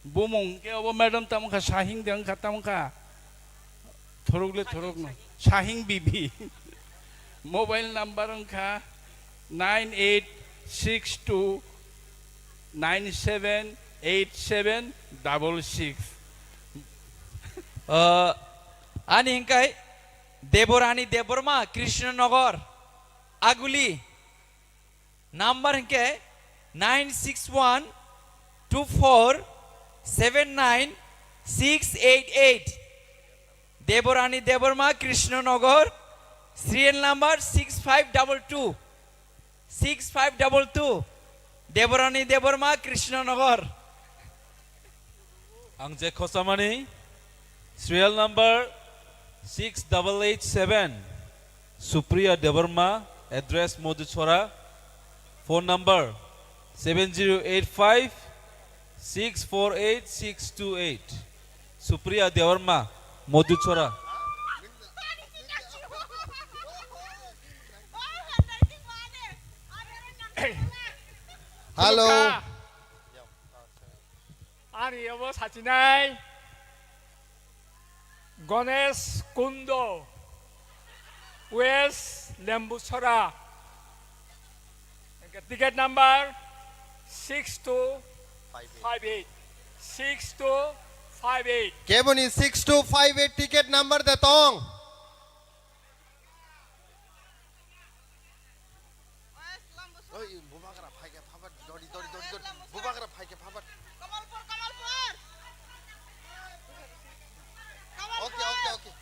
Bumung hinkhe obo madam tamo kha, Sahing de wngkha, tamo kha. Thorok le thorok no. Sahing B B. Mobile number wngkha nine eight six two nine seven eight seven double six. Uh, ani hinkhe Deborani Debbarma, Krishnanagar, Aguli. Number hinkhe nine six one two four seven nine six eight eight. Deborani Debbarma, Krishnanagar, serial number six five double two, six five double two. Deborani Debbarma, Krishnanagar. Ang je khosamani serial number six double eight seven, Supriya Debbarma, address Madhuchhara, phone number seven zero eight five six four eight six two eight. Supriya Debbarma, Madhuchhara. Hello. Khulumkha. Ani obo sachinai Ganesh Kundo, West Lembuchhara. Ticket number six two five eight. Six two five eight. Keboni six two five eight ticket number de tong. Oi, bubagra phaikhe phabat, dori, dori, dori, dori. Bubagra phaikhe phabat. Kamalpur, Kamalpur. Okay, okay, okay.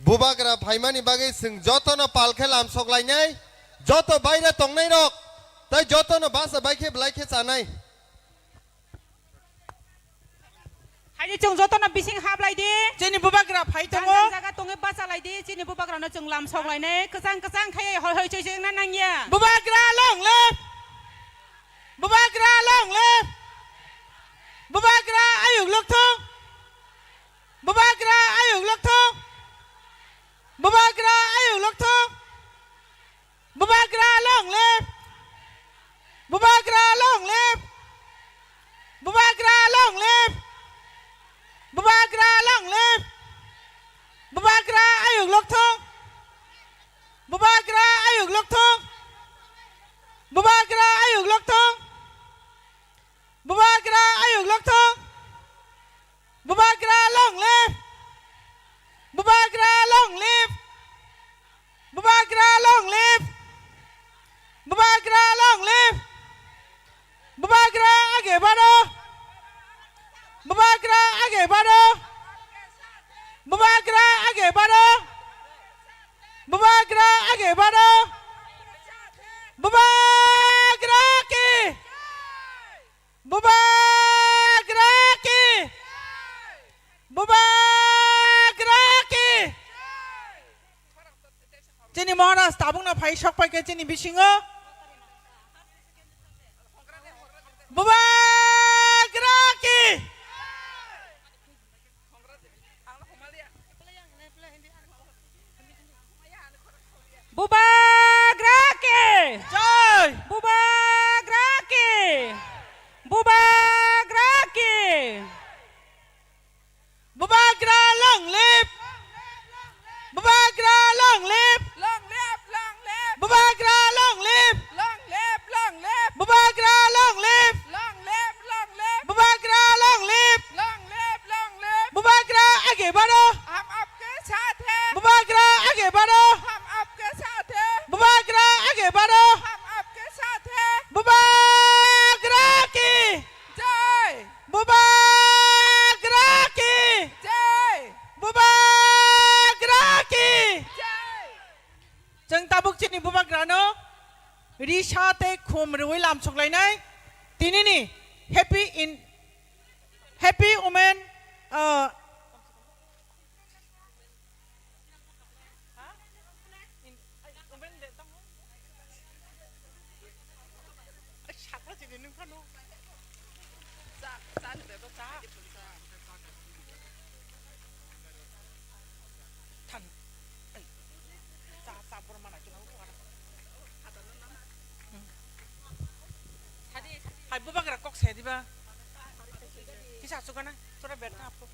Bubagra phaimani bagwi chwng jotono pal khe lamsok lainai, joto baire tongnai rok, tei jotono basa bai khe belai khe chanai. Haini chwng jotono bising hablai di. Chini bubagra phai tongo. Jang jang jaga tongwi bachalai di. Chini bubagrano chwng lam soklainai. Kwchang kwchang khai hoi hoi choi choi wngna nangya. Bubagra long live. Bubagra long live. Bubagra ayuk lokthung. Bubagra ayuk lokthung. Bubagra ayuk lokthung. Bubagra long live! Bubagra long live! Bubagra long live! Bubagra long live! Bubagra ayuk lokthung! Bubagra ayuk lokthung! Bubagra ayuk lokthung! Bubagra ayuk lokthung! Bubagra long live! Bubagra long live! Bubagra long live! Bubagra long live! Bubagra age baro! Bubagra age baro! Bubagra age baro! Bubagra age baro! Bubagra ki! Bubagra ki! Bubagra ki! Chini Maharaj tabukno phai sok pai khe chini bisingo. Bubagra ki! Bubagra ki! Jai! Bubagra ki! Bubagra ki! Bubagra long live! Bubagra long live! Long live, long live! Bubagra long live! Long live, long live! Bubagra long live! Long live, long live! Bubagra long live! Long live, long live! Bubagra age baro! हम आपके साथ हैं! Bubagra age baro! हम आपके साथ हैं! Bubagra age baro! हम आपके साथ हैं! Bubagra ki! Jai! Bubagra ki! Jai! Bubagra ki! Jai! Chwng tabuk chini bubagrano risa tei khum rwui lamsoklainai tinini Happy in, Happy Women, uh, Hai bubagra kok se diba? Kisa asuk gana, thoda bed ka aapko.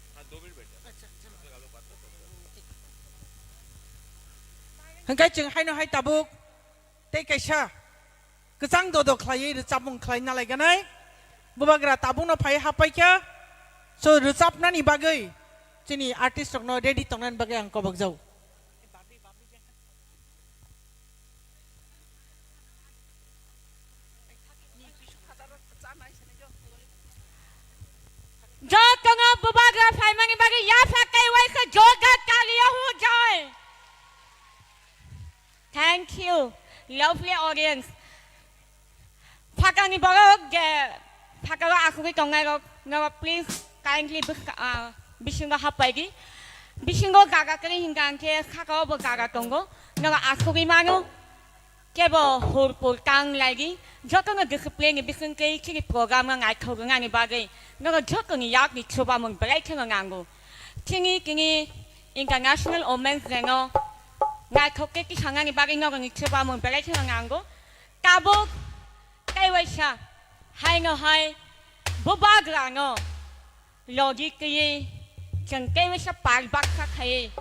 Acha, chalo. Hingkai chwng haino hai tabuk tei kaisa kwchang dodo khlaiwi rwchapmung khlai nalaiganai. Bubagra tabukno phai hapaikha. So rwchapnani bagwi chini artist rokno ready tongnani bagwi ang kobokjao. Jotono bubagra phaimani bagwi yapha kaiwi khe jorda taliya hujai. Thank you, lovely audience. Phakani borok je phakao asugwi tongnai rok, norok please kindly bwkha-, ah, bisingo hapai di. Bisingo jaga kwrwi hinkha hinkhe sakao bo jaga tongo, norok asugwi mano. Kebo hur pur tang lai di, jotono discipline ni bisingtwi chini program no naithok rwnani bagwi norok jotoni yakni chubamung belai kheno nango. Chini tini International Women's Day no naithok khe tisanani bagwi norokni chubamung belai kheno nango. Tabuk tei waisa haino hai bubagrano logi twiwi chwng tei waisa pal baksa khaiwi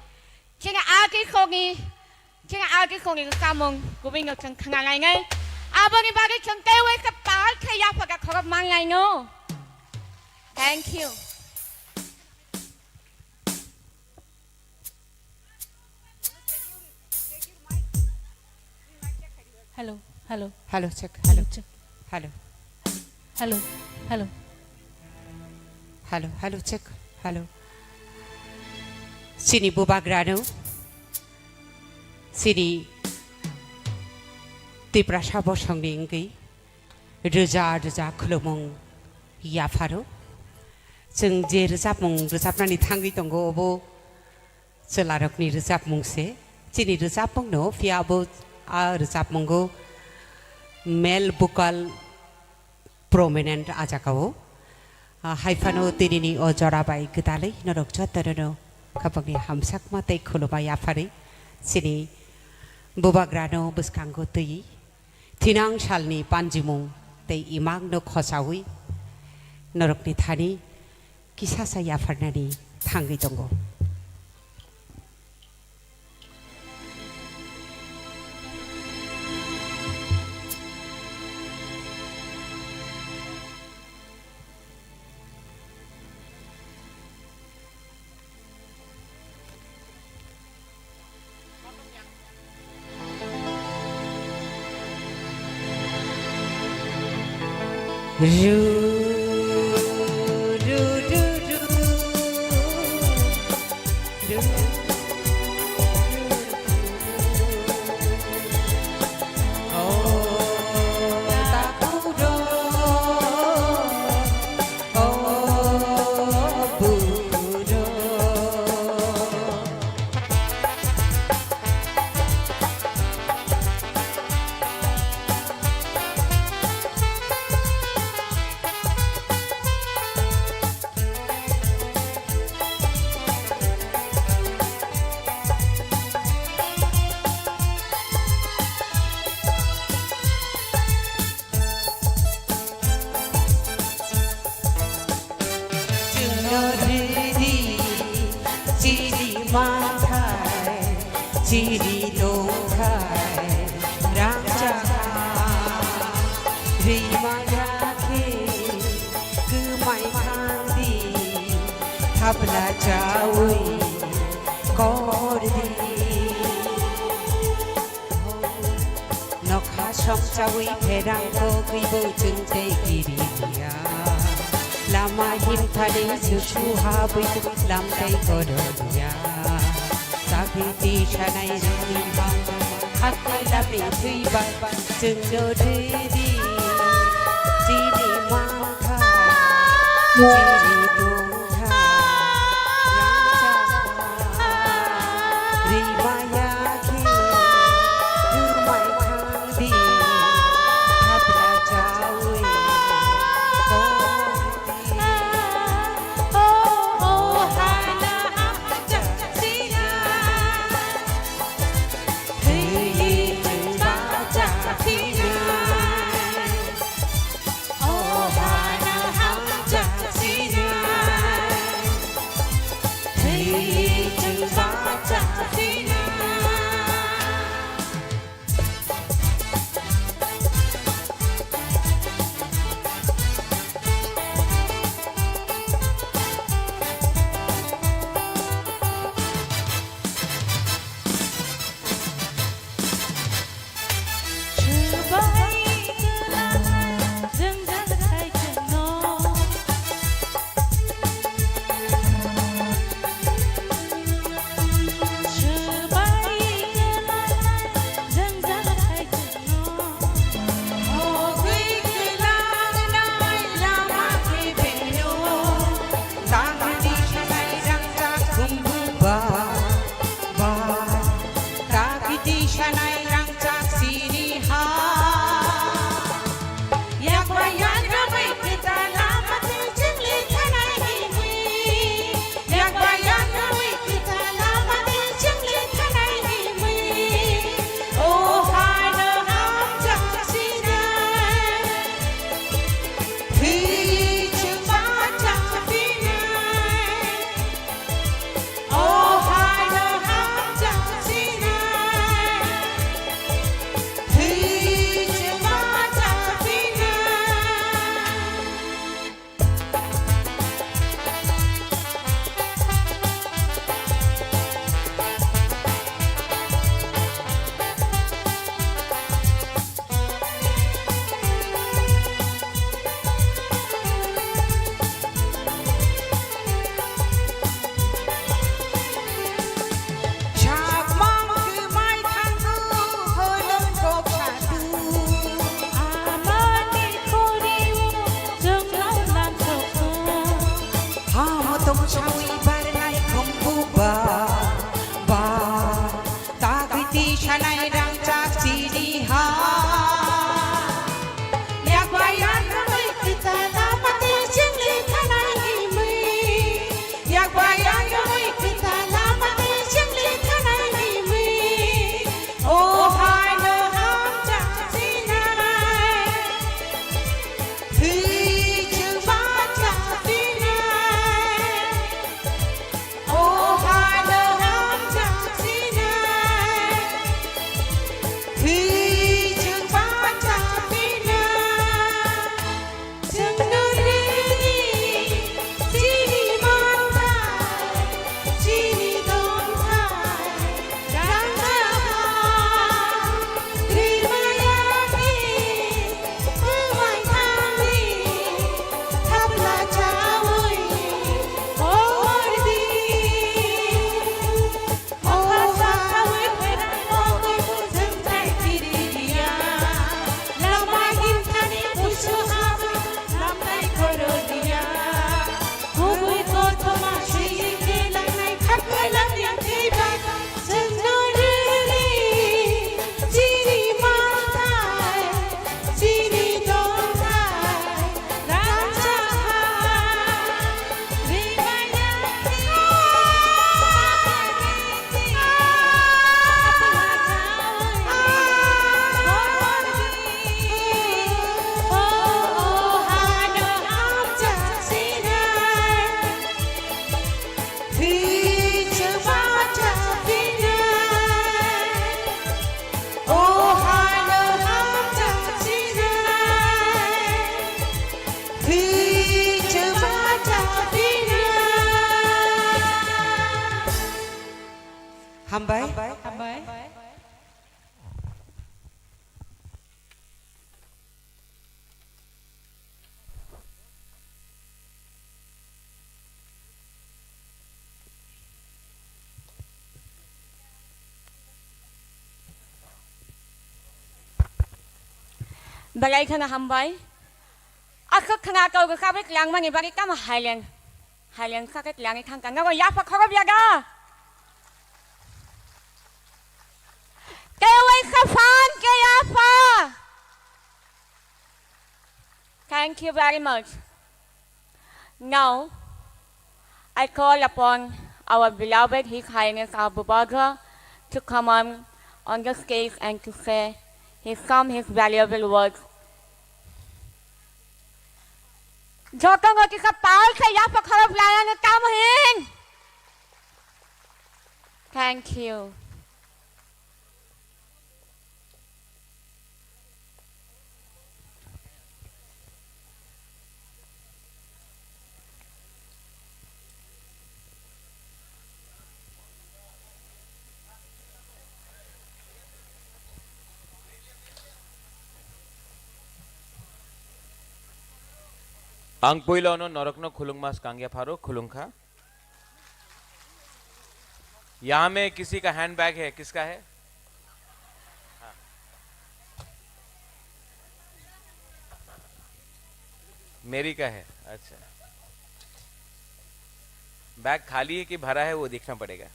chini ati khogni, chini ati khogni samung kubui no chwng khna lainai. Aboni bagwi chwng tei waisa pal khai yapha ga khorok man laino. Thank you. Hello, hello. Hello, check, hello. Hello, check. Hello. Hello, hello. Hello, hello, check, hello. Chini bubagrano, chini Tiprasa bosongni wngwi rwja rwja khulumung yapharo. Chwng je rwchapmung rwchapnani thangwi tongo, obo chwlarokni rwchapmung se. Chini rwchapmungno phiya abo a rwchapmungo male vocal prominent a jagao. Ah, hai phano tinini o jora bai gwdalwi norok jotono no khapangni hamsakma tei khuluma yapharwi chini bubagrano bwskango twiwi thinang salni panjimung tei imangno khosaui norokni thani kisasa yapharnani thangwi tongo. Chwngno rwdi chini manthai, chini tongthai rangchakha. Rwimaya khe kwmai thangdi, thapla chaui kordi. Nokha songchaui pherang kogwibo chwng tei kiriya. Lama himthani chuchu habwi lam tei korokya. Sabi tisanai rwni mangma hakhai lamni thwiba chwngno rwdi. Chini mangkha, chini tongkha, rangchakha. Rimaya khe kwmai thangdi, thapla chaui kordi. O, o, hana hamchak sina, thwi chwng bachak sina. O hana hamchak sina, Rangchak chini ha. Yakbai ang kwmwi kwtal lama twi chwngli thanai himwi. Yakbai ang kwmwi kwtal lama twi chwngli thanai himwi. O hai no hamchak sinai. Thwi chwng bachak sinai. Hambai. Hambai. Belai kheno hambai. Aswk khna kau kwkha bai twlangmani bagwi tamo haileng. Haileng kha khe twlangwi thang kha. Nogo yapha khorop ya da? Tei waisa phan khe yapha. Thank you very much. Now, I call upon our beloved His Highness Abu Bagra to come on, on the stage and to say his, some his valuable words. Joto no kisa pal se yapha khorop layang kamu hin. Thank you. Ang puilono norokno khulungma swkang yapharo khulungkha. यहाँ में किसी का हैंडबैग है, किसका है? हाँ। मेरी का है, अच्छा। बैग खाली है कि भरा है, वो देखना पड़ेगा।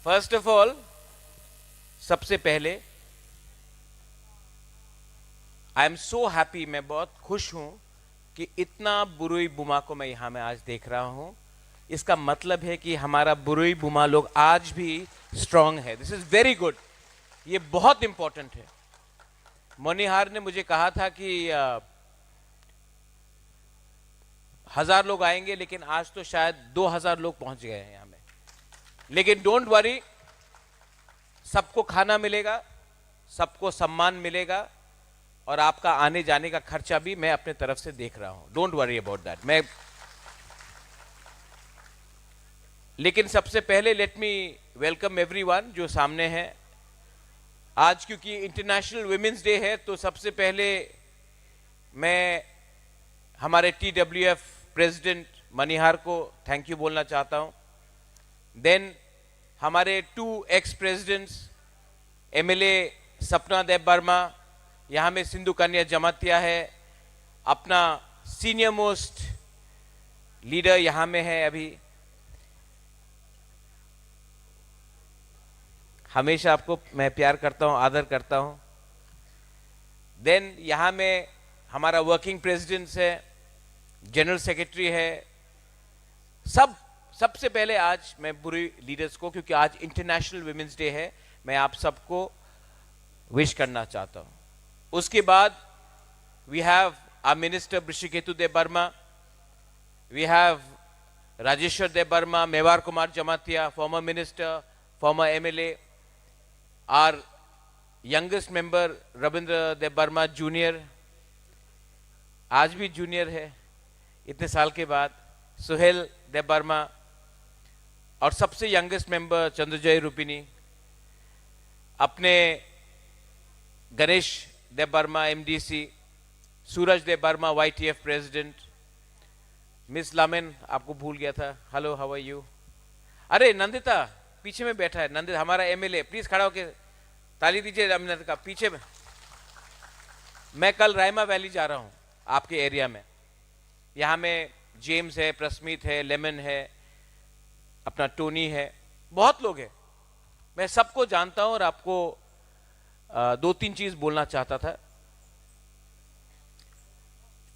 फर्स्ट ऑफ ऑल, सबसे पहले, आई एम सो हैप्पी, मैं बहुत खुश हूँ कि इतना बुरुई बुमा को मैं यहाँ में आज देख रहा हूँ। इसका मतलब है कि हमारा बुरुई बुमा लोग आज भी स्ट्रांग है। दिस इज वेरी गुड, ये बहुत इंपॉर्टेंट है। मनिहार ने मुझे कहा था कि, अ, हजार लोग आएंगे, लेकिन आज तो शायद दो हजार लोग पहुंच गए हैं यहाँ में। लेकिन डोंट वरी, सबको खाना मिलेगा, सबको सम्मान मिलेगा और आपका आने जाने का खर्चा भी मैं अपने तरफ से देख रहा हूँ। Don't worry about that. मैं, लेकिन सबसे पहले लेट मी वेलकम एवरीवन जो सामने है। आज क्योंकि इंटरनेशनल वुमेन्स डे है, तो सबसे पहले मैं हमारे टीडब्ल्यूएफ प्रेसिडेंट मनिहार को थैंक यू बोलना चाहता हूँ। देन हमारे टू एक्स प्रेसिडेंट्स, एमएलए सपना देव वर्मा, यहाँ में सिंधु कन्या जमातिया है, अपना सीनियर मोस्ट लीडर यहाँ में है अभी। हमेशा आपको मैं प्यार करता हूँ, आदर करता हूँ। देन यहाँ में हमारा वर्किंग प्रेसिडेंट्स है, जनरल सेक्रेटरी है, सब। सबसे पहले आज मैं बुरी लीडर्स को, क्योंकि आज इंटरनेशनल वुमेन्स डे है, मैं आप सबको विश करना चाहता हूँ। उसके बाद we have our minister Brishiketu Dev Varma, we have Rajeshwar Dev Varma, Mewar Kumar Jamatia, former minister, former MLA, our youngest member Rabindra Dev Varma junior, आज भी जूनियर है, इतने साल के बाद सुहेल देव वर्मा, और सबसे यंगेस्ट मेंबर चंद्रजय रूपिनी, अपने गणेश देव वर्मा एमडीसी, सूरज देव वर्मा वाईटीएफ प्रेसिडेंट, मिस लामेन आपको भूल गया था, हेलो, हाउ आर यू? अरे नंदिता पीछे में बैठा है, नंदिता हमारा एमएलए, प्लीज खड़ा होके ताली दीजिए नंदिता का। पीछे में, मैं कल रायमा वैली जा रहा हूँ आपके एरिया में, यहाँ में जेम्स है, प्रस्मित है, लेमन है, अपना टोनी है, बहुत लोग हैं। मैं सबको जानता हूँ और आपको अ, दो तीन चीज बोलना चाहता था।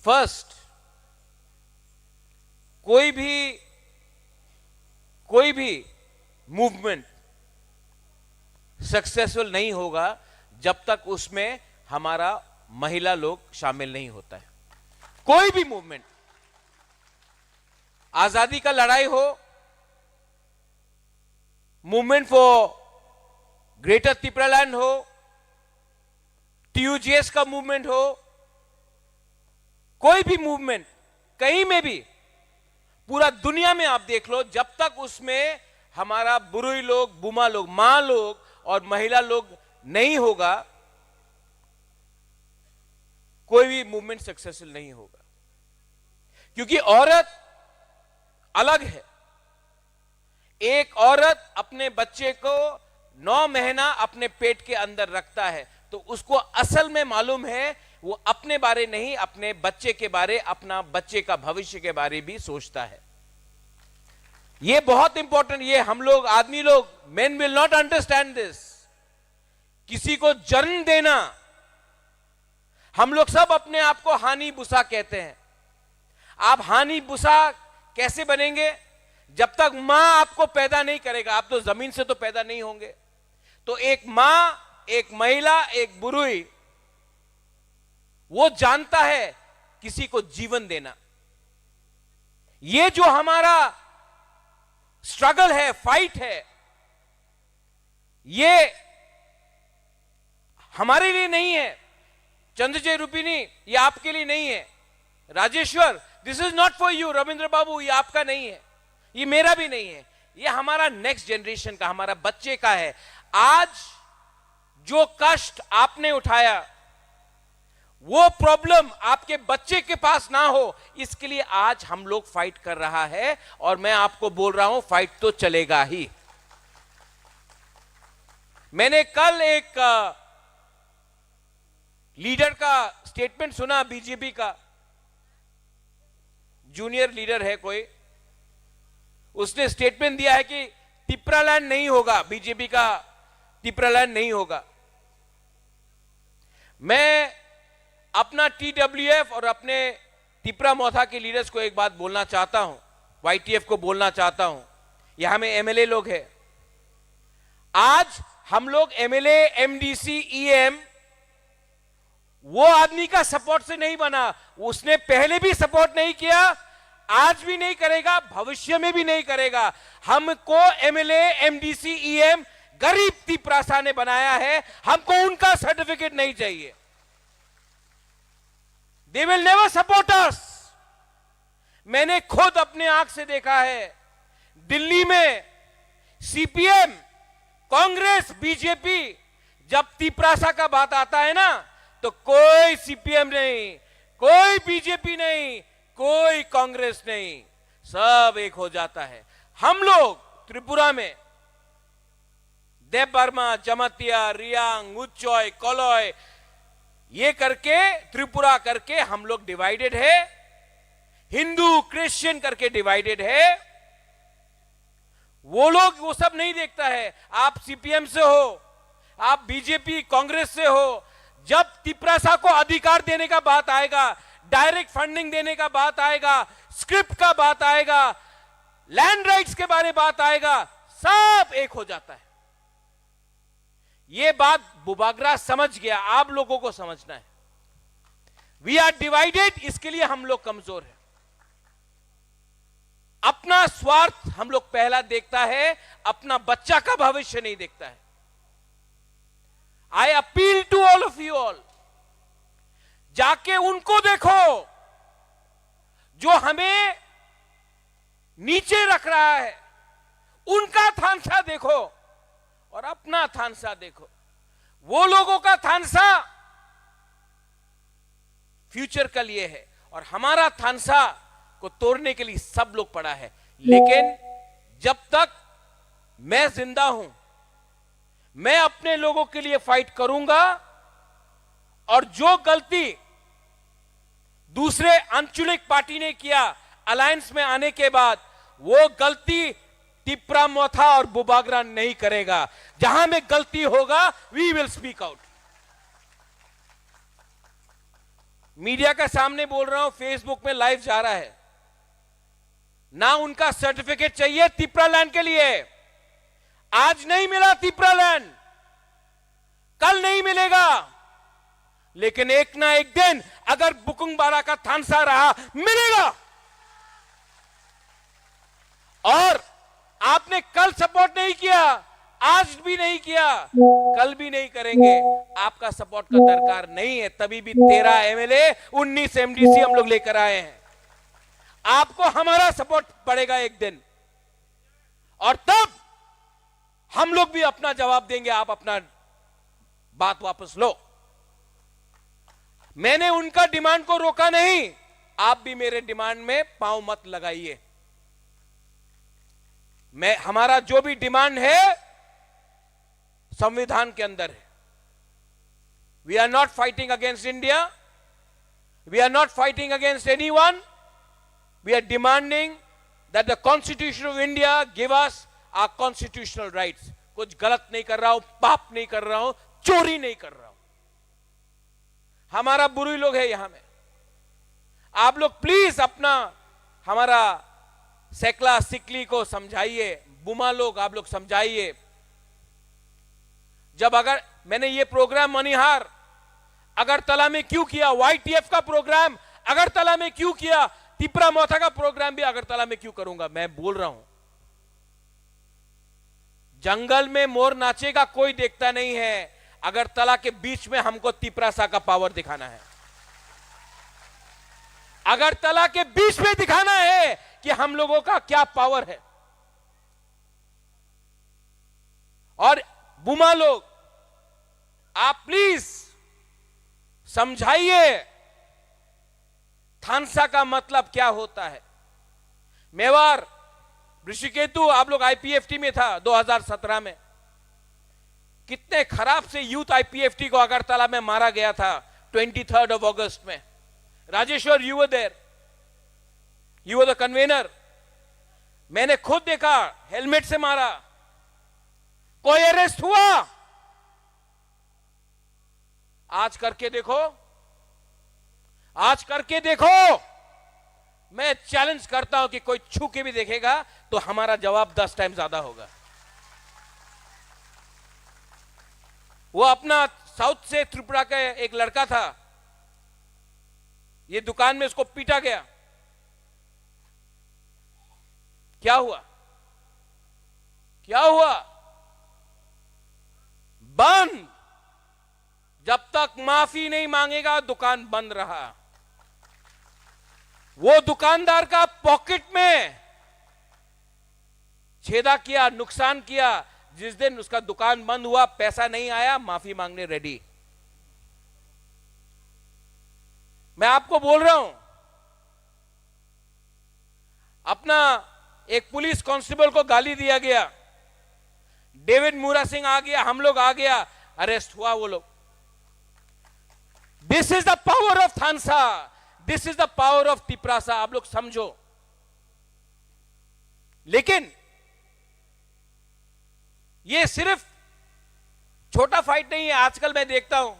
फर्स्ट, कोई भी कोई भी मूवमेंट सक्सेसफुल नहीं होगा जब तक उसमें हमारा महिला लोग शामिल नहीं होता है। कोई भी मूवमेंट, आजादी का लड़ाई हो, मूवमेंट फॉर ग्रेटर तिप्रालैंड हो, टीयूजीएस का मूवमेंट हो, कोई भी मूवमेंट कहीं में भी, पूरा दुनिया में आप देख लो, जब तक उसमें हमारा बुरुई लोग, बुमा लोग, माँ लोग और महिला लोग नहीं होगा, कोई भी मूवमेंट सक्सेसफुल नहीं होगा। क्योंकि औरत अलग है। एक औरत अपने बच्चे को नौ महीना अपने पेट के अंदर रखता है, तो उसको असल में मालूम है, वो अपने बारे नहीं, अपने बच्चे के बारे, अपना बच्चे का भविष्य के बारे भी सोचता है। ये बहुत इंपॉर्टेंट, ये हम लोग, आदमी लोग, men will not understand this। किसी को जन्म देना, हम लोग सब अपने आप को हानि बुसा कहते हैं। आप हानि बुसा कैसे बनेंगे? जब तक माँ आपको पैदा नहीं करेगा, आप तो जमीन से तो पैदा नहीं होंगे। तो एक माँ, एक महिला, एक बुरुई, वो जानता है किसी को जीवन देना। ये जो हमारा स्ट्रगल है, फाइट है, ये हमारे लिए नहीं है। चंद्रजय रूपिणी, ये आपके लिए नहीं है। Rajeshwar, this is not for you। Ravindra बाबू, ये आपका नहीं है, ये मेरा भी नहीं है, ये हमारा नेक्स्ट जनरेशन का, हमारा बच्चे का है। आज जो कष्ट आपने उठाया, वो प्रॉब्लम आपके बच्चे के पास ना हो, इसके लिए आज हम लोग फाइट कर रहा है। और मैं आपको बोल रहा हूं, फाइट तो चलेगा ही। मैंने कल एक लीडर का स्टेटमेंट सुना, बीजेपी का जूनियर लीडर है कोई, उसने स्टेटमेंट दिया है कि तिप्रालैंड नहीं होगा, बीजेपी का तिप्रालैंड नहीं होगा। मैं अपना टीडब्ल्यूएफ और अपने तिप्रा मोथा के लीडर्स को एक बात बोलना चाहता हूं, वाईटीएफ को बोलना चाहता हूं, यहां में एमएलए लोग हैं। आज हम लोग एमएलए, एमडीसी, ईएम वो आदमी का सपोर्ट से नहीं बना, उसने पहले भी सपोर्ट नहीं किया, आज भी नहीं करेगा, भविष्य में भी नहीं करेगा। हमको एमएलए, एमडीसी, ईएम गरीब तिप्रासा ने बनाया है, हमको उनका सर्टिफिकेट नहीं चाहिए। They will never support us। मैंने खुद अपने आंख से देखा है, दिल्ली में सीपीएम, कांग्रेस, बीजेपी, जब तिप्रासा का बात आता है ना, तो कोई सीपीएम नहीं, कोई बीजेपी नहीं, कोई कांग्रेस नहीं, सब एक हो जाता है। हम लोग त्रिपुरा में देव वर्मा, जमातिया, रियांग, उच्चय, कलय, ये करके, त्रिपुरा करके हम लोग डिवाइडेड है, हिंदू, क्रिश्चियन करके डिवाइडेड है। वो लोग वो सब नहीं देखता है। आप सीपीएम से हो, आप बीजेपी कांग्रेस से हो, जब तिपरासा को अधिकार देने का बात आएगा, डायरेक्ट फंडिंग देने का बात आएगा, स्क्रिप्ट का बात आएगा, लैंड राइट्स के बारे बात आएगा, सब एक हो जाता है। ये बात बुबागरा समझ गया, आप लोगों को समझना है। वी आर डिवाइडेड, इसके लिए हम लोग कमजोर हैं। अपना स्वार्थ हम लोग पहला देखता है, अपना बच्चा का भविष्य नहीं देखता है। I appeal to all of you all, जाके उनको देखो जो हमें नीचे रख रहा है, उनका थानसा देखो और अपना थानसा देखो। वो लोगों का थानसा फ्यूचर के लिए है और हमारा थानसा को तोड़ने के लिए सब लोग पड़ा है। लेकिन जब तक मैं जिंदा हूं, मैं अपने लोगों के लिए फाइट करूंगा और जो गलती दूसरे आंचलिक पार्टी ने किया अलायंस में आने के बाद, वो गलती तिपरा मोथा और बुबागरा नहीं करेगा। जहां में गलती होगा, we will speak out. Media के सामने बोल रहा हूं, फेसबुक में लाइव जा रहा है। ना उनका सर्टिफिकेट चाहिए तिपरा लैंड के लिए। आज नहीं मिला तिपरा लैंड, कल नहीं मिलेगा, लेकिन एक ना एक दिन अगर बुकुंग बारा का थानसा रहा, मिलेगा। और आपने कल सपोर्ट नहीं किया, आज भी नहीं किया, कल भी नहीं करेंगे। आपका सपोर्ट का दरकार नहीं है, तभी भी तेरह एमएलए, उन्नीस एमडीसी हम लोग लेकर आए हैं। आपको हमारा सपोर्ट पड़ेगा एक दिन, और तब हम लोग भी अपना जवाब देंगे। आप अपना बात वापस लो। मैंने उनका डिमांड को रोका नहीं, आप भी मेरे डिमांड में पांव मत लगाइए। मैं, हमारा जो भी डिमांड है, संविधान के अंदर है। We are not fighting against India. We are not fighting against anyone. We are demanding that the Constitution of India give us our constitutional rights. कुछ गलत नहीं कर रहा हूं, पाप नहीं कर रहा हूं, चोरी नहीं कर रहा हूं। हमारा बुरुई लोग है यहां में। आप लोग प्लीज अपना, हमारा सेकला सिकली को समझाइए, बुमा लोग आप लोग समझाइए। जब अगर मैंने ये प्रोग्राम मणिहार अगरतला में क्यों किया, वाईटीएफ का प्रोग्राम अगरतला में क्यों किया, तिपरा मोथा का प्रोग्राम भी अगरतला में क्यों करूंगा? मैं बोल रहा हूं, जंगल में मोर नाचेगा, कोई देखता नहीं है। अगरतला के बीच में हमको तिपरासा का पावर दिखाना है। अगरतला के बीच में दिखाना है कि हम लोगों का क्या पावर है। और बुमा लोग, आप प्लीज समझाइए थानसा का मतलब क्या होता है। मेवार, ऋषिकेतु, आप लोग आईपीएफटी में था दो हज़ार सत्रह में, कितने खराब से यूथ आईपीएफटी को अगरतला में मारा गया था ट्वेंटी थर्ड ऑफ अगस्त में। Rajeshwar, you were there, you were the convener। मैंने खुद देखा, हेलमेट से मारा, कोई अरेस्ट हुआ? आज करके देखो, आज करके देखो। मैं चैलेंज करता हूं कि कोई छू के भी देखेगा तो हमारा जवाब दस टाइम ज्यादा होगा। वो अपना साउथ से त्रिपुरा का एक लड़का था, ये दुकान में उसको पीटा गया। क्या हुआ? क्या हुआ? बंद। जब तक माफी नहीं मांगेगा, दुकान बंद रहा। वो दुकानदार का पॉकेट में छेदा किया, नुकसान किया। जिस दिन उसका दुकान बंद हुआ, पैसा नहीं आया, माफी मांगने रेडी। मैं आपको बोल रहा हूं, अपना एक पुलिस कांस्टेबल को गाली दिया गया, डेविड मूरा सिंह आ गया, हम लोग आ गया, अरेस्ट हुआ वो लोग। This is the power of थानसा, this is the power of Tiprasa. आप लोग समझो। लेकिन ये सिर्फ छोटा फाइट नहीं है। आजकल मैं देखता हूं,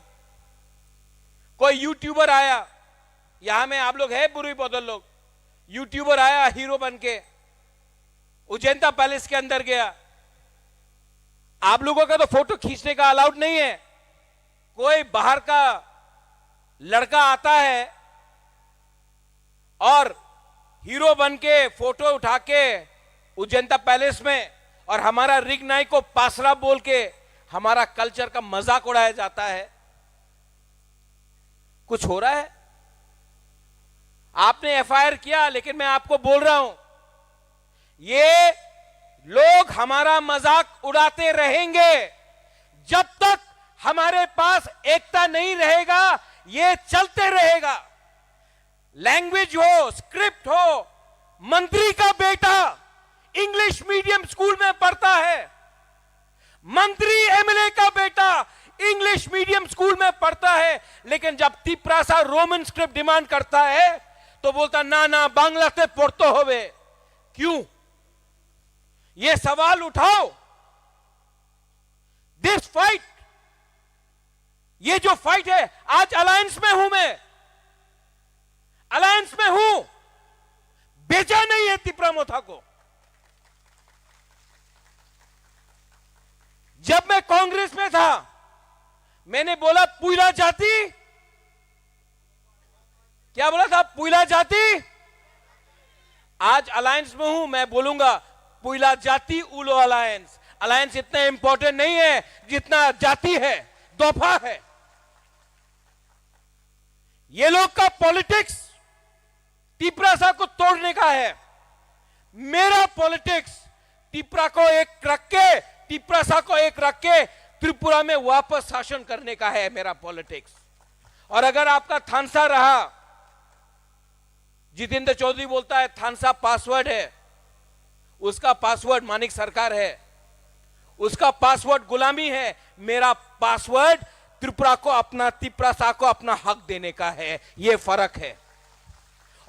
कोई यूट्यूबर आया, यहां में आप लोग है, बुरुई बदल लोग, यूट्यूबर आया हीरो बन के, उजेंता पैलेस के अंदर गया। आप लोगों का तो फोटो खींचने का अलाउड नहीं है। कोई बाहर का लड़का आता है और हीरो बन के फोटो उठा के उजेंता पैलेस में और हमारा रिग नाई को पासरा बोल के हमारा कल्चर का मजाक उड़ाया जाता है। कुछ हो रहा है? आपने एफआईआर किया, लेकिन मैं आपको बोल रहा हूं, ये लोग हमारा मजाक उड़ाते रहेंगे। जब तक हमारे पास एकता नहीं रहेगा, ये चलते रहेगा। लैंग्वेज हो, स्क्रिप्ट हो, मंत्री का बेटा इंग्लिश मीडियम स्कूल में पढ़ता है, मंत्री एमएलए का बेटा इंग्लिश मीडियम स्कूल में पढ़ता है, लेकिन जब तिपरासा रोमन स्क्रिप्ट डिमांड करता है तो बोलता, "ना, ना, बांग्लाते पढ़ते होवे।" क्यों? ये सवाल उठाओ। दिस फाइट, ये जो फाइट है, आज अलायंस में हूं मैं, अलायंस में हूं, भेजा नहीं है तिपरा मोथा को। जब मैं कांग्रेस में था, मैंने बोला, "पुइला जाति।" क्या बोला था? "पुइला जाति।" आज अलायंस में हूं, मैं बोलूंगा, "पुइला जाति उलो अलायंस।" अलायंस इतना इंपॉर्टेंट नहीं है जितना जाति है, दफा है। ये लोग का पॉलिटिक्स तिपरासा को तोड़ने का है। मेरा पॉलिटिक्स तिपरा को एक रख के, तिपरासा को एक रख के त्रिपुरा में वापस शासन करने का है मेरा पॉलिटिक्स। और अगर आपका थानसा रहा, जितेंद्र चौधरी बोलता है थानसा पासवर्ड है, उसका पासवर्ड मानिक सरकार है, उसका पासवर्ड गुलामी है, मेरा पासवर्ड त्रिपुरा को अपना, तिपरासा को अपना हक देने का है। ये फर्क है।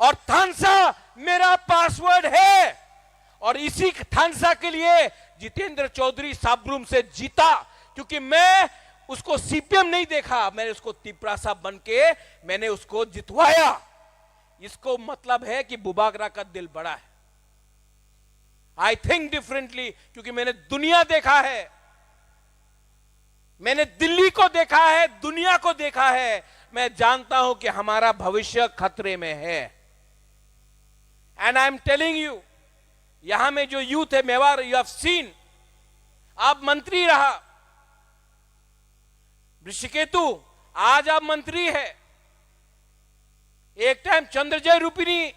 और थानसा मेरा पासवर्ड है, और इसी थानसा के लिए जितेंद्र चौधरी साब्रुम से जीता, क्योंकि मैं उसको सीपीएम नहीं देखा, मैंने उसको तिपरासा बन के मैंने उसको जितवाया। इसको मतलब है कि बुबागरा का दिल बड़ा है। आई थिंक डिफरेंटली, क्योंकि मैंने दुनिया देखा है, मैंने दिल्ली को देखा है, दुनिया को देखा है। मैं जानता हूं कि हमारा भविष्य खतरे में है। And I am telling you, यहां में जो यूथ है मेवाड़, यू हैव सीन, आप मंत्री रहा, ऋषिकेतु, आज आप मंत्री है। एक टाइम चंद्रजय रूपिणी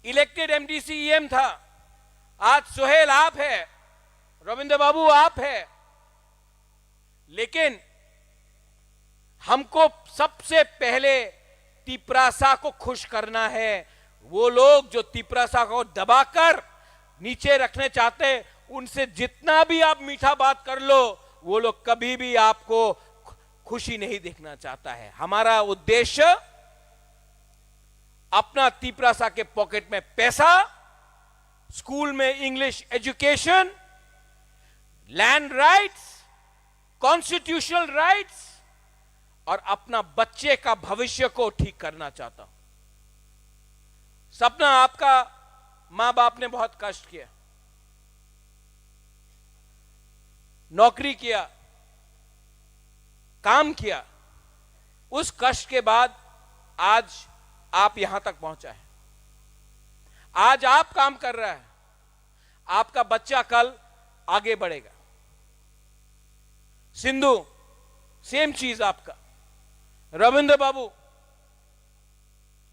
इलेक्टेड एमडीसी ईएम था, आज सोहेल आप है, रविंद्र बाबू आप है। लेकिन हमको सबसे पहले तिपरासा को खुश करना है। वो लोग जो तिपरासा को दबाकर नीचे रखने चाहते हैं, उनसे जितना भी आप मीठा बात कर लो, वो लोग कभी भी आपको खु-, खुशी नहीं देखना चाहता है। हमारा उद्देश्य अपना तिपरासा के पॉकेट में पैसा, स्कूल में English education, land rights, constitutional rights और अपना बच्चे का भविष्य को ठीक करना चाहता हूं। सपना, आपका मां बाप ने बहुत कष्ट किया, नौकरी किया, काम किया, उस कष्ट के बाद आज आप यहां तक पहुंचा है। आज आप काम कर रहा है, आपका बच्चा कल आगे बढ़ेगा। सिंधु, सेम चीज आपका। रविंद्र बाबू,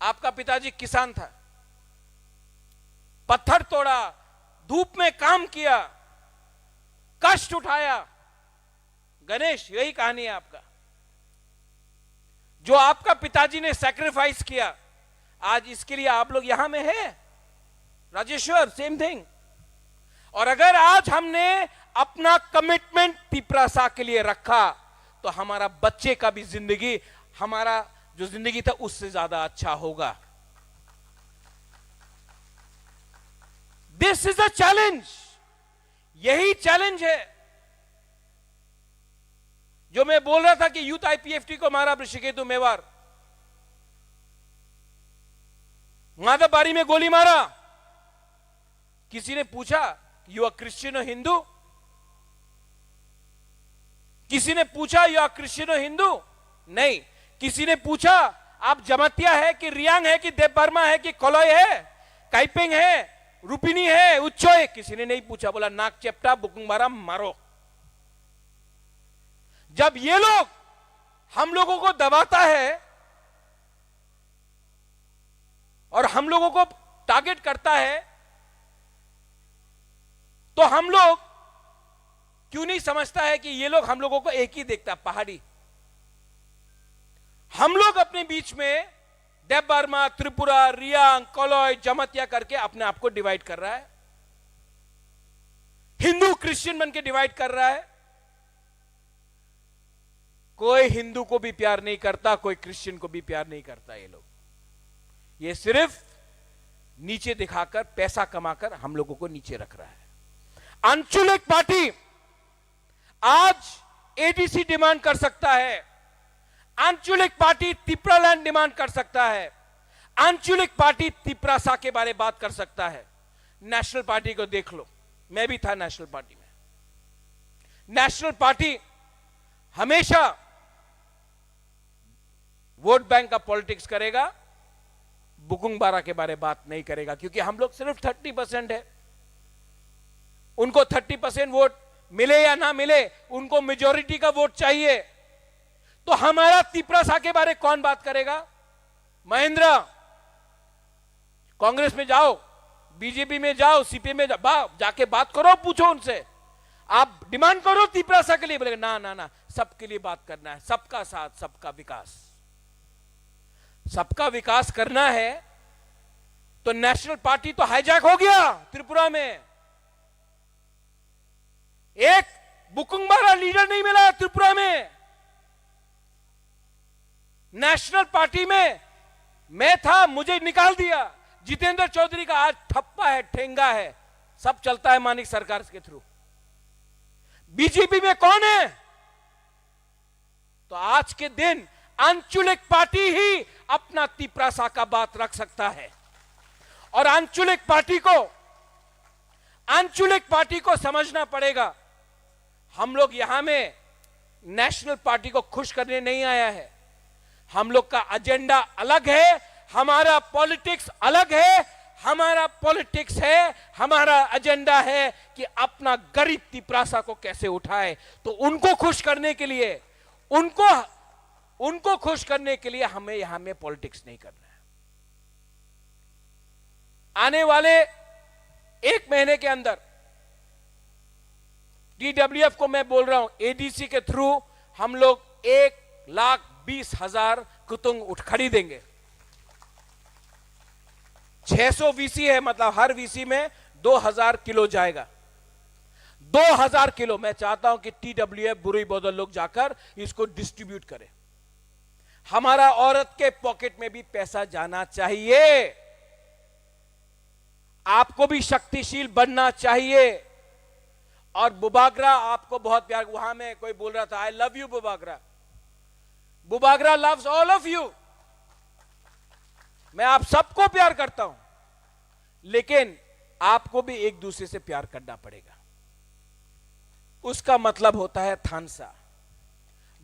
आपका पिताजी किसान था, पत्थर तोड़ा, धूप में काम किया, कष्ट उठाया। गणेश, यही कहानी है आपका। जो आपका पिताजी ने सैक्रिफाइस किया, आज इसके लिए आप लोग यहां में हैं। Rajeshwar, same thing. और अगर आज हमने अपना कमिटमेंट तिपरासा के लिए रखा, तो हमारा बच्चे का भी जिंदगी, हमारा जो जिंदगी था, उससे ज्यादा अच्छा होगा। This is a challenge. यही चैलेंज है। जो मैं बोल रहा था कि यूथ आईपीएफटी को मारा ऋषिकेतु मेवार, माधव बारी में गोली मारा, किसी ने पूछा, "You are Christian or Hindu?" किसी ने पूछा, "You are Christian or Hindu?" नहीं। किसी ने पूछा, "आप जमातिया है कि रियांग है कि देव वर्मा है कि कलय है, काइपेंग है, रुपिनी है, उच्चो है?" किसी ने नहीं पूछा। बोला, "नाक चेपटा, बुकुंग मारा, मारो।" जब ये लोग हम लोगों को दबाता है और हम लोगों को टारगेट करता है, तो हम लोग क्यों नहीं समझता है कि ये लोग हम लोगों को एक ही देखता, पहाड़ी? हम लोग अपने बीच में देव वर्मा, त्रिपुरा, रियांग, कलय, जमातिया करके अपने आप को डिवाइड कर रहा है, हिंदू क्रिश्चियन बन के डिवाइड कर रहा है। कोई हिंदू को भी प्यार नहीं करता, कोई क्रिश्चियन को भी प्यार नहीं करता। ये लोग, ये सिर्फ नीचे दिखाकर, पैसा कमाकर हम लोगों को नीचे रख रहा है। आंचलिक पार्टी आज एडीसी डिमांड कर सकता है, आंचलिक पार्टी तिप्रालैंड डिमांड कर सकता है, आंचलिक पार्टी तिप्रासा के बारे बात कर सकता है। नेशनल पार्टी को देख लो, मैं भी था नेशनल पार्टी में। नेशनल पार्टी हमेशा वोट बैंक का पॉलिटिक्स करेगा, बुकुंग बारा के बारे बात नहीं करेगा, क्योंकि हम लोग सिर्फ थर्टी परसेंट है। उनको थर्टी परसेंट वोट मिले या ना मिले, उनको मेजोरिटी का वोट चाहिए। तो हमारा तिप्रासा के बारे कौन बात करेगा? महेंद्र, कांग्रेस में जाओ, बीजेपी में जाओ, सीपीएम में जाओ, बा-, जाके बात करो, पूछो उनसे, आप डिमांड करो तिप्रासा के लिए। बोले, "ना, ना, ना, सबके लिए बात करना है, सबका साथ, सबका विकास।" सबका विकास करना है तो नेशनल पार्टी तो हाईजैक हो गया त्रिपुरा में। एक बुकुंग बारा लीडर नहीं मिला त्रिपुरा में। नेशनल पार्टी में मैं था, मुझे निकाल दिया। जितेंद्र चौधरी का आज ठप्पा है, ठेंगा है, सब चलता है मानिक सरकार के थ्रू। बीजेपी में कौन है? तो आज के दिन आंचलिक पार्टी ही अपना तिप्रासा का बात रख सकता है। और आंचलिक पार्टी को, आंचलिक पार्टी को समझना पड़ेगा। हम लोग यहाँ में नेशनल पार्टी को खुश करने नहीं आया है। हम लोग का एजेंडा अलग है, हमारा पॉलिटिक्स अलग है। हमारा पॉलिटिक्स है, हमारा एजेंडा है कि अपना गरीब तिप्रासा को कैसे उठाए। तो उनको खुश करने के लिए, उनको, उनको खुश करने के लिए हमें यहाँ में पॉलिटिक्स नहीं करना है। आने वाले एक महीने के अंदर टीडब्ल्यूएफ को मैं बोल रहा हूं, एडीसी के थ्रू हम लोग एक लाख बीस हजार कुतुंग उठ खरीदेंगे। छह सौ वीसी है, मतलब हर वीसी में दो हजार किलो जाएगा। दो हजार किलो। मैं चाहता हूं कि टीडब्ल्यूएफ, बुरुई बदल लोग जाकर इसको डिस्ट्रीब्यूट करें। हमारा औरत के पॉकेट में भी पैसा जाना चाहिए। आपको भी शक्तिशील बनना चाहिए। और बुबागरा आपको बहुत प्यार, वहां में कोई बोल रहा था, "I love you Bubagra." Bubagra loves all of you। मैं आप सबको प्यार करता हूं, लेकिन आपको भी एक दूसरे से प्यार करना पड़ेगा। उसका मतलब होता है थानसा।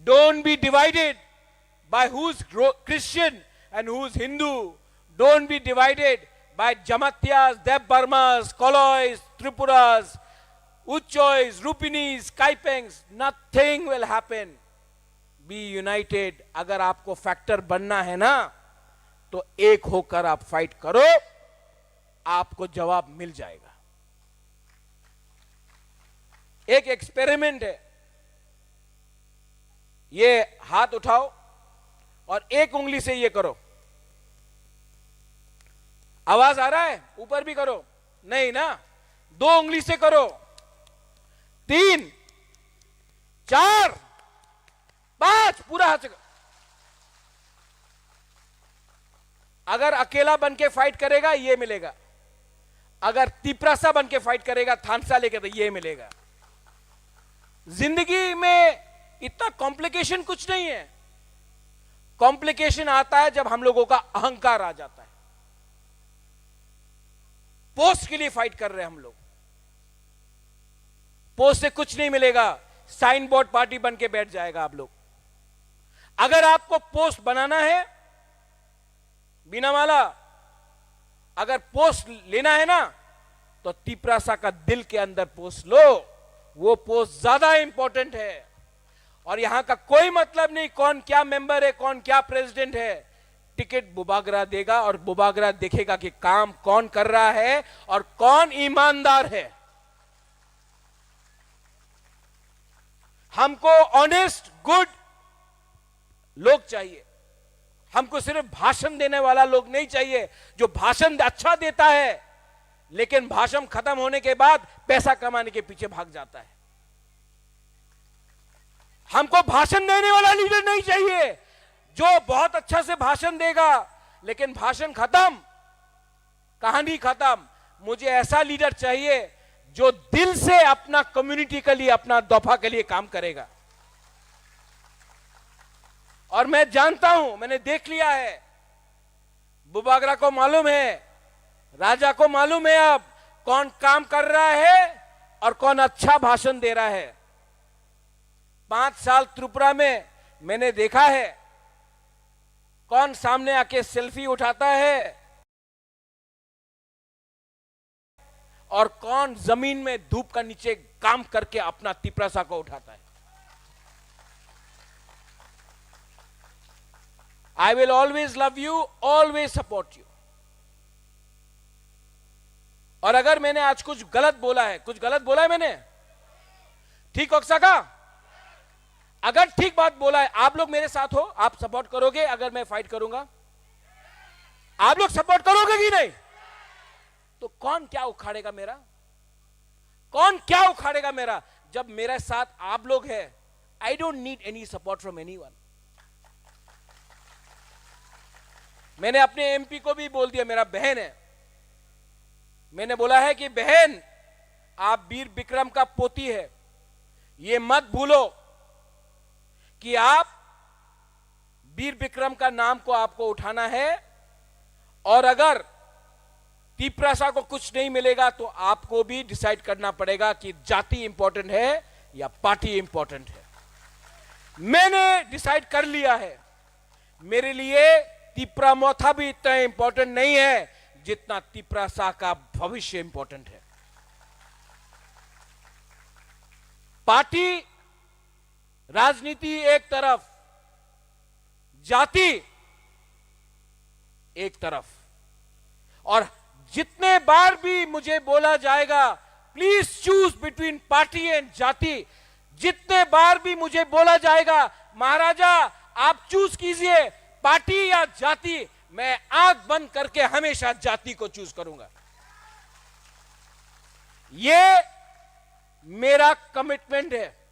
Don't be divided by who's Christian and who's Hindu. Don't be divided by Jamatyas, Deb Barmas, Kolois, Tripuras, Uchois, Rupinis, Kaipengs. Nothing will happen. Be united. अगर आपको फैक्टर बनना है ना, तो एक होकर आप फाइट करो, आपको जवाब मिल जाएगा। एक एक्सपेरिमेंट है, ये हाथ उठाओ और एक उंगली से ये करो। आवाज आ रहा है? ऊपर भी करो। नहीं ना, दो उंगली से करो। तीन, चार, पांच, पूरा हाथ से करो। अगर अकेला बन के फाइट करेगा, ये मिलेगा। अगर तिपरासा बन के फाइट करेगा, थानसा लेके, तो ये मिलेगा। जिंदगी में इतना कॉम्प्लिकेशन कुछ नहीं है। कॉम्प्लिकेशन आता है जब हम लोगों का अहंकार आ जाता है। पोस्ट के लिए फाइट कर रहे हैं हम लोग। पोस्ट से कुछ नहीं मिलेगा, साइन बोर्ड पार्टी बन के बैठ जाएगा आप लोग। अगर आपको पोस्ट बनाना है, बिना माला, अगर पोस्ट लेना है ना, तो तिपरासा का दिल के अंदर पोस्ट लो। वो पोस्ट ज्यादा इंपॉर्टेंट है। और यहां का कोई मतलब नहीं कौन क्या मेंबर है, कौन क्या प्रेसिडेंट है। टिकट बुबागरा देगा और बुबागरा देखेगा कि काम कौन कर रहा है और कौन ईमानदार है। हमको ऑनेस्ट, गुड लोग चाहिए। हमको सिर्फ भाषण देने वाला लोग नहीं चाहिए, जो भाषण अच्छा देता है लेकिन भाषण खत्म होने के बाद पैसा कमाने के पीछे भाग जाता है। हमको भाषण देने वाला लीडर नहीं चाहिए, जो बहुत अच्छा से भाषण देगा लेकिन भाषण खत्म, कहानी खत्म। मुझे ऐसा लीडर चाहिए जो दिल से अपना कम्युनिटी के लिए, अपना दफा के लिए काम करेगा। और मैं जानता हूं, मैंने देख लिया है, बुबागरा को मालूम है, राजा को मालूम है अब कौन काम कर रहा है और कौन अच्छा भाषण दे रहा है। पांच साल त्रिपुरा में मैंने देखा है कौन सामने आके सेल्फी उठाता है और कौन जमीन में धूप का नीचे काम करके अपना तिपरासा को उठाता है। I will always love you, always support you। और अगर मैंने आज कुछ गलत बोला है, कुछ गलत बोला है मैंने, ठीक हो सका? अगर ठीक बात बोला है, आप लोग मेरे साथ हो, आप सपोर्ट करोगे अगर मैं फाइट करूंगा? आप लोग सपोर्ट करोगे कि नहीं? तो कौन क्या उखाड़ेगा मेरा? कौन क्या उखाड़ेगा मेरा? जब मेरे साथ आप लोग हैं, I don't need any support from anyone। मैंने अपने एमपी को भी बोल दिया, मेरा बहन है, मैंने बोला है कि बहन, आप वीर विक्रम का पोती है, ये मत भूलो कि आप वीर विक्रम का नाम को आपको उठाना है। और अगर तिपरासा को कुछ नहीं मिलेगा तो आपको भी डिसाइड करना पड़ेगा कि जाति इंपॉर्टेंट है या पार्टी इंपॉर्टेंट है। मैंने डिसाइड कर लिया है, मेरे लिए तिपरा मोथा भी इतना इंपॉर्टेंट नहीं है जितना तिपरासा का भविष्य इंपॉर्टेंट है। पार्टी, राजनीति एक तरफ, जाति एक तरफ। और जितने बार भी मुझे बोला जाएगा, "Please choose between party and जाति," जितने बार भी मुझे बोला जाएगा, "महाराजा, आप चूज कीजिए पार्टी या जाति," मैं आंख बंद करके हमेशा जाति को चूज करूंगा। ये मेरा कमिटमेंट है।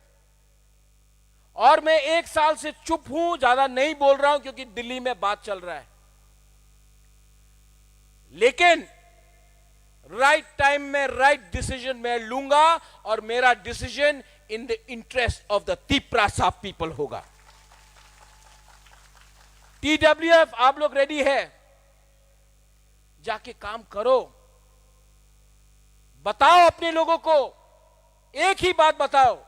और मैं एक साल से चुप हूं, ज्यादा नहीं बोल रहा हूं क्योंकि दिल्ली में बात चल रहा है, लेकिन राइट टाइम में राइट डिसीजन मैं लूंगा और मेरा decision in the interest of the Tiprasa people होगा। टीडब्ल्यूएफ, आप लोग रेडी है? जाके काम करो, बताओ अपने लोगों को, एक ही बात बताओ,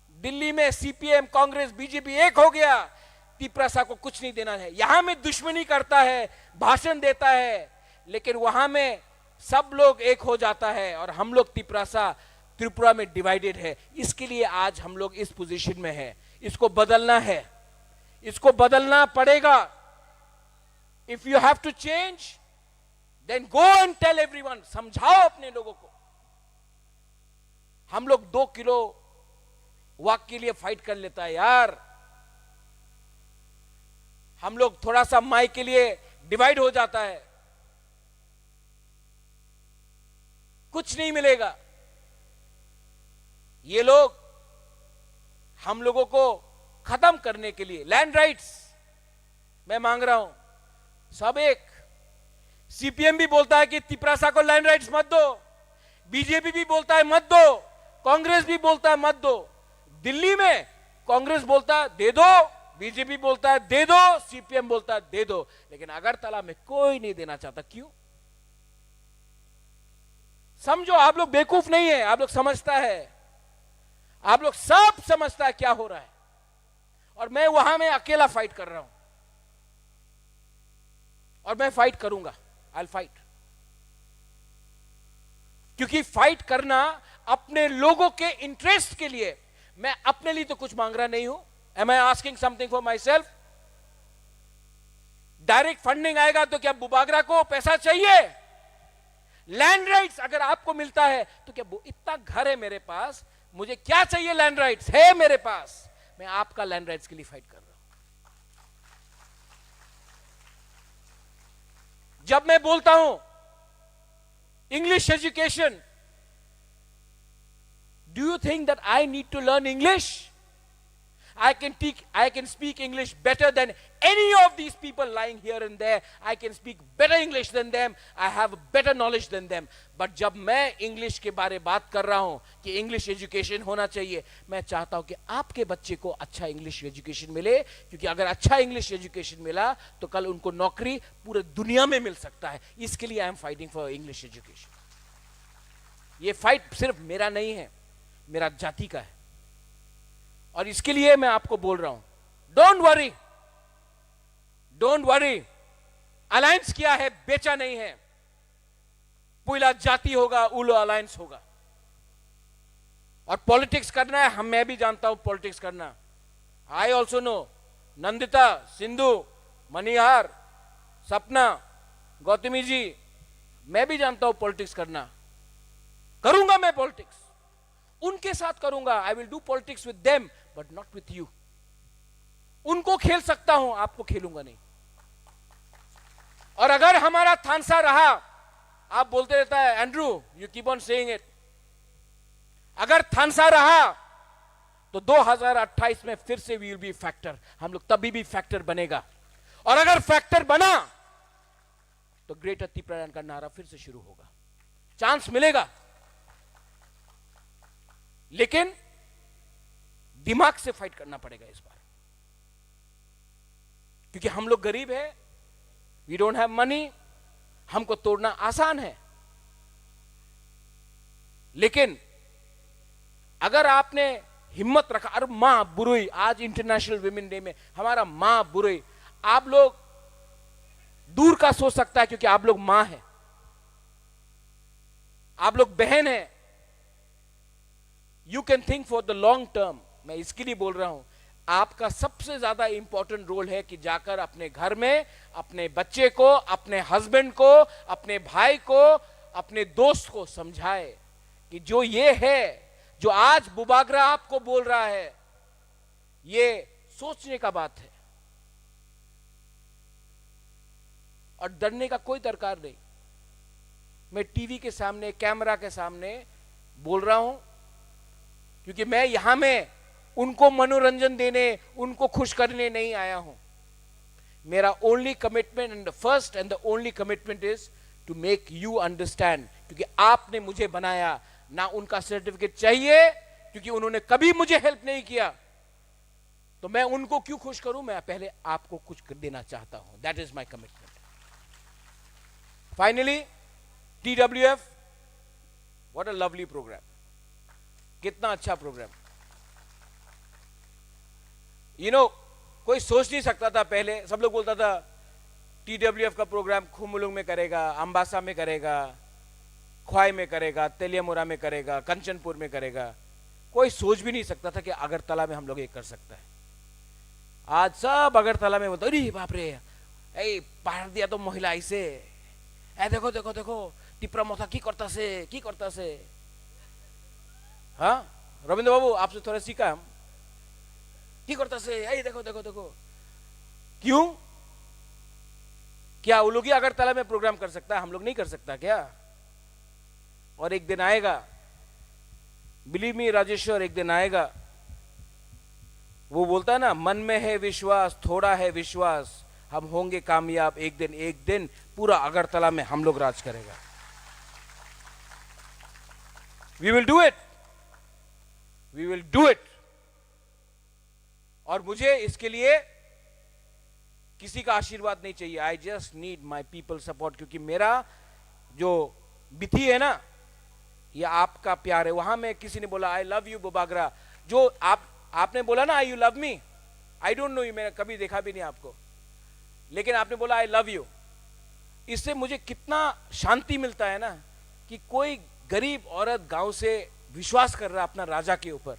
दिल्ली में सीपीएम, कांग्रेस, बीजेपी एक हो गया, तिपरासा को कुछ नहीं देना है। यहां में दुश्मनी करता है, भाषण देता है, लेकिन वहां में सब लोग एक हो जाता है और हम लोग तिपरासा त्रिपुरा में डिवाइडेड है। इसके लिए आज हम लोग इस पोजीशन में है, इसको बदलना है, इसको बदलना पड़ेगा। If you have to change, then go and tell everyone, समझाओ अपने लोगों को। हम लोग दो किलो वाक के लिए फाइट कर लेता है यार, हम लोग थोड़ा सा माइक के लिए डिवाइड हो जाता है, कुछ नहीं मिलेगा। ये लोग हम लोगों को खत्म करने के लिए लैंड राइट्स मैं मांग रहा हूं, सब एक। सीपीएम भी बोलता है कि तिपरासा को लैंड राइट्स मत दो, बीजेपी भी बोलता है मत दो, कांग्रेस भी बोलता है मत दो। दिल्ली में कांग्रेस बोलता है दे दो, बीजेपी बोलता है दे दो, सीपीएम बोलता है दे दो, लेकिन अगरतला में कोई नहीं देना चाहता। क्यों? समझो, आप लोग बेवकूफ नहीं है, आप लोग समझता है, आप लोग सब समझता है क्या हो रहा है। और मैं वहां में अकेला फाइट कर रहा हूं, और मैं फाइट करूंगा, आई फाइट। क्योंकि फाइट करना अपने लोगों के इंटरेस्ट के लिए, मैं अपने लिए तो कुछ मांग रहा नहीं हूं। Am I asking something for myself? Direct funding आएगा तो क्या बुबागरा को पैसा चाहिए? लैंड राइट्स अगर आपको मिलता है तो क्या बु-, इतना घर है मेरे पास, मुझे क्या चाहिए? लैंड राइट्स है मेरे पास, मैं आपका लैंड राइट्स के लिए फाइट कर रहा हूं। जब मैं बोलता हूं English education, do you think that I need to learn English? I can teach, I can speak English better than any of these people lying here and there. I can speak better English than them. I have better knowledge than them. But जब मैं इंग्लिश के बारे बात कर रहा हूं कि English education होना चाहिए, मैं चाहता हूं कि आपके बच्चे को अच्छा इंग्लिश एजुकेशन मिले, क्योंकि अगर अच्छा इंग्लिश एजुकेशन मिला तो कल उनको नौकरी पूरे दुनिया में मिल सकता है। इसके लिए I am fighting for English education। ये फाइट सिर्फ मेरा नहीं है, मेरा जाति का है। और इसके लिए मैं आपको बोल रहा हूं, don't worry, don't worry. Alliance किया है, बेचा नहीं है। पहला जाति होगा, उलो अलायंस होगा। और पॉलिटिक्स करना है, हम, मैं भी जानता हूं पॉलिटिक्स करना। I also know नंदिता, सिंधु, मनिहार, सपना, गौतमी जी, मैं भी जानता हूं पॉलिटिक्स करना। करूंगा मैं पॉलिटिक्स, उनके साथ करूंगा। I will do politics with them, but not with you। उनको खेल सकता हूं, आपको खेलूंगा नहीं। और अगर हमारा थानसा रहा, आप बोलते रहता है, Andrew, you keep on saying it। अगर थानसा रहा तो दो हज़ार अट्ठाईस में फिर से we will be factor, हम लोग तभी भी फैक्टर बनेगा। और अगर फैक्टर बना तो ग्रेटर तिप्रालैंड का नारा फिर से शुरू होगा। चांस मिलेगा, लेकिन दिमाग से फाइट करना पड़ेगा इस बार, क्योंकि हम लोग गरीब है, we don't have money। हमको तोड़ना आसान है, लेकिन अगर आपने हिम्मत रखा, और माँ बुरुई, आज इंटरनेशनल वुमेन डे में हमारा माँ बुरुई, आप लोग दूर का सोच सकता है क्योंकि आप लोग माँ है, आप लोग बहन है। You can think for the long term। मैं इसके लिए बोल रहा हूं, आपका सबसे ज्यादा इंपॉर्टेंट रोल है कि जाकर अपने घर में अपने बच्चे को, अपने हस्बैंड को, अपने भाई को, अपने दोस्त को समझाए कि जो ये है, जो आज बुबागरा आपको बोल रहा है, ये सोचने का बात है। और डरने का कोई दरकार नहीं। मैं टीवी के सामने, कैमरा के सामने बोल रहा हूं, क्योंकि मैं यहां में उनको मनोरंजन देने, उनको खुश करने नहीं आया हूं। मेरा only commitment and the first and the only commitment is to make you understand, क्योंकि आपने मुझे बनाया। ना उनका सर्टिफिकेट चाहिए, क्योंकि उन्होंने कभी मुझे हेल्प नहीं किया, तो मैं उनको क्यों खुश करूं? मैं पहले आपको कुछ देना चाहता हूं। That is my commitment। Finally, T W F, what a lovely program। कितना अच्छा प्रोग्राम। यू नो, कोई सोच नहीं सकता था पहले। सब लोग बोलता था टीडब्ल्यूएफ का प्रोग्राम खुमुलुंग में करेगा, अम्बासा में करेगा, ख्वाई में करेगा, तेलियामुरा में करेगा, कंचनपुर में करेगा। कोई सोच भी नहीं सकता था कि अगरतला में हम लोग ये कर सकता है। आज सब अगरतला में बोलते, अरे बाप रे, ए, पहाड़ दिया तो महिला ऐसे, ए, देखो, देखो, देखो, टिपरा मोथा की करता से, की करता से। हाँ, रविंद्र बाबू, आपसे थोड़ा सीखा हम। की करता से, ए, देखो, देखो, देखो। क्यों? क्या वो लोग ही अगरतला में प्रोग्राम कर सकता है, हम लोग नहीं कर सकता क्या? और एक दिन आएगा, बिलीव मी राजेश्वर, एक दिन आएगा। वो बोलता है ना, मन में है विश्वास, थोड़ा है विश्वास, हम होंगे कामयाब एक दिन, एक दिन पूरा अगरतला में हम लोग राज करेगा। We will do it। We will do it। और मुझे इसके लिए किसी का आशीर्वाद नहीं चाहिए। I just need my people support, क्योंकि मेरा जो बिथी है ना, ये आपका प्यार है। वहां में किसी ने बोला, "I love you, बुबागरा।" जो आप आपने बोला ना, "You love me," I don't know you, मैंने कभी देखा भी नहीं आपको, लेकिन आपने बोला, "I love you।" इससे मुझे कितना शांति मिलता है ना, कि कोई गरीब औरत गांव से विश्वास कर रहा अपना राजा के ऊपर,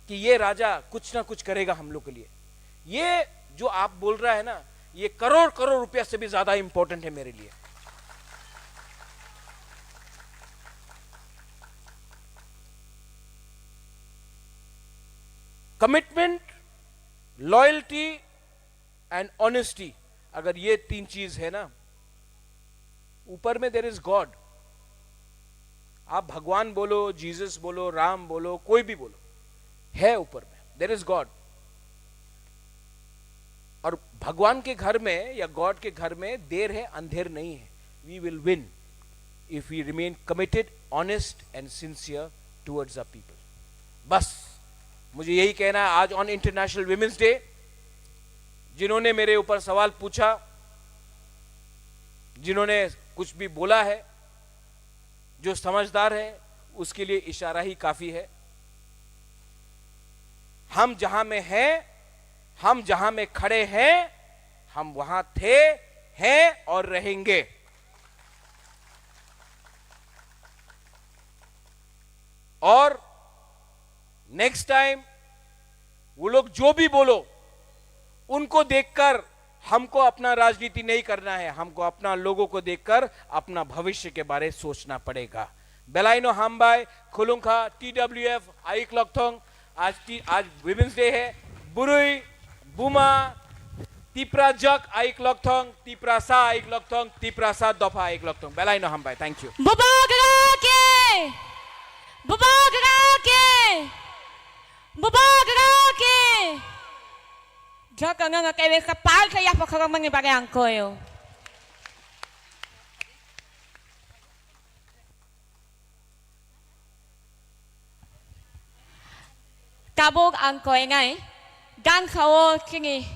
कि ये राजा कुछ ना कुछ करेगा हम लोग के लिए। ये जो आप बोल रहा है ना, ये करोड़ करोड़ रुपया से भी ज्यादा इंपॉर्टेंट है मेरे लिए। कमिटमेंट, लॉयल्टी एंड ऑनेस्टी, अगर ये तीन चीज है ना, ऊपर में there is God। आप भगवान बोलो, जीसस बोलो, राम बोलो, कोई भी बोलो, है ऊपर में, there is God। और भगवान के घर में या गॉड के घर में देर है, अंधेर नहीं है। We will win if we remain committed, honest and sincere towards our people। बस, मुझे यही कहना है। आज on International Women's Day, जिन्होंने मेरे ऊपर सवाल पूछा, जिन्होंने कुछ भी बोला है, जो समझदार है, उसके लिए इशारा ही काफी है। हम जहां में हैं, हम जहां में खड़े हैं, हम वहां थे, हैं और रहेंगे। और नेक्स्ट टाइम वो लोग जो भी बोलो, उनको देखकर हमको अपना राजनीति नहीं करना है, हमको अपना लोगों को देखकर अपना भविष्य के बारे सोचना पड़ेगा। Belaino hambai, khulungkha, T W F, aik lokthong, आज टी, आज वुमेन्स डे है, बुरुई, बुमा, तिप्रा जक, aik lokthong, तिप्रा सा, aik lokthong, तिप्रा सा दफा, aik lokthong। Belaino hambai, thank you। Bubagra ke! Bubagra ke! Bubagra ke! Jok ang ang kaiwe kapal kaya pa khagak mani bagay ang koyo. Tabuk ang koingai gan khao kini.